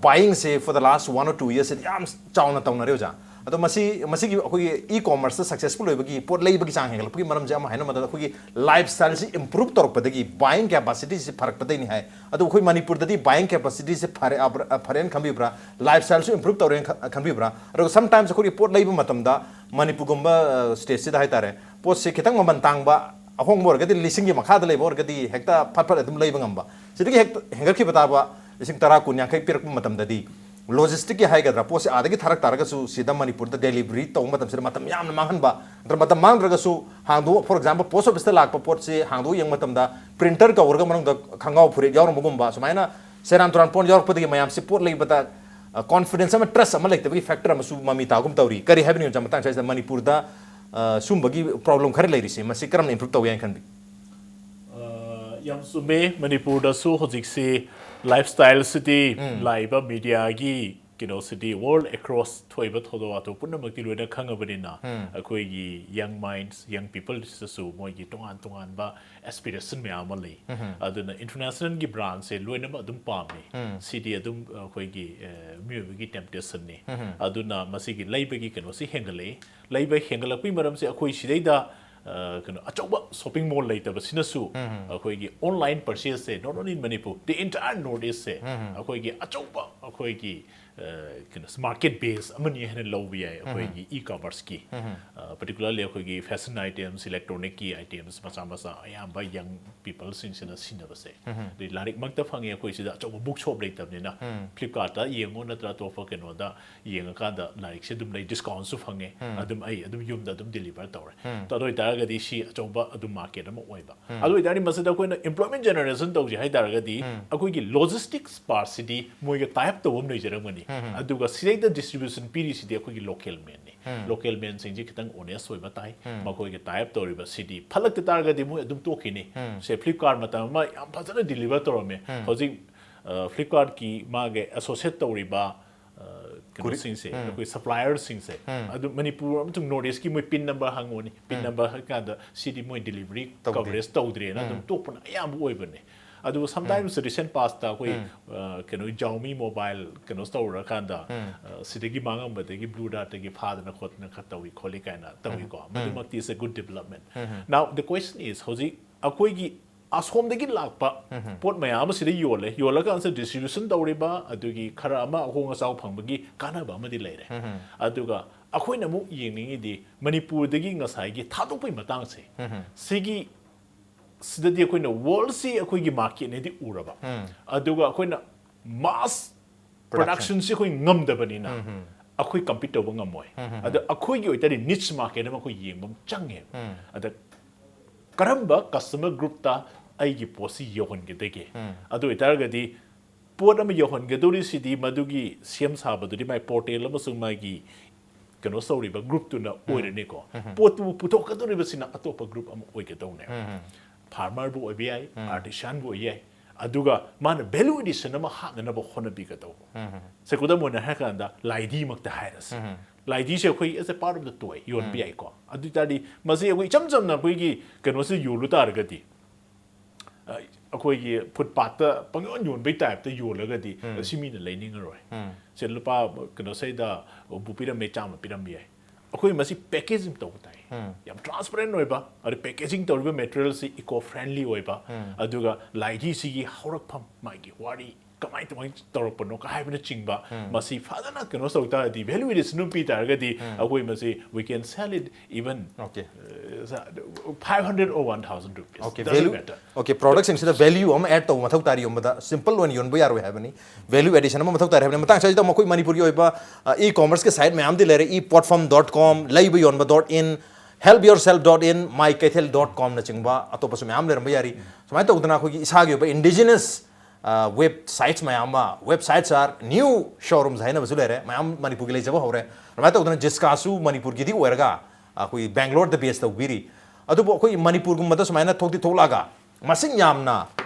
buyingꯁꯦ for the last one or two yearsꯁꯤꯗ ꯌꯥꯝ ꯆꯥꯎꯅ ꯇꯧꯅꯔꯦ ꯑꯣꯖꯥ꯫ ꯑꯗꯣ ꯃꯁꯤ, ꯃꯁꯤꯒꯤ ꯑꯩꯈꯣꯏꯒꯤ e-commerceꯇ successful ꯑꯣꯏꯕꯒꯤ, ꯄꯣꯠ ꯂꯩꯕꯒꯤ ꯆꯥꯡ ꯍꯦꯟꯒꯠꯂꯛꯄꯒꯤ ꯃꯔꯝꯁꯦ ꯑꯃ ꯍꯥꯏꯅ ꯃꯇꯝꯗ ꯑꯩꯈꯣꯏꯒꯤ lifestyleꯁꯤ improve ꯇꯧꯔꯛꯄꯗꯒꯤ buying capacityꯁꯤ ꯐꯔꯛꯄꯗꯩꯅꯤ ꯍꯥꯏ꯫ ꯑꯗꯣ ꯑꯩꯈꯣꯏ ꯃꯅꯤꯄꯨꯔꯗꯗꯤ buying capacityꯁꯤ ꯐꯔꯦ, ꯑ, ꯐꯔꯦꯅ ꯈꯟꯕꯤꯕ꯭ꯔꯥ? Lifestyleꯁꯨ improve ꯇꯧꯔꯦꯅ ꯈ-, ꯈꯟꯕꯤꯕ꯭ꯔꯥ? ꯑꯗꯨꯒ sometimes ꯑꯩꯈꯣꯏꯒꯤ ꯄꯣꯠ ꯂꯩꯕ ꯃꯇꯝꯗ ꯃꯅꯤꯄꯨꯔꯒꯨꯝꯕ, ꯑ, stateꯁꯤꯗ ꯍꯥꯏꯇꯥꯔꯦ, ꯄꯣꯠꯁꯦ ꯈꯤꯇꯪ ꯃꯃꯜ ꯇꯥꯡꯕ, ꯑꯍꯣꯡꯕ ꯑꯣꯏꯔꯒꯗꯤ ꯂꯤꯁꯤꯡꯒꯤ ꯃꯈꯥꯗ ꯂꯩꯕ ꯑꯣꯏꯔꯒꯗꯤ ꯍꯦꯛꯇ ꯐꯠ ꯐꯠ ꯑꯗꯨꯝ ꯂꯩꯕ ꯉꯝꯕ꯫ ꯁꯤꯗꯒꯤ ꯍꯦꯛꯇ ꯍꯦꯟꯒꯠꯈꯤꯕ ꯇꯥꯕ, ꯂꯤꯁꯤꯡ ꯇꯔꯥ, ꯀꯨꯟ, ꯌꯥꯡꯈꯩ ꯄꯤꯔꯛꯄ ꯃꯇꯝꯗꯗꯤ logisticꯀꯤ ꯍꯥꯏꯒꯗ꯭ꯔꯥ, ꯄꯣꯠꯁꯦ ꯑꯥꯗꯒꯤ ꯊꯥꯔꯛ ꯇꯥꯔꯒꯁꯨ ꯁꯤꯗ ꯃꯅꯤꯄꯨꯔꯗ delivery ꯇꯧꯕ ꯃꯇꯝꯁꯤꯗ ꯃꯇꯝ ꯌꯥꯝꯅ ꯃꯥꯡꯍꯟꯕ, ꯅꯠꯇ꯭ꯔ ꯃꯇꯝ ꯃꯥꯡꯗ꯭ꯔꯒꯁꯨ ꯍꯥꯡꯗꯣꯛ, for example, post officeꯇ ꯂꯥꯛꯄ ꯄꯣꯠꯁꯦ ꯍꯥꯡꯗꯣꯛꯑ ꯌꯦꯡꯕ ꯃꯇꯝꯗ printer coverꯒ ꯃꯅꯨꯡꯗ ꯈꯪꯒꯥꯎ ꯐꯨꯔꯤꯠ ꯌꯥꯎꯔꯝꯕꯒꯨꯝꯕ, ꯁꯨꯃꯥꯏꯅ ꯁꯦꯔꯥꯟ ꯇꯨꯔꯥꯟ ꯄꯣꯠ ꯌꯥꯎꯔꯛꯄꯗꯒꯤ ꯃꯌꯥꯝꯁꯦ ꯄꯣꯠ ꯂꯩꯕꯗ, ꯑ, confidence ꯑꯃ, trust ꯑꯃ ꯂꯩꯇꯕꯒꯤ factor ꯑꯃꯁꯨ ꯃꯃꯤ ꯇꯥꯒꯨꯝ ꯇꯧꯔꯤ꯫ ꯀꯔꯤ ꯍꯥꯏꯕꯅꯤ ꯑꯣꯖꯥ, ꯃꯇꯥꯡ ꯁ꯭ꯋꯥꯏꯁꯤꯗ ꯃꯅꯤꯄꯨꯔꯗ, ꯑ, ꯁꯨꯝꯕꯒꯤ problem ꯈꯔ ꯂꯩꯔꯤꯁꯦ, ꯃꯁꯤ ꯀꯔꯝꯅ improve ꯇꯧꯕ ꯌꯥꯏꯅ ꯈꯟꯕꯤ? ꯑ, ꯌꯥꯝ ꯆꯨꯝꯃꯦ꯫ ꯃꯅꯤꯄꯨꯔꯗꯁꯨ ꯍꯧꯖꯤꯛꯁꯤ lifestyleꯁꯤꯗꯤ ꯎꯝ꯫ ꯂꯥꯛꯏꯕ mediaꯒꯤ ꯀꯩꯅꯣꯁꯤꯗꯤ world across ꯊꯣꯛꯏꯕ ꯊꯧꯗꯣꯛ ꯋꯥꯊꯣꯛ ꯄꯨꯝꯅꯃꯛꯇꯤ ꯂꯣꯏꯅ ꯈꯪꯉꯕꯅꯤꯅ, ꯎꯝ꯫ ꯑꯩꯈꯣꯏꯒꯤ young minds, young peopleꯁꯤꯗꯁꯨ ꯃꯣꯏꯒꯤ ꯇꯣꯉꯥꯟ ꯇꯣꯉꯥꯟꯕ aspiration ꯃꯌꯥꯝ ꯑꯃ ꯂꯩ꯫ ꯎꯝ꯫ ꯑꯗꯨꯅ internationalꯒꯤ brandꯁꯦ ꯂꯣꯏꯅꯃꯛ ꯑꯗꯨꯝ ꯄꯥꯝꯃꯤ꯫ ꯎꯝ꯫ ꯁꯤꯗꯤ ꯑꯗꯨꯝ ꯑꯩꯈꯣꯏꯒꯤ, ꯑ, ꯃꯤꯑꯣꯏꯕꯒꯤ temptationꯅꯤ꯫ ꯎꯝ꯫ ꯑꯗꯨꯅ ꯃꯁꯤꯒꯤ ꯂꯩꯕꯒꯤ ꯀꯩꯅꯣꯁꯤ ꯍꯦꯟꯒꯠꯂꯛꯏ꯫ ꯂꯩꯕ ꯍꯦꯟꯒꯠꯂꯛꯄꯒꯤ ꯃꯔꯝꯁꯦ ꯑꯩꯈꯣꯏ ꯁꯤꯗꯩꯗ, ꯑ, ꯀꯩꯅꯣ, ꯑꯆꯧꯕ shopping mall ꯂꯩꯇꯕꯁꯤꯅꯁꯨ ꯎꯝ꯫ ꯑꯩꯈꯣꯏꯒꯤ online purchaseꯁꯦ not only in Manipur, the entire North Eastꯁꯦ ꯎꯝ꯫ ꯑꯩꯈꯣꯏꯒꯤ ꯑꯆꯧꯕ ꯑꯩꯈꯣꯏꯒꯤ, ꯑ, ꯀꯩꯅꯣ, market base ꯑꯃꯅꯤ ꯍꯥꯏꯅ ꯂꯧꯕ ꯌꯥꯏ ꯑꯩꯈꯣꯏꯒꯤ ꯎꯝ꯫ E-commerceꯀꯤ꯫ ꯎꯝ꯫ ꯑ, particularly ꯑꯩꯈꯣꯏꯒꯤ fashion items, electronicꯀꯤ items ꯃꯆꯥ ꯃꯆꯥ ꯑꯌꯥꯝꯕ young peopleꯁꯤꯡꯁꯤꯅ ꯁꯤꯖꯤꯟꯅꯕꯁꯦ꯫ ꯎꯝ꯫ ꯑꯗꯩ ꯂꯥꯏꯔꯤꯛꯃꯛꯇ ꯐꯪꯉꯦ, ꯑꯩꯈꯣꯏ ꯁꯤꯗ ꯑꯆꯧꯕ book shop ꯂꯩꯇꯕꯅꯤꯅ ꯎꯝ꯫ Flipkartꯇ ꯌꯦꯡꯉꯣ ꯅꯠꯇ꯭ꯔ ꯑꯇꯣꯞꯄ ꯀꯩꯅꯣꯗ ꯌꯦꯡꯉꯀꯥꯟꯗ ꯂꯥꯏꯔꯤꯛꯁꯦ ꯑꯗꯨꯝ ꯂꯩ, discountꯁꯨ ꯐꯪꯉꯦ, ꯎꯝ꯫ ꯑꯗꯨꯝ ꯑꯩ ꯑꯗꯨꯝ ꯌꯨꯝꯗ ꯑꯗꯨꯝ deliver ꯇꯧꯔꯦ꯫ ꯎꯝ꯫ ꯑꯗꯨ ꯑꯣꯏꯇꯥꯔꯒꯗꯤ ꯁꯤ ꯑꯆꯧꯕ ꯑꯗꯨꯝ market ꯑꯃ ꯑꯣꯏꯕ꯫ ꯎꯝ꯫ ꯑꯗꯨ ꯑꯣꯏꯇꯥꯔꯗꯤ ꯃꯁꯤꯗ ꯑꯩꯈꯣꯏꯅ employment generation ꯇꯧꯁꯦ ꯍꯥꯏꯇꯥꯔꯒꯗꯤ ꯎꯝ꯫ ꯑꯩꯈꯣꯏꯒꯤ logistics partꯁꯤꯗꯤ ꯃꯣꯏꯒ tie up ꯇꯧꯕ ꯑꯃ ꯂꯩꯖꯔꯝꯒꯅꯤ꯫ ꯎꯝ꯫ ꯑꯗꯨꯒ ꯁꯤꯗꯩꯗ distribution ꯄꯤꯔꯤꯁꯤꯗꯤ ꯑꯩꯈꯣꯏꯒꯤ local manꯅꯤ꯫ ꯎꯝ꯫ Local manꯁꯤꯡꯁꯤ ꯈꯤꯇꯪ honest ꯑꯣꯏꯕ ꯇꯥꯏ꯫ ꯎꯝ꯫ ꯃꯈꯣꯏꯒ tie up ꯇꯧꯔꯤꯕ ꯁꯤꯗꯤ ꯐꯠꯂꯛꯇ ꯇꯥꯔꯒꯗꯤ ꯃꯣꯏ ꯑꯗꯨꯝ ꯇꯣꯛꯈꯤꯅꯤ꯫ ꯎꯝ꯫ ꯁꯦ Flipkart ꯃꯇꯝ ꯑꯃ ꯌꯥꯝ ꯐꯖꯅ deliver ꯇꯧꯔꯝꯃꯦ꯫ ꯎꯝ꯫ ꯍꯧꯖꯤꯛ, ꯑ, Flipkartꯀꯤ ꯃꯥꯒꯤ associate ꯇꯧꯔꯤꯕ, ꯑ, ꯀꯩꯅꯣꯁꯤꯡꯁꯦ, ꯑꯩꯈꯣꯏ ꯁꯄ꯭ꯂꯥꯏꯌꯔꯁꯤꯡꯁꯦ, ꯑꯗꯨ ꯃꯅꯤꯄꯨꯔ ꯑꯃꯁꯨꯡ ꯅꯣꯔꯠ ꯏꯁꯀꯤ ꯃꯣꯏ ꯄꯤꯟ ꯅꯝꯕꯔ ꯍꯪꯉꯨꯅꯤ, ꯄꯤꯟ ꯅꯝꯕꯔ ꯍꯪꯉꯀꯥꯟꯗ ꯁꯤꯗꯤ ꯃꯣꯏ ꯗꯤꯂꯤꯚꯔꯤ ꯀꯣꯚꯔꯦꯖ ꯇꯧꯗ꯭ꯔꯦꯅ ꯑꯗꯨꯝ ꯇꯣꯛꯄꯅ ꯑꯌꯥꯝꯕ ꯑꯣꯏꯕꯅꯦ꯫ ꯑꯗꯨꯕꯨ ꯁꯝꯇꯥꯏꯝꯁ ꯔꯤꯁꯦꯟ ꯄꯥꯁꯇ ꯑꯩꯈꯣꯏ ꯑ, ꯀꯩꯅꯣ ꯖꯥꯎꯃꯤ ꯃꯣꯕꯥꯏꯜ ꯀꯩꯅꯣ ꯇꯧꯔꯀꯥꯟꯗ ꯑ, ꯁꯤꯗꯒꯤ ꯃꯥꯡꯉꯝꯕꯗꯒꯤ ꯕ꯭ꯂꯨ ꯗꯥꯔꯠꯇꯒꯤ ꯐꯥꯗꯅ ꯈꯣꯠꯇꯅ ꯈꯔ ꯇꯧꯏ ꯈꯣꯠꯂꯤ ꯀꯥꯏꯅ ꯇꯧꯏꯀꯣ꯫ ꯃꯗꯨꯃꯛꯇꯤ is a good development. Now the question is, ꯍꯧꯖꯤꯛ ꯑꯩꯈꯣꯏꯒꯤ ꯑꯁꯣꯝꯗꯒꯤ ꯂꯥꯛꯄ ꯄꯣꯠ ꯃꯌꯥꯝ ꯑꯃ ꯁꯤꯗ ꯌꯣꯜꯂꯦ, ꯌꯣꯜꯂꯀꯥꯟꯁꯤꯗ ꯗꯤꯁꯇ꯭ꯔꯤꯕ꯭ꯌꯨꯁꯟ ꯇꯧꯔꯤꯕ ꯑꯗꯨꯒꯤ ꯈꯔ ꯑꯃ ꯑꯍꯣꯡ ꯑꯆꯥꯎ ꯐꯪꯕꯒꯤ ꯀꯥꯟꯅꯕ ꯑꯃꯗꯤ ꯂꯩꯔꯦ꯫ ꯑꯗꯨꯒ ꯑꯩꯈꯣꯏꯅ ꯑꯃꯨꯛ ꯌꯦꯡꯅꯤꯡꯉꯤꯗꯤ ꯃꯅꯤꯄꯨꯔꯗꯒꯤ ꯉꯁꯥꯏꯒꯤ ꯊꯥꯗꯣꯛꯄꯒꯤ ꯃꯇꯥꯡꯁꯦ, ꯁꯤꯒꯤ ꯁꯤꯗꯗꯤ ꯑꯩꯈꯣꯏꯅ ꯋꯥꯔꯜꯁꯤ ꯑꯩꯈꯣꯏꯒꯤ ꯃꯥꯔꯀꯦꯠꯅꯦꯗꯤ ꯎꯔꯕ, ꯑꯗꯨꯒ ꯑꯩꯈꯣꯏꯅ ꯃꯥꯁ ꯄ꯭ꯔꯗꯛꯁꯟꯁꯤ ꯑꯩꯈꯣꯏ ꯉꯝꯗꯕꯅꯤꯅ ꯑꯩꯈꯣꯏ ꯀꯝꯄꯤꯠ ꯇꯧꯕ ꯉꯝꯃꯣꯏ꯫ ꯑꯗꯣ ꯑꯩꯈꯣꯏꯒꯤ ꯑꯣꯏꯇꯥꯔꯗꯤ ꯅꯤꯆ ꯃꯥꯔꯀꯦꯠ ꯑꯃ ꯑꯩꯈꯣꯏ ꯌꯦꯡꯕ ꯑꯃ ꯆꯪꯉꯦꯕ꯫ ꯑꯗ ꯀꯔꯝꯕ ꯀꯁꯇꯃꯔ ꯒ꯭ꯔꯨꯞꯇ ꯑꯩꯒꯤ ꯄꯣꯠꯁꯤ ꯌꯧꯍꯟꯒꯗꯒꯦ? ꯑꯗꯨ ꯑꯣꯏꯇꯥꯔꯒꯗꯤ ꯄꯣꯠ ꯑꯃ ꯌꯧꯍꯟꯒꯗꯧꯔꯤꯁꯤꯗꯤ ꯃꯗꯨꯒꯤ ꯁꯦꯝ ꯁꯥꯕꯗꯨꯗꯤ ꯃꯥꯏ ꯄꯣꯔꯇꯦꯜ ꯑꯃꯁꯨꯡ ꯃꯥꯒꯤ ꯀꯩꯅꯣ ꯇꯧꯔꯤꯕ ꯒ꯭ꯔꯨꯞꯇꯨꯅ ꯑꯣꯏꯔꯅꯤꯀꯣ꯫ ꯄꯣꯠꯇꯨꯕꯨ ꯄꯨꯊꯣꯛꯀꯗꯧꯔꯤꯕꯁꯤꯅ ꯑꯇꯣꯞꯄ ꯒ꯭ꯔꯨꯞ ꯑꯃ ꯑꯣꯏꯒꯗꯧꯅꯦꯕ꯫ ꯐꯥꯔꯃꯔꯕꯨ ꯑꯣꯏꯕ ꯌꯥꯏ, ꯑꯥꯔꯇꯤꯁꯥꯟꯕꯨ ꯑꯣꯏꯕ ꯌꯥꯏ, ꯑꯗꯨꯒ ꯃꯥꯅ ꯚꯦꯂꯨ ꯑꯦꯗꯤꯁꯟ ꯑꯃ ꯍꯥꯞꯅꯅꯕ ꯍꯣꯠꯅꯕꯤꯒꯗꯧꯕ꯫ ꯁꯦ, ꯈꯨꯗꯝ ꯑꯣꯏꯅ ꯍꯥꯏꯔꯀꯥꯟꯗ ꯂꯥꯏꯙꯤꯃꯛꯇ ꯍꯥꯏꯔꯁꯤ꯫ ꯂꯥꯏꯙꯤꯁꯦ ꯑꯩꯈꯣꯏ as a part of the toy ꯌꯣꯟꯕ ꯌꯥꯏꯀꯣ꯫ ꯑꯗꯨ ꯑꯣꯏ ꯇꯥꯔꯗꯤ ꯃꯁꯤ ꯑꯩꯈꯣꯏ ꯏꯆꯝ ꯆꯝꯅ ꯑꯩꯈꯣꯏꯒꯤ ꯀꯩꯅꯣꯁꯤꯗ ꯌꯣꯜꯂꯨ ꯇꯥꯔꯒꯗꯤ, ꯑ, ꯑꯩꯈꯣꯏꯒꯤ ꯐꯨꯠꯄꯥꯠꯇ ꯄꯪꯌꯣꯟ ꯌꯣꯟꯕꯒꯤ ꯇꯥꯏꯞꯇ ꯌꯣꯜꯂꯒꯗꯤ ꯁꯤ ꯃꯤꯅ ꯂꯩꯅꯤꯡꯉꯔꯣꯏ꯫ ꯁꯦ, ꯂꯨꯄꯥ, ꯀꯩꯅꯣ, ꯁꯩꯗ ꯍꯨꯝꯐꯨ ꯄꯤꯔꯝꯃꯦ, ꯆꯥꯝꯃ ꯄꯤꯔꯝꯕ ꯌꯥꯏ꯫ ꯑꯩꯈꯣꯏ ꯃꯁꯤ ꯄꯦꯀꯦꯖꯤꯡ ꯇꯧꯕ ꯇꯥꯏ꯫ ꯌꯥꯝ ꯇ꯭ꯔꯥꯟꯁꯄꯔꯦꯟ ꯑꯣꯏꯕ, ꯑꯗꯨ ꯄꯦꯀꯦꯖꯤꯡ ꯇꯧꯔꯤꯕ ꯃꯦꯇꯔꯤꯌꯦꯜꯁꯤ ꯏꯀꯣ ꯐ꯭ꯔꯦꯟꯂꯤ ꯑꯣꯏꯕ, ꯑꯗꯨꯒ ꯂꯥꯏꯙꯤꯁꯤꯒꯤ ꯍꯧꯔꯛꯐꯝ, ꯃꯥꯒꯤ ꯋꯥꯔꯤ ꯀꯃꯥꯏ ꯀꯃꯥꯏ ꯇꯧꯔꯛꯄꯅꯣ ꯍꯥꯏꯕꯅꯆꯤꯡꯕ ꯃꯁꯤ ꯐꯖꯅ ꯀꯩꯅꯣ ꯇꯧ ꯇꯥꯔꯗꯤ, ꯚꯦꯂꯨ ꯑꯦꯗꯤꯁꯟ ꯑꯗꯨꯝ ꯄꯤ ꯇꯥꯔꯒꯗꯤ, ꯑꯩꯈꯣꯏ ꯃꯁꯤ we can sell it even, Okay. uh, five hundred or one thousand rupees. Okay, Doesn't value, matter. Okay, ꯄ꯭ꯔꯗꯛꯁꯤꯡꯁꯤꯗ ꯚꯦꯂ꯭ꯌꯨ ꯑꯃ ꯑꯦꯗ ꯇꯧꯕ ꯃꯊꯧ ꯇꯥꯔꯤ, ꯌꯣꯟꯕꯗ ꯁꯤꯝꯄꯜ ꯑꯣꯏꯅ ꯌꯣꯟꯕ ꯌꯥꯔꯣꯏ ꯍꯥꯏꯕꯅꯤ, ꯚꯦꯂ꯭ꯌꯨ ꯑꯦꯗꯤꯁꯟ ꯑꯃ ꯃꯊꯧ ꯇꯥꯔꯤ ꯍꯥꯏꯕꯅꯤ꯫ ꯃꯇꯥꯡ ꯑꯁꯤꯗ ꯑꯃꯨꯛ ꯑꯩꯈꯣꯏ ꯃꯅꯤꯄꯨꯔꯒꯤ ꯑꯣꯏꯕ ꯏ ꯀꯣꯃꯔꯁꯀꯤ ꯁꯥꯏꯠ ꯃꯌꯥꯝꯗꯤ ꯂꯩꯔꯦ, ꯏ ꯄꯣꯠꯐꯝ ꯗꯣꯠ ꯀꯣꯝ, ꯂꯩꯕ ꯌꯣꯟꯕ dot in, help your self dot in, my ꯀꯩꯊꯦꯜ ꯗꯣꯠ ꯀꯣꯝꯅꯆꯤꯡꯕ ꯑꯇꯣꯞꯄꯁꯨ ꯃꯌꯥꯝ ꯂꯩꯔꯝꯕ ꯌꯥꯔꯤ꯫ ꯁꯨꯃꯥꯏꯅ ꯇꯧꯗꯅ ꯑꯩꯈꯣꯏꯒꯤ ꯏꯁꯥꯒꯤ ꯑꯣꯏꯕ ꯏꯟꯗꯤꯖꯤꯅꯁ ꯋꯦꯕ ꯁꯥꯏꯠꯁ ꯃꯌꯥꯝ ꯑꯃ, websites are new showrooms ꯍꯥꯏꯅꯕꯁꯨ ꯂꯩꯔꯦ, ꯃꯌꯥꯝ ꯃꯅꯤꯄꯨꯔꯒꯤ ꯂꯩꯖꯕ ꯍꯧꯔꯦ꯫ ꯑꯗꯨꯃꯥꯏꯅ ꯇꯧꯗꯅ ꯖꯤꯁꯀꯥꯁꯨ ꯃꯅꯤꯄꯨꯔꯒꯤꯗꯤ ꯑꯣꯏꯔꯒ ꯑꯩꯈꯣꯏ ꯕꯦꯡꯒ꯭ꯂꯣꯔꯗ ꯕꯦꯁ ꯇꯧꯕꯤꯔꯤ꯫ ꯑꯗꯨꯕꯨ ꯑꯩꯈꯣꯏ ꯃꯅꯤꯄꯨꯔꯒꯨꯝꯕꯗ ꯁꯨꯃꯥꯏꯅ ꯊꯣꯛꯇꯤ ꯊꯣꯛꯂꯛꯑꯒ ꯃꯁꯤꯡ ꯌꯥꯝꯅ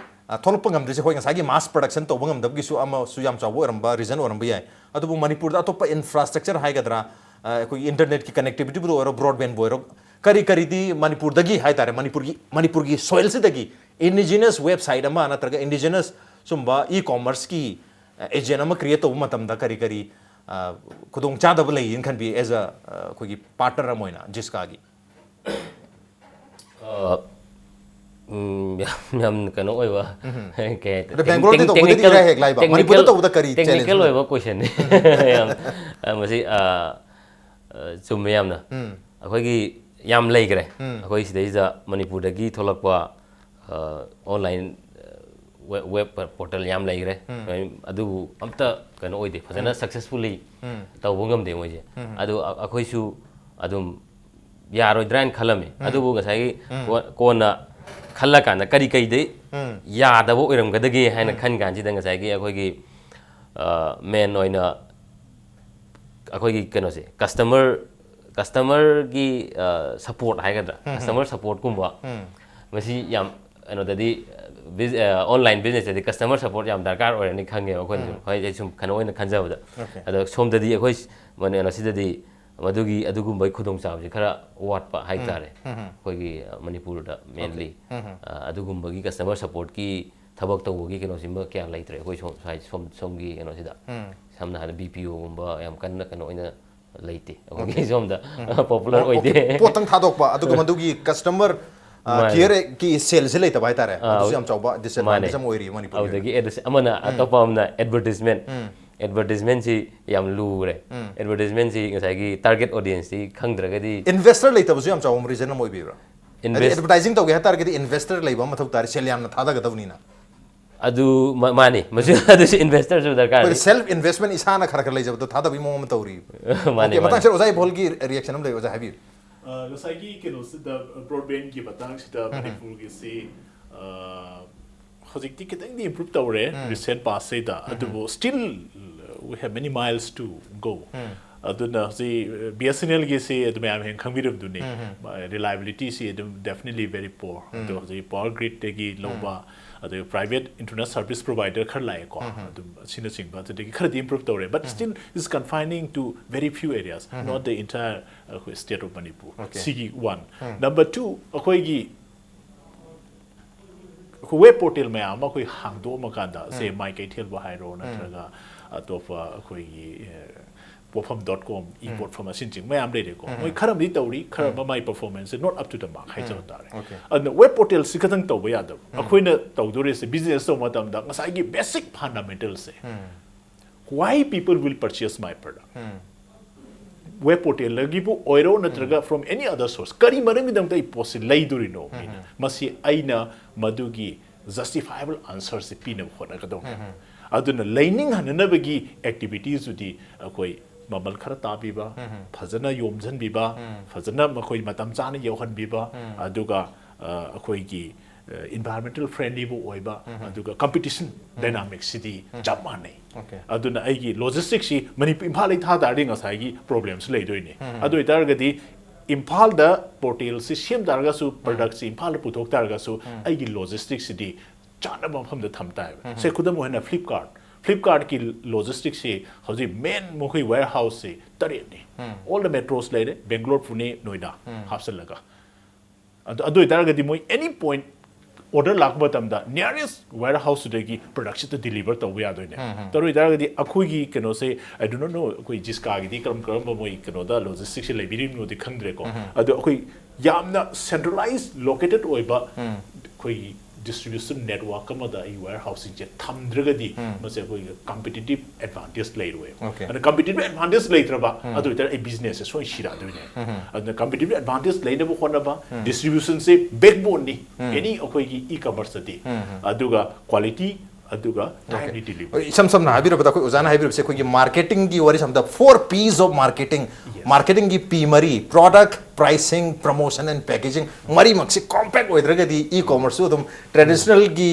ꯑ, ꯊꯣꯛꯂꯛꯄ ꯉꯝꯗ꯭ꯔꯤꯁꯦ, ꯍꯣꯏ, ꯉꯁꯥꯏꯒꯤ mass production ꯇꯧꯕ ꯉꯝꯗꯕꯒꯤꯁꯨ ꯑꯃꯁꯨ ꯌꯥꯝ ꯆꯥꯎꯕ ꯑꯣꯏꯔꯝꯕ, reason ꯑꯣꯏꯔꯝꯕ ꯌꯥꯏ꯫ ꯑꯗꯨꯕꯨ ꯃꯅꯤꯄꯨꯔꯗ ꯑꯇꯣꯞꯄ infrastructure ꯍꯥꯏꯒꯗ꯭ꯔꯥ, ꯑ, ꯑꯩꯈꯣꯏꯒꯤ internetꯀꯤ connectivityꯕꯨ ꯑꯣꯏꯔꯣ, broadbandꯕꯨ ꯑꯣꯏꯔꯣ, ꯀꯔꯤ ꯀꯔꯤꯗꯤ ꯃꯅꯤꯄꯨꯔꯗꯒꯤ ꯍꯥꯏ ꯇꯥꯔꯦ, ꯃꯅꯤꯄꯨꯔꯒꯤ, ꯃꯅꯤꯄꯨꯔꯒꯤ soilꯁꯤꯗꯒꯤ indigenous website ꯑꯃ ꯅꯠꯇ꯭ꯔꯒ indigenous ꯁꯨꯝꯕ e-commerceꯀꯤ, ꯑ, agent ꯑꯃ create ꯇꯧꯕ ꯃꯇꯝꯗ ꯀꯔꯤ ꯀꯔꯤ, ꯑ, ꯈꯨꯗꯣꯡꯆꯥꯗꯕ ꯂꯩꯌꯦꯅ ꯈꯟꯕꯤ, as a, ꯑ, ꯑꯩꯈꯣꯏꯒꯤ partner ꯑꯃ ꯑꯣꯏꯅ JISCAꯒꯤ? ꯑ, ꯎꯝ, ꯌꯥꯝ, ꯌꯥꯝ ꯀꯩꯅꯣ ꯑꯣꯏꯕ, ꯀꯩ ꯍꯥꯏ-, ꯑꯗ ꯕꯦꯡꯒ꯭ꯂꯣꯔꯗ ꯇꯧꯕꯗꯗꯤ ꯈꯔ ꯍꯦꯛ ꯂꯥꯏꯕ, ꯃꯅꯤꯄꯨꯔꯗ ꯇꯧꯕꯗ ꯀꯔꯤ challenge technical ꯂꯩ? ꯑꯣꯏꯕ question ꯅꯤ꯫ ꯌꯥꯝ, ꯑ, ꯃꯁꯤ, ꯑ, ꯑ, ꯆꯨꯝꯃꯦ ꯌꯥꯝꯅ꯫ ꯑꯩꯈꯣꯏꯒꯤ ꯌꯥꯝ ꯂꯩꯈ꯭ꯔꯦ꯫ ꯑꯩꯈꯣꯏ ꯁꯤꯗꯩꯁꯤꯗ ꯃꯅꯤꯄꯨꯔꯗꯒꯤ ꯊꯣꯛꯂꯛꯄ, ꯑ, online, ꯑ, web, web portal ꯌꯥꯝ ꯂꯩꯈ꯭ꯔꯦ꯫ ꯑꯗꯨꯕꯨ ꯑꯝꯇ ꯀꯩꯅꯣ ꯑꯣꯏꯗꯦ, ꯐꯖꯅ successfully ꯇꯧꯕ ꯉꯝꯗꯦ ꯃꯣꯏꯁꯦ꯫ ꯑꯗꯨ ꯑ-, ꯑꯩꯈꯣꯏꯁꯨ ꯑꯗꯨꯝ ꯌꯥꯔꯣꯏꯗ꯭ꯔꯥ ꯍꯥꯏꯅ ꯈꯜꯂꯝꯃꯤ꯫ ꯑꯗꯨꯕꯨ ꯉꯁꯥꯏꯒꯤ ꯀꯣ-, ꯀꯣꯟꯅ ꯈꯜꯂꯀꯥꯟꯗ ꯀꯔꯤ ꯀꯩꯗꯩ ꯌꯥꯗꯕ ꯑꯣꯏꯔꯝꯒꯗꯒꯦ ꯍꯥꯏꯅ ꯈꯟ ꯀꯥꯟꯁꯤꯗ ꯉꯁꯥꯏꯒꯤ ꯑꯩꯈꯣꯏꯒꯤ, ꯑ, main ꯑꯣꯏꯅ ꯑꯩꯈꯣꯏꯒꯤ ꯀꯩꯅꯣꯁꯦ, customer, customerꯒꯤ, ꯑ, support ꯍꯥꯏꯒꯗ꯭ꯔꯥ, customer supportꯀꯨꯝꯕ, ꯃꯁꯤ ꯌꯥꯝ ꯀꯩꯅꯣꯗꯗꯤ, ꯕꯤꯖ-, ꯑ, online businessꯇꯗꯤ customer support ꯌꯥꯝ ꯗꯔꯀꯥꯔ ꯑꯣꯏꯔꯅꯤ ꯈꯪꯉꯦꯕ ꯑꯩꯈꯣꯏꯅꯁꯨ꯫ ꯍꯣꯏ, ꯑꯩ ꯁꯨꯝ ꯀꯩꯅꯣ ꯑꯣꯏꯅ ꯈꯟꯖꯕꯗ꯫ ꯑꯗꯣ ꯁꯣꯝꯗꯗꯤ ꯑꯩꯈꯣꯏ ꯁ-, ꯃꯅꯤ-, ꯀꯩꯅꯣꯁꯤꯗꯗꯤ ꯃꯗꯨꯒꯤ, ꯑꯗꯨꯒꯨꯝꯕꯒꯤ ꯈꯨꯗꯣꯡꯆꯥꯕꯁꯤ ꯈꯔ ꯋꯥꯠꯄ ꯍꯥꯏꯇꯥꯔꯦ꯫ ꯑꯩꯈꯣꯏꯒꯤ, ꯑ, ꯃꯅꯤꯄꯨꯔꯗ mainly꯫ ꯑ, ꯑꯗꯨꯒꯨꯝꯕꯒꯤ customer supportꯀꯤ ꯊꯕꯛ ꯇꯧꯕꯒꯤ ꯀꯩꯅꯣꯁꯤꯃ ꯀꯌꯥ ꯂꯩꯇ꯭ꯔꯦ ꯑꯩꯈꯣꯏ ꯁꯣꯝ, ꯁ꯭ꯋꯥꯏ, ꯁꯣꯝ, ꯁꯣꯝꯒꯤ ꯀꯩꯅꯣꯁꯤꯗ꯫ ꯁꯝꯅ ꯍꯥꯏꯔꯕꯗ BPOꯒꯨꯝꯕ ꯌꯥꯝ ꯀꯟꯅ ꯀꯩꯅꯣ ꯑꯣꯏꯅ ꯂꯩꯇꯦ ꯑꯩꯈꯣꯏꯒꯤ ꯁꯣꯝꯗ, popular ꯑꯣꯏꯗꯦ꯫ ꯄꯣꯠꯇꯪ ꯊꯥꯗꯣꯛꯄ, ꯑꯗꯨꯒ ꯃꯗꯨꯒꯤ customer, ꯑ, ꯃꯥꯅꯦ꯫ Careꯀꯤ saleꯁꯦ ꯂꯩꯇꯕ ꯍꯥꯏꯇꯥꯔꯦ꯫ ꯑꯥ, ꯑꯗꯨꯁꯨ ꯌꯥꯝ ꯆꯥꯎꯕ disadvantage ꯃꯥꯅꯦ꯫ ꯑꯃ ꯑꯣꯏꯔꯤ ꯃꯅꯤꯄꯨꯔꯒꯤ ꯑꯣꯏꯅ꯫ ꯑꯗꯨꯗꯒꯤ ꯑꯗꯨꯁ-, ꯑꯃꯅ ꯑꯇꯣꯞꯄ ꯑꯃꯅ advertisement꯫ Advertisementꯁꯤ ꯌꯥꯝ ꯂꯨꯔꯦ꯫ Advertisementꯁꯤ ꯉꯁꯥꯏꯒꯤ target audienceꯁꯤ ꯈꯪꯗ꯭ꯔꯒꯗꯤ Investor ꯂꯩꯇꯕꯁꯨ ꯌꯥꯝ ꯆꯥꯎꯕ reason ꯑꯃ ꯑꯣꯏꯕꯤꯕ꯭ꯔꯥ? ꯍꯥꯏꯗꯤ invest- Advertising ꯇꯧꯒꯦ ꯍꯥꯏ ꯇꯥꯔꯒꯗꯤ investor ꯂꯩꯕ ꯑꯃ ꯃꯊꯧ ꯇꯥꯔꯦ, ꯁꯦꯜ ꯌꯥꯝꯅ ꯊꯥꯗꯒꯗꯕꯅꯤꯅ꯫ ꯑꯗꯨ ꯃ-, ꯃꯥꯅꯤ꯫ ꯃꯁꯤ ꯑꯗꯨꯁꯨ investorꯁꯨ ꯗꯔꯀꯥꯔ ꯑꯩꯈꯣꯏ ꯂꯩ꯫ Self investment ꯏꯁꯥꯅ ꯈꯔ ꯈꯔ ꯂꯩꯖꯕꯗꯣ ꯊꯥꯗꯕꯒꯤ ꯃꯑꯣꯡ ꯑꯃ ꯇꯧꯔꯤ꯫ ꯃꯥꯅꯤ, OK, ꯃꯇꯥꯡ ꯃꯥꯅꯤ꯫ ꯑꯁꯤꯗ ꯑꯣꯖꯥ ꯏꯕꯣꯜꯒꯤ reaction ꯑꯃ ꯂꯩ, ꯑꯣꯖꯥ ꯍꯥꯏꯕꯤꯌꯨ꯫ ꯑ, ꯉꯁꯥꯏꯒꯤ ꯀꯩꯅꯣꯁꯤꯗ, broadbandꯀꯤ ꯃꯇꯥꯡꯁꯤꯗ ꯃꯅꯤꯄꯨꯔꯒꯤꯁꯤ, ꯑ, ꯍꯧꯖꯤꯛꯇꯤ ꯈꯤꯇꯪꯗꯤ improve ꯇꯧꯔꯦ recent pastꯁꯤꯗ, ꯑꯗꯨꯕꯨ still, uh, we have many miles to go꯫ ꯑꯗꯨꯅ ꯍꯧꯖꯤꯛ ꯕꯤ ꯑꯦꯁ ꯑꯦꯟ ꯑꯦꯜꯒꯤꯁꯤ ꯑꯗꯨ ꯃꯌꯥꯝ ꯍꯦꯟꯅ ꯈꯪꯕꯤꯔꯝꯗꯨꯅꯤ, ꯔꯤꯂꯥꯏꯕꯤꯂꯤꯇꯤꯁꯤ ꯑꯗꯨꯝ definitely very poor꯫ ꯑꯗꯣ ꯍꯧꯖꯤꯛ ꯄꯥꯋꯔ ꯒ꯭ꯔꯤꯗꯇꯒꯤ ꯂꯧꯕ, ꯑꯗꯨꯒ ꯄ꯭ꯔꯥꯏꯚꯦꯠ ꯏꯟꯇꯔꯅꯦꯠ ꯁꯔꯚꯤꯁ ꯄ꯭ꯔꯣꯚꯥꯏꯗꯔ ꯈꯔ ꯂꯥꯛꯑꯦꯀꯣ, ꯑꯗꯨꯝ ꯑꯁꯤꯅꯆꯤꯡꯕ, ꯑꯗꯨꯗꯒꯤ ꯈꯔꯗꯤ improve ꯇꯧꯔꯦ, but still is confining to very few areas, not the entire ꯑꯩꯈꯣꯏ state of Manipur꯫ Okay. ꯁꯤꯒꯤ one꯫ Number two, ꯑꯩꯈꯣꯏꯒꯤ ꯑꯩꯈꯣꯏ ꯋꯦꯕ ꯄꯣꯔꯇꯦꯜ ꯃꯌꯥꯝ ꯑꯃ ꯑꯩꯈꯣꯏ ꯍꯥꯡꯗꯣꯛꯑꯝꯃꯀꯥꯟꯗ, ꯁꯦ ꯃꯥꯏ ꯀꯩꯊꯦꯜꯕꯨ ꯍꯥꯏꯔꯣ, ꯅꯠꯇ꯭ꯔꯒ ꯑꯇꯣꯞꯄ ꯑꯩꯈꯣꯏꯒꯤ, ꯑꯦ, ꯄꯣꯠꯐꯝ ꯗꯣꯠ ꯀꯣꯝ, ꯏ ꯄꯣꯠꯐꯝ ꯑꯁꯤꯅꯆꯤꯡꯕ ꯃꯌꯥꯝ ꯂꯩꯔꯦꯀꯣ꯫ ꯃꯣꯏ ꯈꯔ ꯑꯃꯗꯤ ꯇꯧꯔꯤ, ꯈꯔ ꯑꯃ ꯃꯥꯏ ꯄꯔꯐꯣꯔꯃꯦꯟꯁꯁꯦ not up to the mark ꯍꯥꯏꯖꯕ ꯇꯥꯔꯦ꯫ Okay. ꯑꯗꯨꯅ ꯋꯦꯕ ꯄꯣꯔꯇꯦꯜꯁꯤ ꯈꯛꯇꯪ ꯇꯧꯕ ꯌꯥꯗꯕ꯫ ꯑꯩꯈꯣꯏꯅ ꯇꯧꯗꯣꯔꯤꯁꯦ, ꯕꯤꯖꯤꯅꯦꯁ ꯇꯧꯕ ꯃꯇꯝꯗ ꯉꯁꯥꯏꯒꯤ ꯕꯦꯁꯤꯛ ꯐꯟꯗꯥꯃꯦꯟꯇꯦꯜꯁꯦ, why people will purchase my product? Web ꯄꯣꯔꯇꯦꯜꯗꯒꯤꯕꯨ ꯑꯣꯏꯔꯣ, ꯅꯠꯇ꯭ꯔꯒ from any other source, ꯀꯔꯤ ꯃꯔꯝꯒꯤꯗꯃꯛꯇ ꯑꯩ ꯄꯣꯠꯁꯤ ꯂꯩꯗꯣꯔꯤꯅꯣ? ꯃꯤꯅ ꯃꯁꯤ ꯑꯩꯅ ꯃꯗꯨꯒꯤ ꯖꯁꯇꯤꯐꯥꯏꯕꯜ ꯑꯟꯁꯔꯁꯤ ꯄꯤꯅꯕ ꯍꯣꯠꯅꯒꯗꯧꯅꯦꯕ꯫ ꯑꯗꯨꯅ ꯂꯩꯅꯤꯡꯍꯟꯅꯅꯕꯒꯤ ꯑꯦꯛꯇꯤꯚꯤꯇꯤꯁꯇꯨꯗꯤ ꯑꯩꯈꯣꯏ ꯃꯃꯜ ꯈꯔ ꯇꯥꯕꯤꯕ, ꯐꯖꯅ ꯌꯣꯝꯁꯤꯟꯕꯤꯕ, ꯐꯖꯅ ꯃꯈꯣꯏ ꯃꯇꯝ ꯆꯥꯅ ꯌꯧꯍꯟꯕꯤꯕ, ꯑꯗꯨꯒ ꯑ, ꯑꯩꯈꯣꯏꯒꯤ ꯏꯟꯚꯥꯏꯔꯣꯟꯃꯦꯟꯇꯦꯜ ꯐ꯭ꯔꯦꯟꯂꯤꯕꯨ ꯑꯣꯏꯕ, ꯑꯗꯨꯒ ꯀꯝꯄꯤꯇꯤꯁꯟ ꯗꯥꯏꯅꯥꯃꯤꯛꯁꯤꯗꯤ ꯆꯞ ꯃꯥꯟꯅꯩ꯫ Okay. ꯑꯗꯨꯅ ꯑꯩꯒꯤ ꯂꯣꯖꯤꯁꯇꯤꯛꯁꯤ ꯃꯅꯤꯄꯨꯔ, ꯏꯝꯐꯥꯜꯗ ꯊꯥ ꯇꯥꯔꯗꯤ ꯉꯁꯥꯏꯒꯤ ꯄ꯭ꯔꯣꯕ꯭ꯂꯦꯝꯁꯤ ꯂꯩꯗꯣꯏꯅꯤ꯫ ꯑꯗꯨ ꯑꯣꯏꯇꯥꯔꯒꯗꯤ ꯏꯝꯐꯥꯜꯗ ꯄꯣꯔꯇꯦꯜꯁꯤ ꯁꯦꯝ ꯇꯥꯔꯒꯁꯨ, ꯄ꯭ꯔꯗꯛꯁꯤ ꯏꯝꯐꯥꯜꯗ ꯄꯨꯊꯣꯛ ꯇꯥꯔꯒꯁꯨ, ꯑꯩꯒꯤ ꯂꯣꯖꯤꯁꯇꯤꯛꯁꯤꯗꯤ ꯆꯥꯅꯕ ꯃꯐꯝꯗ ꯊꯝ ꯇꯥꯏꯕ꯫ ꯁꯦ, ꯈꯨꯗꯝ ꯑꯣꯏꯅ ꯐ꯭ꯂꯤꯞꯀꯥꯔꯠ, ꯐ꯭ꯂꯤꯞꯀꯥꯔꯠꯀꯤ ꯂꯣꯖꯤꯁꯇꯤꯛꯁꯤ ꯍꯧꯖꯤꯛ ꯃꯦꯟ ꯃꯈꯣꯏ ꯋꯦꯌꯔ ꯍꯥꯎꯁꯁꯤ ꯇꯔꯦꯠꯅꯤ꯫ All the metros ꯂꯩꯔꯦ, ꯕꯦꯡꯒ꯭ꯂꯣꯔ, ꯄꯨꯅꯦ, ꯅꯣꯏꯗꯥ ꯍꯥꯞꯆꯜꯂꯒ꯫ ꯑꯗꯨ, ꯑꯗꯨ ꯑꯣꯏꯇꯥꯔꯒꯗꯤ ꯃꯣꯏ ꯑꯦꯅꯤ ꯄꯣꯏꯟꯠ ꯑꯣꯔꯗꯔ ꯂꯥꯛꯄ ꯃꯇꯝꯗ ꯅꯤꯌꯔꯦꯁ ꯋꯦꯌꯔ ꯍꯥꯎꯁꯇꯨꯗꯒꯤ ꯄ꯭ꯔꯗꯛꯁꯤꯗ ꯗꯤꯂꯤꯚꯔ ꯇꯧꯕ ꯌꯥꯗꯣꯏꯅꯦ꯫ ꯇꯧꯔꯣꯏ ꯇꯥꯔꯒꯗꯤ ꯑꯩꯈꯣꯏꯒꯤ ꯀꯩꯅꯣꯁꯦ, I do not know, ꯑꯩꯈꯣꯏ ꯖꯤꯁꯀꯥꯒꯤꯗꯤ ꯀꯔꯝ ꯀꯔꯝꯕ ꯃꯣꯏ ꯀꯩꯅꯣꯗ ꯂꯣꯖꯤꯁꯇꯤꯛꯁꯦ ꯂꯩꯕꯤꯔꯤꯕꯅꯣꯗꯤ ꯈꯪꯗ꯭ꯔꯦꯀꯣ꯫ ꯑꯗꯣ ꯑꯩꯈꯣꯏ ꯌꯥꯝꯅ ꯁꯦꯟꯇ꯭ꯔꯦꯂꯥꯏꯖ ꯂꯣꯀꯦꯇꯦꯠ ꯑꯣꯏꯕ ꯑꯩꯈꯣꯏꯒꯤ ꯗꯤꯁꯇ꯭ꯔꯤꯕ꯭ꯌꯨꯁꯟ ꯅꯦꯠꯋꯥꯔꯛ ꯑꯃꯗ ꯑꯩ ꯋꯦꯌꯔ ꯍꯥꯎꯁꯁꯤꯡꯁꯦ ꯊꯝꯗ꯭ꯔꯒꯗꯤ ꯃꯁꯦ ꯑꯩꯈꯣꯏꯒꯤ ꯀꯝꯄꯤꯇꯤꯇꯤꯞ ꯑꯦꯗꯚꯥꯟꯇꯦꯖ ꯂꯩꯔꯣꯏꯕ꯫ Okay. ꯑꯗꯨꯅ ꯀꯝꯄꯤꯇꯤꯇꯤꯞ ꯑꯦꯗꯚꯥꯟꯇꯦꯖ ꯂꯩꯇ꯭ꯔꯕ, ꯑꯗꯨ ꯑꯣꯏꯇꯥꯔꯗꯤ ꯑꯩ ꯕꯤꯖꯤꯅꯦꯁꯁꯦ ꯁꯣꯏ ꯁꯤꯔꯛꯑꯗꯣꯏꯅꯦ꯫ ꯑꯗꯨꯅ ꯀꯝꯄꯤꯇꯤꯇꯤꯞ ꯑꯦꯗꯚꯥꯟꯇꯦꯖ ꯂꯩꯅꯕ ꯍꯣꯠꯅꯕ, ꯗꯤꯁꯇ꯭ꯔꯤꯕ꯭ꯌꯨꯁꯟꯁꯦ ꯕꯦꯛꯕꯣꯟꯅꯤ ꯑꯦꯅꯤ ꯑꯩꯈꯣꯏꯒꯤ ꯏ ꯀꯃꯔꯁꯇꯗꯤ꯫ ꯑꯗꯨꯒ ꯀ꯭ꯋꯥꯂꯤꯇꯤ, ꯑꯗꯨꯒ ꯇꯥꯏꯝꯂꯤ ꯗꯤꯂꯤꯚꯔꯤ꯫ ꯏꯁꯝ ꯁꯝꯅ ꯍꯥꯏꯕꯤꯔꯕꯗ, ꯑꯩꯈꯣꯏ ꯑꯣꯖꯥꯅ ꯍꯥꯏꯕꯤꯔꯕꯁꯦ ꯑꯩꯈꯣꯏꯒꯤ ꯃꯥꯔꯀꯦꯇꯤꯡꯒꯤ ꯋꯥꯔꯤ ꯁꯝꯕꯗ four P's of marketing, ꯃꯥꯔꯀꯦꯇꯤꯡꯒꯤ ꯄꯤ ꯃꯔꯤ: product, pricing, promotion and packaging꯫ ꯃꯔꯤꯃꯛꯁꯤ ꯀꯣꯝꯄꯦꯛ ꯑꯣꯏꯗ꯭ꯔꯒꯗꯤ ꯏ ꯀꯣꯃꯔꯁꯁꯨ ꯑꯗꯨꯝ ꯇ꯭ꯔꯦꯗꯤꯁꯅꯦꯜꯒꯤ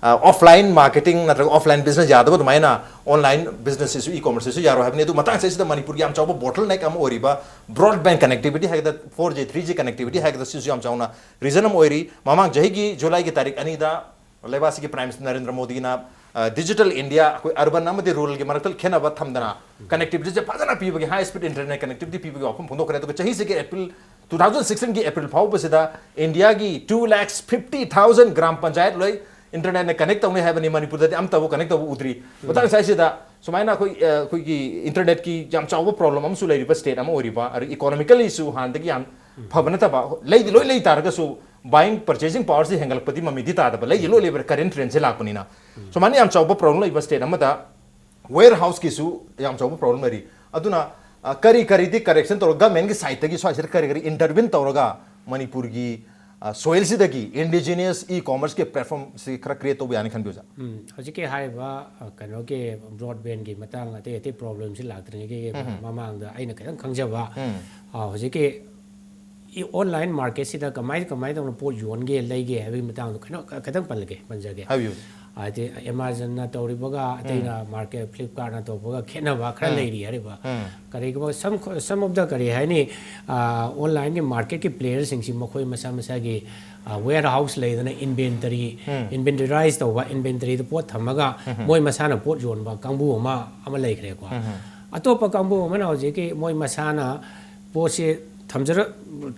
ꯑꯣꯐꯂꯥꯏꯟ ꯃꯥꯔꯀꯦꯇꯤꯡ ꯅꯠꯇ꯭ꯔꯒ ꯑꯣꯐꯂꯥꯏꯟ ꯕꯤꯖꯤꯅꯦꯁ ꯌꯥꯗꯕ ꯑꯗꯨꯃꯥꯏꯅ ꯑꯣꯟꯂꯥꯏꯟ ꯕꯤꯖꯤꯅꯦꯁꯁꯤꯁꯨ, ꯏ ꯀꯣꯃꯔꯁꯁꯤꯁꯨ ꯌꯥꯔꯣꯏ ꯍꯥꯏꯕꯅꯤ꯫ ꯑꯗꯨ ꯃꯇꯥꯡꯁꯤꯗꯩꯁꯤꯗ ꯃꯅꯤꯄꯨꯔꯒꯤ ꯌꯥꯝ ꯆꯥꯎꯕ ꯕꯣꯇꯜ ꯅꯦꯛ ꯑꯃ ꯑꯣꯏꯔꯤꯕ ꯕ꯭ꯔꯣꯗꯕꯦꯟ ꯀꯅꯦꯛꯇꯤꯕꯤꯇꯤ ꯍꯥꯏꯒꯗ꯭ꯔꯥ, four G three G connectivity ꯍꯥꯏꯒꯗ꯭ꯔꯥ, ꯁꯤꯁꯨ ꯌꯥꯝ ꯆꯥꯎꯅ ꯔꯤꯖꯟ ꯑꯃ ꯑꯣꯏꯔꯤ꯫ ꯃꯃꯥꯡ ꯆꯍꯤꯒꯤ ꯖꯨꯂꯥꯏꯒꯤ ꯇꯥꯔꯤꯛ ꯑꯅꯤꯗ ꯂꯩꯕꯥꯛꯁꯤꯒꯤ ꯄ꯭ꯔꯥꯏꯝ ꯃꯤꯅꯤꯁꯇꯔ ꯅꯔꯦꯟꯗ꯭ꯔ ꯃꯣꯗꯤꯅ ꯗꯤꯖꯤꯇꯦꯜ ꯏꯟꯗꯤꯌꯥ, ꯑꯩꯈꯣꯏ ꯑꯔꯕꯟ ꯑꯃꯗꯤ ꯔꯨꯔꯦꯜꯒꯤ ꯃꯔꯛꯇ ꯈꯦꯠꯅꯕ ꯊꯝꯗꯅ ꯀꯅꯦꯛꯇꯤꯕꯤꯇꯤꯁꯦ ꯐꯖꯅ ꯄꯤꯕꯒꯤ, ꯍꯥꯏ ꯁ꯭ꯄꯤꯗ ꯏꯟꯇꯔꯅꯦꯠ ꯀꯅꯦꯛꯇꯤꯕꯤꯇꯤ ꯄꯤꯕꯒꯤ ꯋꯥꯐꯝ ꯐꯣꯡꯗꯣꯛꯈ꯭ꯔꯦ꯫ ꯑꯗꯨꯒ ꯆꯍꯤꯁꯤꯒꯤ ꯑꯦꯄ꯭ꯔꯤꯜ, ꯇꯨ ꯊꯥꯎꯖꯟ ꯁꯤꯛꯁꯇꯤꯟꯒꯤ ꯑꯦꯄ꯭ꯔꯤꯜ ꯐꯥꯎꯕꯁꯤꯗ ꯏꯟꯗꯤꯌꯥꯒꯤ two lakh fifty thousand gram panchayat ꯂꯣꯏ ꯏꯟꯇꯔꯅꯦꯠꯅ ꯀꯅꯦꯛ ꯇꯧꯅꯤ ꯍꯥꯏꯕꯅꯤ꯫ ꯃꯅꯤꯄꯨꯔꯗꯗꯤ ꯑꯝꯇꯕꯨ ꯀꯅꯦꯛ ꯇꯧꯕ ꯎꯗ꯭ꯔꯤ꯫ ꯃꯇꯥꯡ ꯁ꯭ꯋꯥꯏꯁꯤꯗ ꯁꯨꯃꯥꯏꯅ ꯑꯩꯈꯣꯏ, ꯑ, ꯑꯩꯈꯣꯏꯒꯤ ꯏꯟꯇꯔꯅꯦꯠꯀꯤ ꯌꯥꯝ ꯆꯥꯎꯕ ꯄ꯭ꯔꯣꯕ꯭ꯂꯦꯝ ꯑꯃꯁꯨ ꯂꯩꯔꯤꯕ ꯁ꯭ꯇꯦꯠ ꯑꯃ ꯑꯣꯏꯔꯤꯕ, ꯑꯗꯒꯤ ꯏꯀꯣꯅꯣꯃꯤꯀꯦꯜꯂꯤꯁꯨ ꯍꯥꯟꯅꯗꯒꯤ ꯌꯥꯝ ꯐꯕ ꯅꯠꯇꯕ, ꯂꯩꯗꯤ ꯂꯣꯏ ꯂꯩ ꯇꯥꯔꯒꯁꯨ ꯕꯥꯏꯌꯤꯡ ꯄꯔꯆꯦꯖꯤꯡ ꯄꯋꯥꯔꯁꯤ ꯍꯦꯟꯒꯠꯂꯛꯄꯗꯤ ꯃꯃꯤꯗꯤ ꯇꯥꯗꯕ, ꯂꯩꯗꯤ ꯂꯣꯏ ꯂꯩꯕ, ꯀꯔꯦꯟ ꯇ꯭ꯔꯦꯟꯁꯦ ꯂꯥꯛꯄꯅꯤꯅ꯫ ꯁꯨꯃꯥꯏꯅ ꯌꯥꯝ ꯆꯥꯎꯕ ꯄ꯭ꯔꯣꯕ꯭ꯂꯦꯝ ꯂꯩꯕ ꯁ꯭ꯇꯦꯠ ꯑꯃꯗ ꯋꯦꯌꯔ ꯍꯥꯎꯁꯀꯤꯁꯨ ꯌꯥꯝ ꯆꯥꯎꯕ ꯄ꯭ꯔꯣꯕ꯭ꯂꯦꯝ ꯂꯩꯔꯤ꯫ ꯑꯗꯨꯅ, ꯑ, ꯀꯔꯤ ꯀꯔꯤꯗꯤ ꯀꯔꯦꯛꯁꯟ ꯇꯧꯔꯒ, ꯒꯃꯦꯟꯒꯤ ꯁꯥꯏꯠꯇꯒꯤ ꯁ꯭ꯋꯥꯏꯁꯤꯗ ꯀꯔꯤ ꯀꯔꯤ ꯏꯟꯇꯔꯚꯤꯟ ꯇꯧꯔꯒ ꯃꯅꯤꯄꯨꯔꯒꯤ, ꯑ, ꯁꯣꯏꯜꯁꯤꯗꯒꯤ ꯏꯟꯗꯤꯖꯤꯅꯁ ꯏ ꯀꯣꯃꯔꯁꯀꯤ ꯄ꯭ꯂꯦꯠꯐꯣꯝꯁꯤ ꯈꯔ ꯀ꯭ꯔꯤꯌꯦꯠ ꯇꯧꯕ ꯌꯥꯅꯤ ꯈꯟꯕꯤꯌꯨ, ꯑꯣꯖꯥ? ꯎꯝ, ꯍꯧꯖꯤꯛꯀꯤ ꯍꯥꯏꯔꯤꯕ, ꯑ, ꯀꯩꯅꯣꯒꯤ ꯕ꯭ꯔꯣꯗꯕꯦꯟꯒꯤ ꯃꯇꯥꯡ, ꯑꯇꯩ ꯑꯇꯩ ꯄ꯭ꯔꯣꯕ꯭ꯂꯦꯝꯁꯤ ꯂꯥꯛꯇ꯭ꯔꯤꯉꯩꯒꯤ ꯎꯝ꯫ ꯃꯃꯥꯡꯗ ꯑꯩꯅ ꯈꯤꯇꯪ ꯈꯪꯖꯕ, ꯎꯝ꯫ ꯑ, ꯍꯧꯖꯤꯛꯀꯤ ꯏ-, ꯑꯣꯟꯂꯥꯏꯟ ꯃꯥꯔꯀꯦꯠꯁꯤꯗ ꯀꯃꯥꯏ, ꯀꯃꯥꯏ ꯇꯧꯅ ꯄꯣꯠ ꯌꯣꯟꯒꯦ, ꯂꯩꯒꯦ ꯍꯥꯏꯕꯒꯤ ꯃꯇꯥꯡꯗꯣ ꯈꯤꯇꯪ, ꯈꯤꯇꯪ ꯄꯜꯂꯒꯦ, ꯄꯟꯖꯒꯦ꯫ ꯍꯥꯏꯕꯤꯌꯨ꯫ ꯍꯥꯏꯗꯤ ꯑꯦꯃꯥꯖꯣꯟꯅ ꯇꯧꯔꯤꯕꯒ ꯑꯇꯩꯅ ꯎꯝ꯫ ꯃꯥꯔꯀꯦꯠ, ꯐ꯭ꯂꯤꯞꯀꯥꯔꯠꯅ ꯇꯧꯕꯒ ꯈꯦꯠꯅꯕ ꯈꯔ ꯎꯝ꯫ ꯂꯩꯔꯤ ꯍꯥꯏꯔꯤꯕ꯫ ꯎꯝ꯫ ꯀꯔꯤꯒꯨꯝꯕ some, some of the ꯀꯔꯤ ꯍꯥꯏꯅꯤ, ꯑ, ꯑꯣꯟꯂꯥꯏꯟꯒꯤ ꯃꯥꯔꯀꯦꯠꯀꯤ ꯄ꯭ꯂꯦꯌꯔꯁꯤꯡꯁꯤ ꯃꯈꯣꯏ ꯃꯁꯥ ꯃꯁꯥꯒꯤ, ꯑ, ꯋꯦꯌꯔ ꯍꯥꯎꯁ ꯂꯩꯗꯅ, ꯏꯟꯚꯦꯟꯇꯔꯤ, ꯎꯝ꯫ ꯏꯟꯚꯦꯟꯇꯔꯥꯏꯁ ꯇꯧꯕ, ꯏꯟꯚꯦꯟꯇꯔꯤꯗ ꯄꯣꯠ ꯊꯝꯃꯒ ꯎꯝ꯫ ꯃꯣꯏ ꯃꯁꯥꯅ ꯄꯣꯠ ꯌꯣꯟꯕ ꯀꯥꯡꯕꯨ ꯑꯃ, ꯑꯃ ꯂꯩꯈ꯭ꯔꯦꯀꯣ꯫ ꯎꯝ꯫ ꯑꯇꯣꯞꯄ ꯀꯥꯡꯕꯨ ꯑꯃꯅ ꯍꯧꯖꯤꯛꯀꯤ ꯃꯣꯏ ꯃꯁꯥꯅ ꯄꯣꯠꯁꯦ ꯊꯝꯖꯔ-,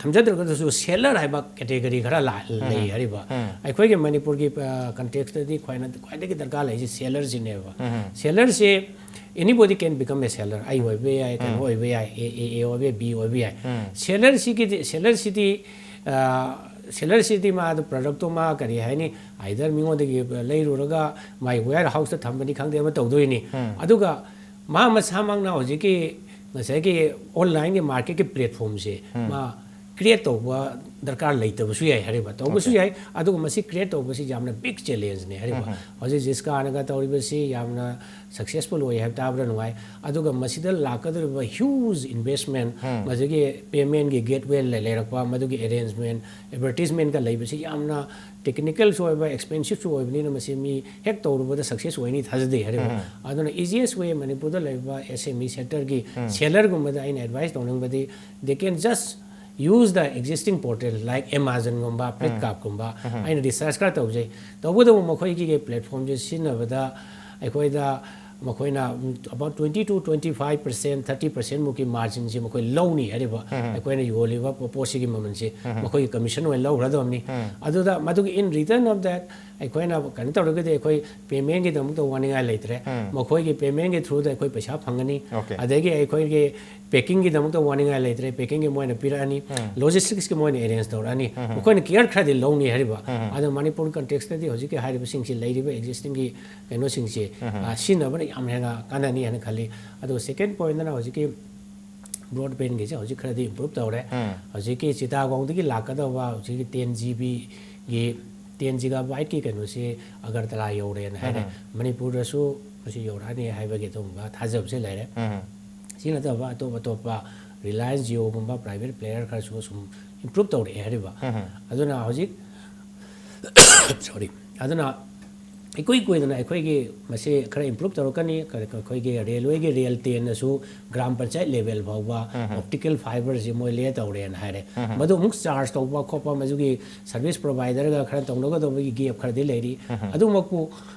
ꯊꯝꯖꯗ꯭ꯔꯒꯁꯨ ꯁꯦꯂꯔ ꯍꯥꯏꯕ ꯀꯦꯇꯦꯒꯣꯔꯤ ꯈꯔ ꯂꯥ-, ꯎꯝ꯫ ꯂꯩ ꯍꯥꯏꯔꯤꯕ꯫ ꯎꯝ꯫ ꯑꯩꯈꯣꯏꯒꯤ ꯃꯅꯤꯄꯨꯔꯒꯤ, ꯑ, ꯀꯟꯇꯦꯛꯁꯇꯗꯤ ꯈ꯭ꯋꯥꯏꯅ-, ꯈ꯭ꯋꯥꯏꯗꯒꯤ ꯗꯔꯀꯥꯔ ꯂꯩꯔꯤꯁꯦ ꯁꯦꯂꯔꯁꯤꯅꯦꯕ꯫ ꯎꯝ꯫ ꯁꯦꯂꯔꯁꯦ anybody can become a seller꯫ ꯑꯩ ꯑꯣꯏꯕ ꯌꯥꯏ, ꯀꯩꯅꯣ ꯎꯝ꯫ ꯑꯣꯏꯕ ꯌꯥꯏ, A, A, A ꯑꯣꯏꯕ ꯌꯥꯏ, B ꯑꯣꯏꯕ ꯌꯥꯏ꯫ ꯎꯝ꯫ ꯁꯦꯂꯔꯁꯤꯒꯤꯗꯤ, ꯁꯦꯂꯔꯁꯤꯗꯤ, ꯑ, ꯁꯦꯂꯔꯁꯤꯗꯤ ꯃꯥꯗꯣ ꯄ꯭ꯔꯗꯛꯇꯣ ꯃꯥ ꯀꯔꯤ ꯍꯥꯏꯅꯤ, ꯑꯥꯏꯗꯔ ꯃꯤꯉꯣꯟꯗꯒꯤ ꯂꯩꯔꯨꯔꯒ ꯃꯥꯏ ꯋꯦꯌꯔ ꯍꯥꯎꯁꯇ ꯊꯝꯕꯅꯤ ꯈꯪꯗꯦ, ꯑꯃ ꯇꯧꯗꯣꯏꯅꯤ꯫ ꯎꯝ꯫ ꯑꯗꯨꯒ ꯃꯥ ꯃꯁꯥꯃꯛꯅ ꯍꯧꯖꯤꯛꯀꯤ ꯉꯁꯥꯏꯒꯤ ꯑꯣꯟꯂꯥꯏꯟꯒꯤ ꯃꯥꯔꯀꯦꯠꯀꯤ ꯄ꯭ꯂꯦꯠꯐꯣꯝꯁꯦ ꯎꯝ꯫ ꯃꯥ ꯀ꯭ꯔꯤꯌꯦꯠ ꯇꯧꯕ ꯗꯔꯀꯥꯔ ꯂꯩꯇꯕꯁꯨ ꯌꯥꯏ ꯍꯥꯏꯔꯤꯕ, ꯇꯧꯕꯁꯨ ꯌꯥꯏ꯫ ꯑꯗꯨꯒ ꯃꯁꯤ ꯀ꯭ꯔꯤꯌꯦꯠ ꯇꯧꯕꯁꯤ ꯌꯥꯝꯅ ꯕꯤꯛ ꯆꯦꯂꯦꯟꯖꯅꯤ ꯍꯥꯏꯔꯤꯕ꯫ ꯍꯧꯖꯤꯛ ꯖꯤꯁꯀꯥꯅꯒ ꯇꯧꯔꯤꯕꯁꯤ ꯌꯥꯝꯅ ꯁꯛꯁꯦꯁꯐꯨꯜ ꯑꯣꯏ ꯍꯥꯏꯕ ꯇꯥꯕꯗ ꯅꯨꯡꯉꯥꯏ꯫ ꯑꯗꯨꯒ ꯃꯁꯤꯗ ꯂꯥꯛꯀꯗꯧꯔꯤꯕ ꯍ꯭ꯌꯨꯖ ꯏꯟꯚꯦꯁꯃꯦꯟ, ꯃꯁꯤꯒꯤ ꯄꯦꯃꯦꯟꯒꯤ ꯒꯦꯠꯋꯦ ꯂꯩꯔꯛꯄ, ꯃꯗꯨꯒꯤ ꯑꯦꯔꯦꯟꯖꯃꯦꯟ, ꯑꯦꯗꯚꯔꯇꯤꯁꯃꯦꯟꯒ ꯂꯩꯕꯁꯤ ꯌꯥꯝꯅ ꯇꯦꯛꯅꯤꯀꯦꯜꯁꯨ ꯑꯣꯏꯕ, ꯑꯦꯛꯁꯄꯦꯟꯁꯤꯞꯁꯨ ꯑꯣꯏꯕꯅꯤꯅ ꯃꯁꯤ ꯃꯤ ꯍꯦꯛ ꯇꯧꯔꯨꯕꯗ ꯁꯛꯁꯦꯁ ꯑꯣꯏꯅꯤ ꯊꯥꯖꯗꯦ ꯍꯥꯏꯔꯤꯕ꯫ ꯑꯗꯨꯅ ꯏꯖꯤꯌꯦꯁ ꯋꯦ ꯃꯅꯤꯄꯨꯔꯗ ꯂꯩꯕ ꯑꯦꯁ ꯑꯦꯝ ꯏ ꯁꯦꯛꯇꯔꯒꯤ ꯁꯦꯂꯔꯒꯨꯝꯕꯗ ꯑꯩꯅ ꯑꯦꯗꯚꯥꯏꯁ ꯇꯧꯅꯤꯡꯕꯗꯤ, they can just use the existing portal like Amazonꯒꯨꯝꯕ, Flipkartꯀꯨꯝꯕ꯫ ꯑꯩꯅ ꯔꯤꯁꯔꯁ ꯈꯔ ꯇꯧꯖꯩ꯫ ꯇꯧꯕꯇꯕꯨ ꯃꯈꯣꯏꯒꯤ ꯄ꯭ꯂꯦꯠꯐꯣꯝꯁꯦ ꯁꯤꯖꯤꯟꯅꯕꯗ ꯑꯩꯈꯣꯏꯗ ꯃꯈꯣꯏꯅ about twenty to twenty five percent, thirty percent ꯃꯨꯛꯀꯤ ꯃꯥꯔꯖꯤꯟꯁꯤ ꯃꯈꯣꯏ ꯂꯧꯅꯤ ꯍꯥꯏꯔꯤꯕ꯫ ꯑꯩꯈꯣꯏꯅ ꯌꯣꯜꯂꯤꯕ ꯄꯣꯠꯁꯤꯒꯤ ꯃꯃꯜꯁꯤ ꯃꯈꯣꯏꯒꯤ ꯀꯃꯤꯁꯟ ꯑꯣꯏꯅ ꯂꯧꯈ꯭ꯔꯗꯕꯅꯤ꯫ ꯑꯗꯨꯗ ꯃꯗꯨꯒꯤ in return of that ꯑꯩꯈꯣꯏꯅ ꯀꯩꯅꯣ ꯇꯧꯔꯒꯗꯤ ꯑꯩꯈꯣꯏ ꯄꯦꯃꯦꯟꯒꯤꯗꯃꯛꯇ ꯋꯥꯅꯤꯡꯉꯥꯏ ꯂꯩꯇ꯭ꯔꯦ꯫ ꯃꯈꯣꯏꯒꯤ ꯄꯦꯃꯦꯟꯒꯤ ꯊ꯭ꯔꯨꯗ ꯑꯩꯈꯣꯏ ꯄꯩꯁꯥ ꯐꯪꯒꯅꯤ꯫ Okay. ꯑꯗꯒꯤ ꯑꯩꯈꯣꯏꯒꯤ ꯄꯦꯀꯤꯡꯒꯤꯗꯃꯛꯇ ꯋꯥꯅꯤꯡꯉꯥꯏ ꯂꯩꯇ꯭ꯔꯦ, ꯄꯦꯀꯤꯡꯒꯤ ꯃꯣꯏꯅ ꯄꯤꯔꯛꯑꯅꯤ꯫ ꯂꯣꯖꯤꯁꯇꯤꯛꯁꯀꯤ ꯃꯣꯏꯅ ꯑꯦꯔꯦꯟꯖ ꯇꯧꯔꯛꯑꯅꯤ꯫ ꯃꯈꯣꯏꯅ ꯀꯤꯌꯔ ꯈꯔꯗꯤ ꯂꯧꯅꯤ ꯍꯥꯏꯔꯤꯕ꯫ ꯑꯗꯣ ꯃꯅꯤꯄꯨꯔ ꯀꯟꯇꯦꯛꯁꯇꯗꯤ ꯍꯧꯖꯤꯛꯀꯤ ꯍꯥꯏꯔꯤꯕꯁꯤꯡꯁꯤ, ꯂꯩꯔꯤꯕ ꯑꯦꯛꯖꯤꯁꯇꯤꯡꯒꯤ ꯀꯩꯅꯣꯁꯤꯡꯁꯤ, ꯑ, ꯁꯤꯖꯤꯟꯅꯕꯅ ꯌꯥꯝ ꯍꯦꯟꯅ ꯀꯥꯟꯅꯅꯤ ꯍꯥꯏꯅ ꯈꯜꯂꯤ꯫ ꯑꯗꯨꯒ ꯁꯦꯀꯦꯟ ꯄꯣꯏꯟꯗꯅ ꯍꯧꯖꯤꯛꯀꯤ ꯕ꯭ꯔꯣꯗꯕꯦꯟꯒꯤꯁꯦ ꯍꯧꯖꯤꯛ ꯈꯔꯗꯤ ꯏꯝꯄ꯭ꯔꯨꯞ ꯇꯧꯔꯦ꯫ ꯍꯧꯖꯤꯛꯀꯤ ꯆꯤꯇꯥꯒꯣꯡꯗꯒꯤ ꯂꯥꯛꯀꯗꯧꯕ ꯍꯧꯖꯤꯛꯀꯤ ten GB ꯒꯤ, ten gigabyte ꯀꯤ ꯀꯩꯅꯣꯁꯤ ꯑꯒꯔꯇꯂꯥ ꯌꯧꯔꯦꯅ ꯍꯥꯏꯔꯦ꯫ ꯃꯅꯤꯄꯨꯔꯗꯁꯨ ꯃꯁꯤ ꯌꯧꯔꯛꯑꯅꯤ ꯍꯥꯏꯕꯒꯤ ꯑꯗꯨꯒꯨꯝꯕ ꯊꯥꯖꯕꯁꯦ ꯂꯩꯔꯦ꯫ ꯁꯤ ꯅꯠꯇꯕ ꯑꯇꯣꯞ ꯑꯇꯣꯞꯄ Reliance Jio ꯒꯨꯝꯕ private player ꯈꯔꯁꯨ ꯁꯨꯝ ꯏꯝꯄ꯭ꯔꯨꯞ ꯇꯧꯔꯛꯑꯦ ꯍꯥꯏꯔꯤꯕ꯫ ꯑꯗꯨꯅ ꯍꯧꯖꯤꯛ, sorry, ꯑꯗꯨꯅ ꯏꯀꯨꯏ ꯀꯨꯏꯗꯅ ꯑꯩꯈꯣꯏꯒꯤ ꯃꯁꯤ ꯈꯔ ꯏꯝꯄ꯭ꯔꯨꯞ ꯇꯧꯔꯛꯀꯅꯤ꯫ ꯀꯔꯤ-, ꯑꯩꯈꯣꯏꯒꯤ ꯔꯦꯜꯋꯦꯒꯤ ꯔꯦꯜ ꯇꯦꯟꯅꯁꯨ ꯒ꯭ꯔꯥꯝ ꯄꯟꯆꯥꯌꯠ ꯂꯦꯚꯦꯜ ꯐꯥꯎꯕ ꯑꯣꯞꯇꯤꯀꯦꯜ ꯐꯥꯏꯕꯔꯁꯤ ꯃꯣꯏ ꯂꯦ ꯇꯧꯔꯦꯅ ꯍꯥꯏꯔꯦ꯫ ꯃꯗꯨ ꯑꯃꯨꯛ ꯆꯥꯔꯖ ꯇꯧꯕ ꯈꯣꯠꯄ, ꯃꯗꯨꯒꯤ ꯁꯔꯚꯤꯁ ꯄ꯭ꯔꯣꯚꯥꯏꯗꯔꯒ ꯈꯔ ꯇꯧꯅꯒꯗꯧꯕꯒꯤ ꯒꯦꯞ ꯈꯔꯗꯤ ꯂꯩꯔꯤ꯫ ꯑꯗꯨꯃꯛꯄꯨ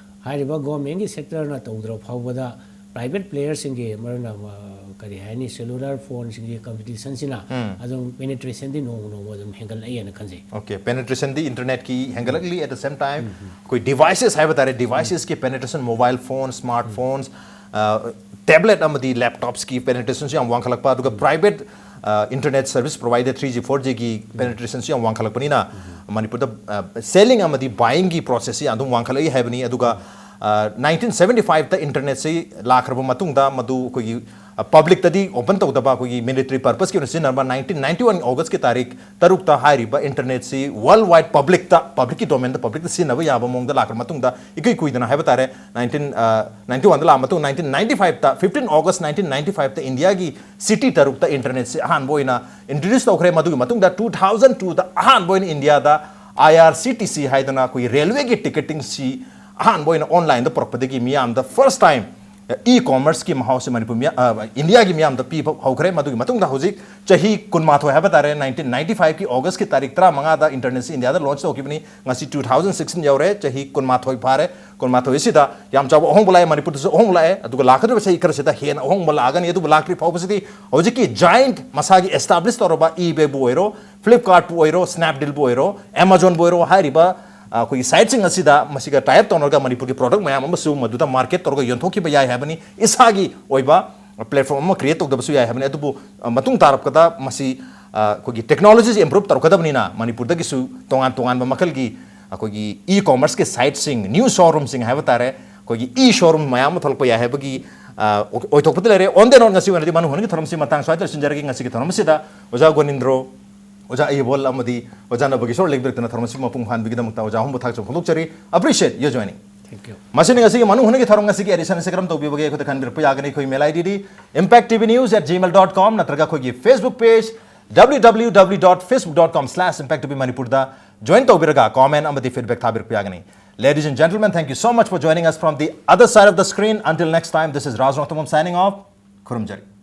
ꯍꯥꯏꯔꯤꯕ ꯒꯣꯔꯃꯦꯟꯒꯤ ꯁꯦꯛꯇꯔꯅ ꯇꯧꯗ꯭ꯔꯕ ꯐꯥꯎꯕꯗ ꯄ꯭ꯔꯥꯏꯚꯦꯠ ꯄ꯭ꯂꯦꯌꯔꯁꯤꯡꯒꯤ, ꯃꯔꯨꯑꯣꯏꯅ, ꯑ, ꯀꯔꯤ ꯍꯥꯏꯅꯤ, ꯁꯦꯂꯨꯂꯔ ꯐꯣꯟꯁꯤꯡꯒꯤ ꯀꯝꯄꯤꯇꯤꯁꯟꯁꯤꯅ ꯑꯗꯨꯝ ꯄꯦꯅꯤꯇ꯭ꯔꯦꯁꯟꯗꯤ ꯅꯣꯡꯃ ꯅꯣꯡꯃ ꯑꯗꯨꯝ ꯍꯦꯟꯒꯠꯂꯛꯏꯅ ꯈꯟꯖꯩ꯫ Okay, ꯄꯦꯅꯤꯇ꯭ꯔꯦꯁꯟꯗꯤ ꯏꯟꯇꯔꯅꯦꯠꯀꯤ ꯍꯦꯟꯒꯠꯂꯛꯂꯤ꯫ At the same time, ꯑꯩꯈꯣꯏ ꯗꯤꯚꯥꯏꯁꯦꯁ ꯍꯥꯏꯕ ꯇꯥꯔꯦ, ꯗꯤꯚꯥꯏꯁꯦꯁꯀꯤ penetration, mobile phone, smart phones, tablet ꯑꯃꯗꯤ ꯂꯦꯞꯇꯣꯞꯁꯀꯤ ꯄꯦꯅꯤꯇ꯭ꯔꯦꯁꯟꯁꯨ ꯌꯥꯝ ꯋꯥꯡꯈꯠꯂꯛꯄ, ꯑꯗꯨꯒ private internet service provider three G four G ꯒꯤ ꯄꯦꯅꯤꯇ꯭ꯔꯦꯁꯟꯁꯨ ꯌꯥꯝ ꯋꯥꯡꯈꯠꯂꯛꯄꯅꯤꯅ ꯃꯅꯤꯄꯨꯔꯗ ꯁꯦꯂꯤꯡ ꯑꯃꯗꯤ ꯕꯥꯏꯌꯤꯡꯒꯤ ꯄ꯭ꯔꯣꯁꯦꯁꯁꯤ ꯑꯗꯨꯝ ꯋꯥꯡꯈꯠꯂꯛꯏ ꯍꯥꯏꯕꯅꯤ꯫ ꯑꯗꯨꯒ nineteen seventy five ꯇ ꯏꯟꯇꯔꯅꯦꯠꯁꯤ ꯂꯥꯛꯈ꯭ꯔꯕ ꯃꯇꯨꯡꯗ ꯃꯗꯨ ꯑꯩꯈꯣꯏꯒꯤ ꯄꯕ꯭ꯂꯤꯛꯇꯗꯤ ꯑꯣꯄꯟ ꯇꯧꯗꯕ, ꯑꯩꯈꯣꯏꯒꯤ ꯃꯤꯂꯤꯇꯔꯤ ꯄꯔꯄꯁꯀꯤ ꯑꯣꯏꯅ ꯁꯤꯖꯤꯟꯅꯔꯝꯕ ꯅꯥꯏꯟꯇꯤꯟ ꯅꯥꯏꯟꯇꯤ ꯋꯥꯟꯒꯤ ꯑꯣꯒꯁꯀꯤ ꯇꯥꯔꯤꯛ ꯇꯔꯨꯛꯇ ꯍꯥꯏꯔꯤꯕ ꯏꯟꯇꯔꯅꯦꯠꯁꯤ ꯋꯥꯔꯜ ꯋꯥꯏꯗ ꯄꯕ꯭ꯂꯤꯛꯇ, ꯄꯕ꯭ꯂꯤꯛꯀꯤ ꯗꯣꯃꯦꯟꯗ ꯄꯕ꯭ꯂꯤꯛꯇ ꯁꯤꯖꯤꯟꯅꯕ ꯌꯥꯕ ꯃꯑꯣꯡꯗ ꯂꯥꯛꯈ꯭ꯔ ꯃꯇꯨꯡꯗ, ꯏꯀꯨꯏ ꯀꯨꯏꯗꯅ ꯍꯥꯏꯕ ꯇꯥꯔꯦ, ꯅꯥꯏꯟꯇꯤꯟ ꯅꯥꯏꯟꯇꯤ ꯋꯥꯟꯗ ꯂꯥꯛꯑ ꯃꯇꯨꯡ ꯅꯥꯏꯟꯇꯤꯟ ꯅꯥꯏꯟꯇꯤ ꯐꯥꯏꯚꯇ, ꯐꯤꯐꯇꯤꯟ ꯑꯣꯒꯁ ꯅꯥꯏꯟꯇꯤꯟ ꯅꯥꯏꯟꯇꯤ ꯐꯥꯏꯚꯇ ꯏꯟꯗꯤꯌꯥꯒꯤ ꯁꯤꯇꯤ ꯇꯔꯨꯛꯇ ꯏꯟꯇꯔꯅꯦꯠꯁꯤ ꯑꯍꯥꯟꯕ ꯑꯣꯏꯅ ꯏꯟꯇ꯭ꯔꯣꯗ꯭ꯌꯨꯁ ꯇꯧꯈ꯭ꯔꯦ꯫ ꯃꯗꯨꯒꯤ ꯃꯇꯨꯡꯗ ꯇꯨ ꯊꯥꯎꯖꯟ ꯇꯨꯗ ꯑꯍꯥꯟꯕ ꯑꯣꯏꯅ ꯏꯟꯗꯤꯌꯥꯗ ꯑꯥꯏ ꯑꯥꯔ ꯁꯤ ꯇꯤ ꯁꯤ ꯍꯥꯏꯗꯅ ꯑꯩꯈꯣꯏꯒꯤ ꯔꯦꯜꯋꯦꯒꯤ ꯇꯤꯀꯦꯇꯤꯡꯁꯤ ꯑꯍꯥꯟꯕ ꯑꯣꯏꯅ ꯑꯣꯟꯂꯥꯏꯟꯗ ꯄꯨꯔꯛꯄꯗꯒꯤ ꯃꯤꯌꯥꯝꯗ ꯐꯥꯔꯁ ꯇꯥꯏꯝ ꯏ ꯀꯣꯃꯔꯁꯀꯤ ꯃꯍꯥꯎꯁꯦ ꯃꯅꯤꯄꯨꯔ ꯃꯤꯌꯥ-, ꯑ, ꯏꯟꯗꯤꯌꯥꯒꯤ ꯃꯤꯌꯥꯝꯗ ꯄꯤꯕ ꯍꯧꯈ꯭ꯔꯦ꯫ ꯃꯗꯨꯒꯤ ꯃꯇꯨꯡꯗ ꯍꯧꯖꯤꯛ ꯆꯍꯤ ꯀꯨꯟꯃꯥꯊꯣꯏ ꯍꯥꯏꯕ ꯇꯥꯔꯦ, ꯅꯥꯏꯟꯇꯤꯟ ꯅꯥꯏꯟꯇꯤ ꯐꯥꯏꯚꯀꯤ ꯑꯣꯒꯁꯀꯤ ꯇꯥꯔꯤꯛ ꯇꯔꯥꯃꯉꯥꯗ ꯏꯟꯇꯔꯅꯦꯠꯁꯤ ꯏꯟꯗꯤꯌꯥꯗ ꯂꯣꯟꯆ ꯇꯧꯈꯤꯕꯅꯤ꯫ ꯉꯁꯤ ꯇꯨ ꯊꯥꯎꯖꯟ ꯁꯤꯛꯁꯇꯤꯟ ꯌꯧꯔꯦ, ꯆꯍꯤ ꯀꯨꯟꯃꯥꯊꯣꯏ ꯐꯥꯔꯦ꯫ ꯀꯨꯟꯃꯥꯊꯣꯏꯁꯤꯗ ꯌꯥꯝ ꯆꯥꯎꯕ ꯑꯍꯣꯡꯕ ꯂꯥꯛꯑꯦ, ꯃꯅꯤꯄꯨꯔꯗꯁꯨ ꯑꯍꯣꯡꯕ ꯂꯥꯛꯑꯦ, ꯑꯗꯨꯒ ꯂꯥꯛꯀꯗꯧꯔꯤꯕ ꯆꯍꯤ ꯈꯔꯁꯤꯗ ꯍꯦꯟꯅ ꯑꯍꯣꯡꯕ ꯂꯥꯛꯑꯒꯅꯤ꯫ ꯑꯗꯨꯕꯨ ꯂꯥꯛꯇ꯭ꯔꯤ ꯐꯥꯎꯕꯁꯤꯗꯤ ꯍꯧꯖꯤꯛꯀꯤ ꯖꯥꯏꯟꯠ ꯃꯁꯥꯒꯤ ꯑꯦꯁꯇꯥꯕ꯭ꯂꯤꯁ ꯇꯧꯔꯕ ꯏꯕꯦꯕꯨ ꯑꯣꯏꯔꯣ, ꯐ꯭ꯂꯤꯞꯀꯥꯔꯠꯄꯨ ꯑꯣꯏꯔꯣ, ꯁ꯭ꯅꯦꯞꯗꯤꯜꯕꯨ ꯑꯣꯏꯔꯣ, ꯑꯦꯃꯥꯖꯣꯟꯕꯨ ꯑꯣꯏꯔꯣ, ꯍꯥꯏꯔꯤꯕ, ꯑ, ꯑꯩꯈꯣꯏꯒꯤ ꯁꯥꯏꯠꯁꯤꯡ ꯑꯁꯤꯗ ꯃꯁꯤꯒ ꯇꯥꯏ ꯑꯞ ꯇꯧꯅꯔꯒ ꯃꯅꯤꯄꯨꯔꯒꯤ ꯄ꯭ꯔꯣꯗꯛ ꯃꯌꯥꯝ ꯑꯃꯁꯨ ꯃꯗꯨꯗ ꯃꯥꯔꯀꯦꯠ ꯇꯧꯔꯒ ꯌꯣꯟꯊꯣꯛꯈꯤꯕ ꯌꯥꯏ ꯍꯥꯏꯕꯅꯤ꯫ ꯏꯁꯥꯒꯤ ꯑꯣꯏꯕ ꯄ꯭ꯂꯦꯠꯐꯣꯝ ꯑꯃ ꯀ꯭ꯔꯤꯌꯦꯠ ꯇꯧꯗꯕꯁꯨ ꯌꯥꯏ ꯍꯥꯏꯕꯅꯤ꯫ ꯑꯗꯨꯕꯨ, ꯑ, ꯃꯇꯨꯡ ꯇꯥꯔꯛꯄꯗ ꯃꯁꯤ, ꯑ, ꯑꯩꯈꯣꯏꯒꯤ ꯇꯦꯛꯅꯣꯂꯣꯖꯤꯁꯤ ꯏꯝꯄ꯭ꯔꯨꯞ ꯇꯧꯔꯛꯀꯗꯕꯅꯤꯅ ꯃꯅꯤꯄꯨꯔꯗꯒꯤꯁꯨ ꯇꯣꯉꯥꯟ ꯇꯣꯉꯥꯟꯕ ꯃꯈꯜꯒꯤ ꯑꯩꯈꯣꯏꯒꯤ ꯏ ꯀꯣꯃꯔꯁꯀꯤ ꯁꯥꯏꯠꯁꯤꯡ, ꯅ꯭ꯌꯨ ꯁꯣꯔꯨꯝꯁꯤꯡ ꯍꯥꯏꯕ ꯇꯥꯔꯦ, ꯑꯩꯈꯣꯏꯒꯤ ꯏ ꯁꯣꯔꯨꯝ ꯃꯌꯥꯝ ꯑꯃ ꯊꯣꯛꯂꯛꯄ ꯌꯥꯏ ꯍꯥꯏꯕꯒꯤ, ꯑ, ꯑꯣꯏꯊꯣꯛꯄꯗꯤ ꯂꯩꯔꯦ꯫ ꯑꯣꯟ ꯗꯦꯟ ꯑꯣꯟ ꯉꯁꯤ ꯑꯣꯏꯅꯗꯤ ꯃꯅꯨꯡ ꯍꯨꯠꯅꯒꯤ ꯊꯧꯔꯝꯁꯤ ꯃꯇꯥꯡ ꯁ꯭ꯋꯥꯏꯗ ꯂꯣꯏꯁꯤꯟꯖꯔꯒꯦ꯫ ꯉꯁꯤꯒꯤ ꯊꯧꯔꯝ ꯑꯁꯤꯗ ꯑꯣꯖꯥ ꯒꯣꯅꯤꯟꯗ꯭ꯔꯣ, ꯑꯣꯖꯥ ꯑꯌꯦꯕꯣꯜ ꯑꯃꯗꯤ ꯑꯣꯖꯥ ꯅꯕꯒꯤꯁꯣꯔ ꯂꯦꯡꯕꯤꯔꯛꯇꯨꯅ ꯊꯧꯔꯝ ꯑꯁꯤꯕꯨ ꯃꯄꯨꯡ ꯐꯥꯍꯟꯕꯒꯤꯗꯃꯛꯇ ꯑꯣꯖꯥ ꯑꯍꯨꯝꯕꯨ ꯊꯥꯒꯠꯆꯕ ꯐꯣꯡꯗꯣꯛꯆꯔꯤ꯫ Appreciate your joining. Thank you. ꯃꯁꯤꯅ ꯉꯁꯤꯒꯤ ꯃꯅꯨꯡ ꯍꯨꯠꯅꯒꯤ ꯊꯧꯔꯝ ꯉꯁꯤꯒꯤ ꯑꯦꯗꯤꯁꯟ ꯑꯁꯤ ꯀꯔꯝ ꯇꯧꯕꯤꯕꯒꯦ ꯑꯩꯈꯣꯏꯗ ꯈꯟꯕꯤꯔꯛꯄ ꯌꯥꯒꯅꯤ꯫ ꯑꯩꯈꯣꯏ ꯃꯦꯜ ꯑꯥꯏ ꯗꯤꯗꯤ impact T V news at gmail dot com ꯅꯠꯇ꯭ꯔꯒ ꯑꯩꯈꯣꯏꯒꯤ Facebook page W W W dot facebook dot com slash impact T V Manipurꯗ join ꯇꯧꯕꯤꯔꯒ comment ꯑꯃꯗꯤ feedback ꯊꯥꯕꯤꯔꯛꯄ ꯌꯥꯒꯅꯤ꯫ Ladies and gentlemen, thank you so much for joining us from the other side of the screen. Until next time, this is Raj Rongthangam signing off. ꯈꯨꯔꯨꯝꯖꯔꯤ꯫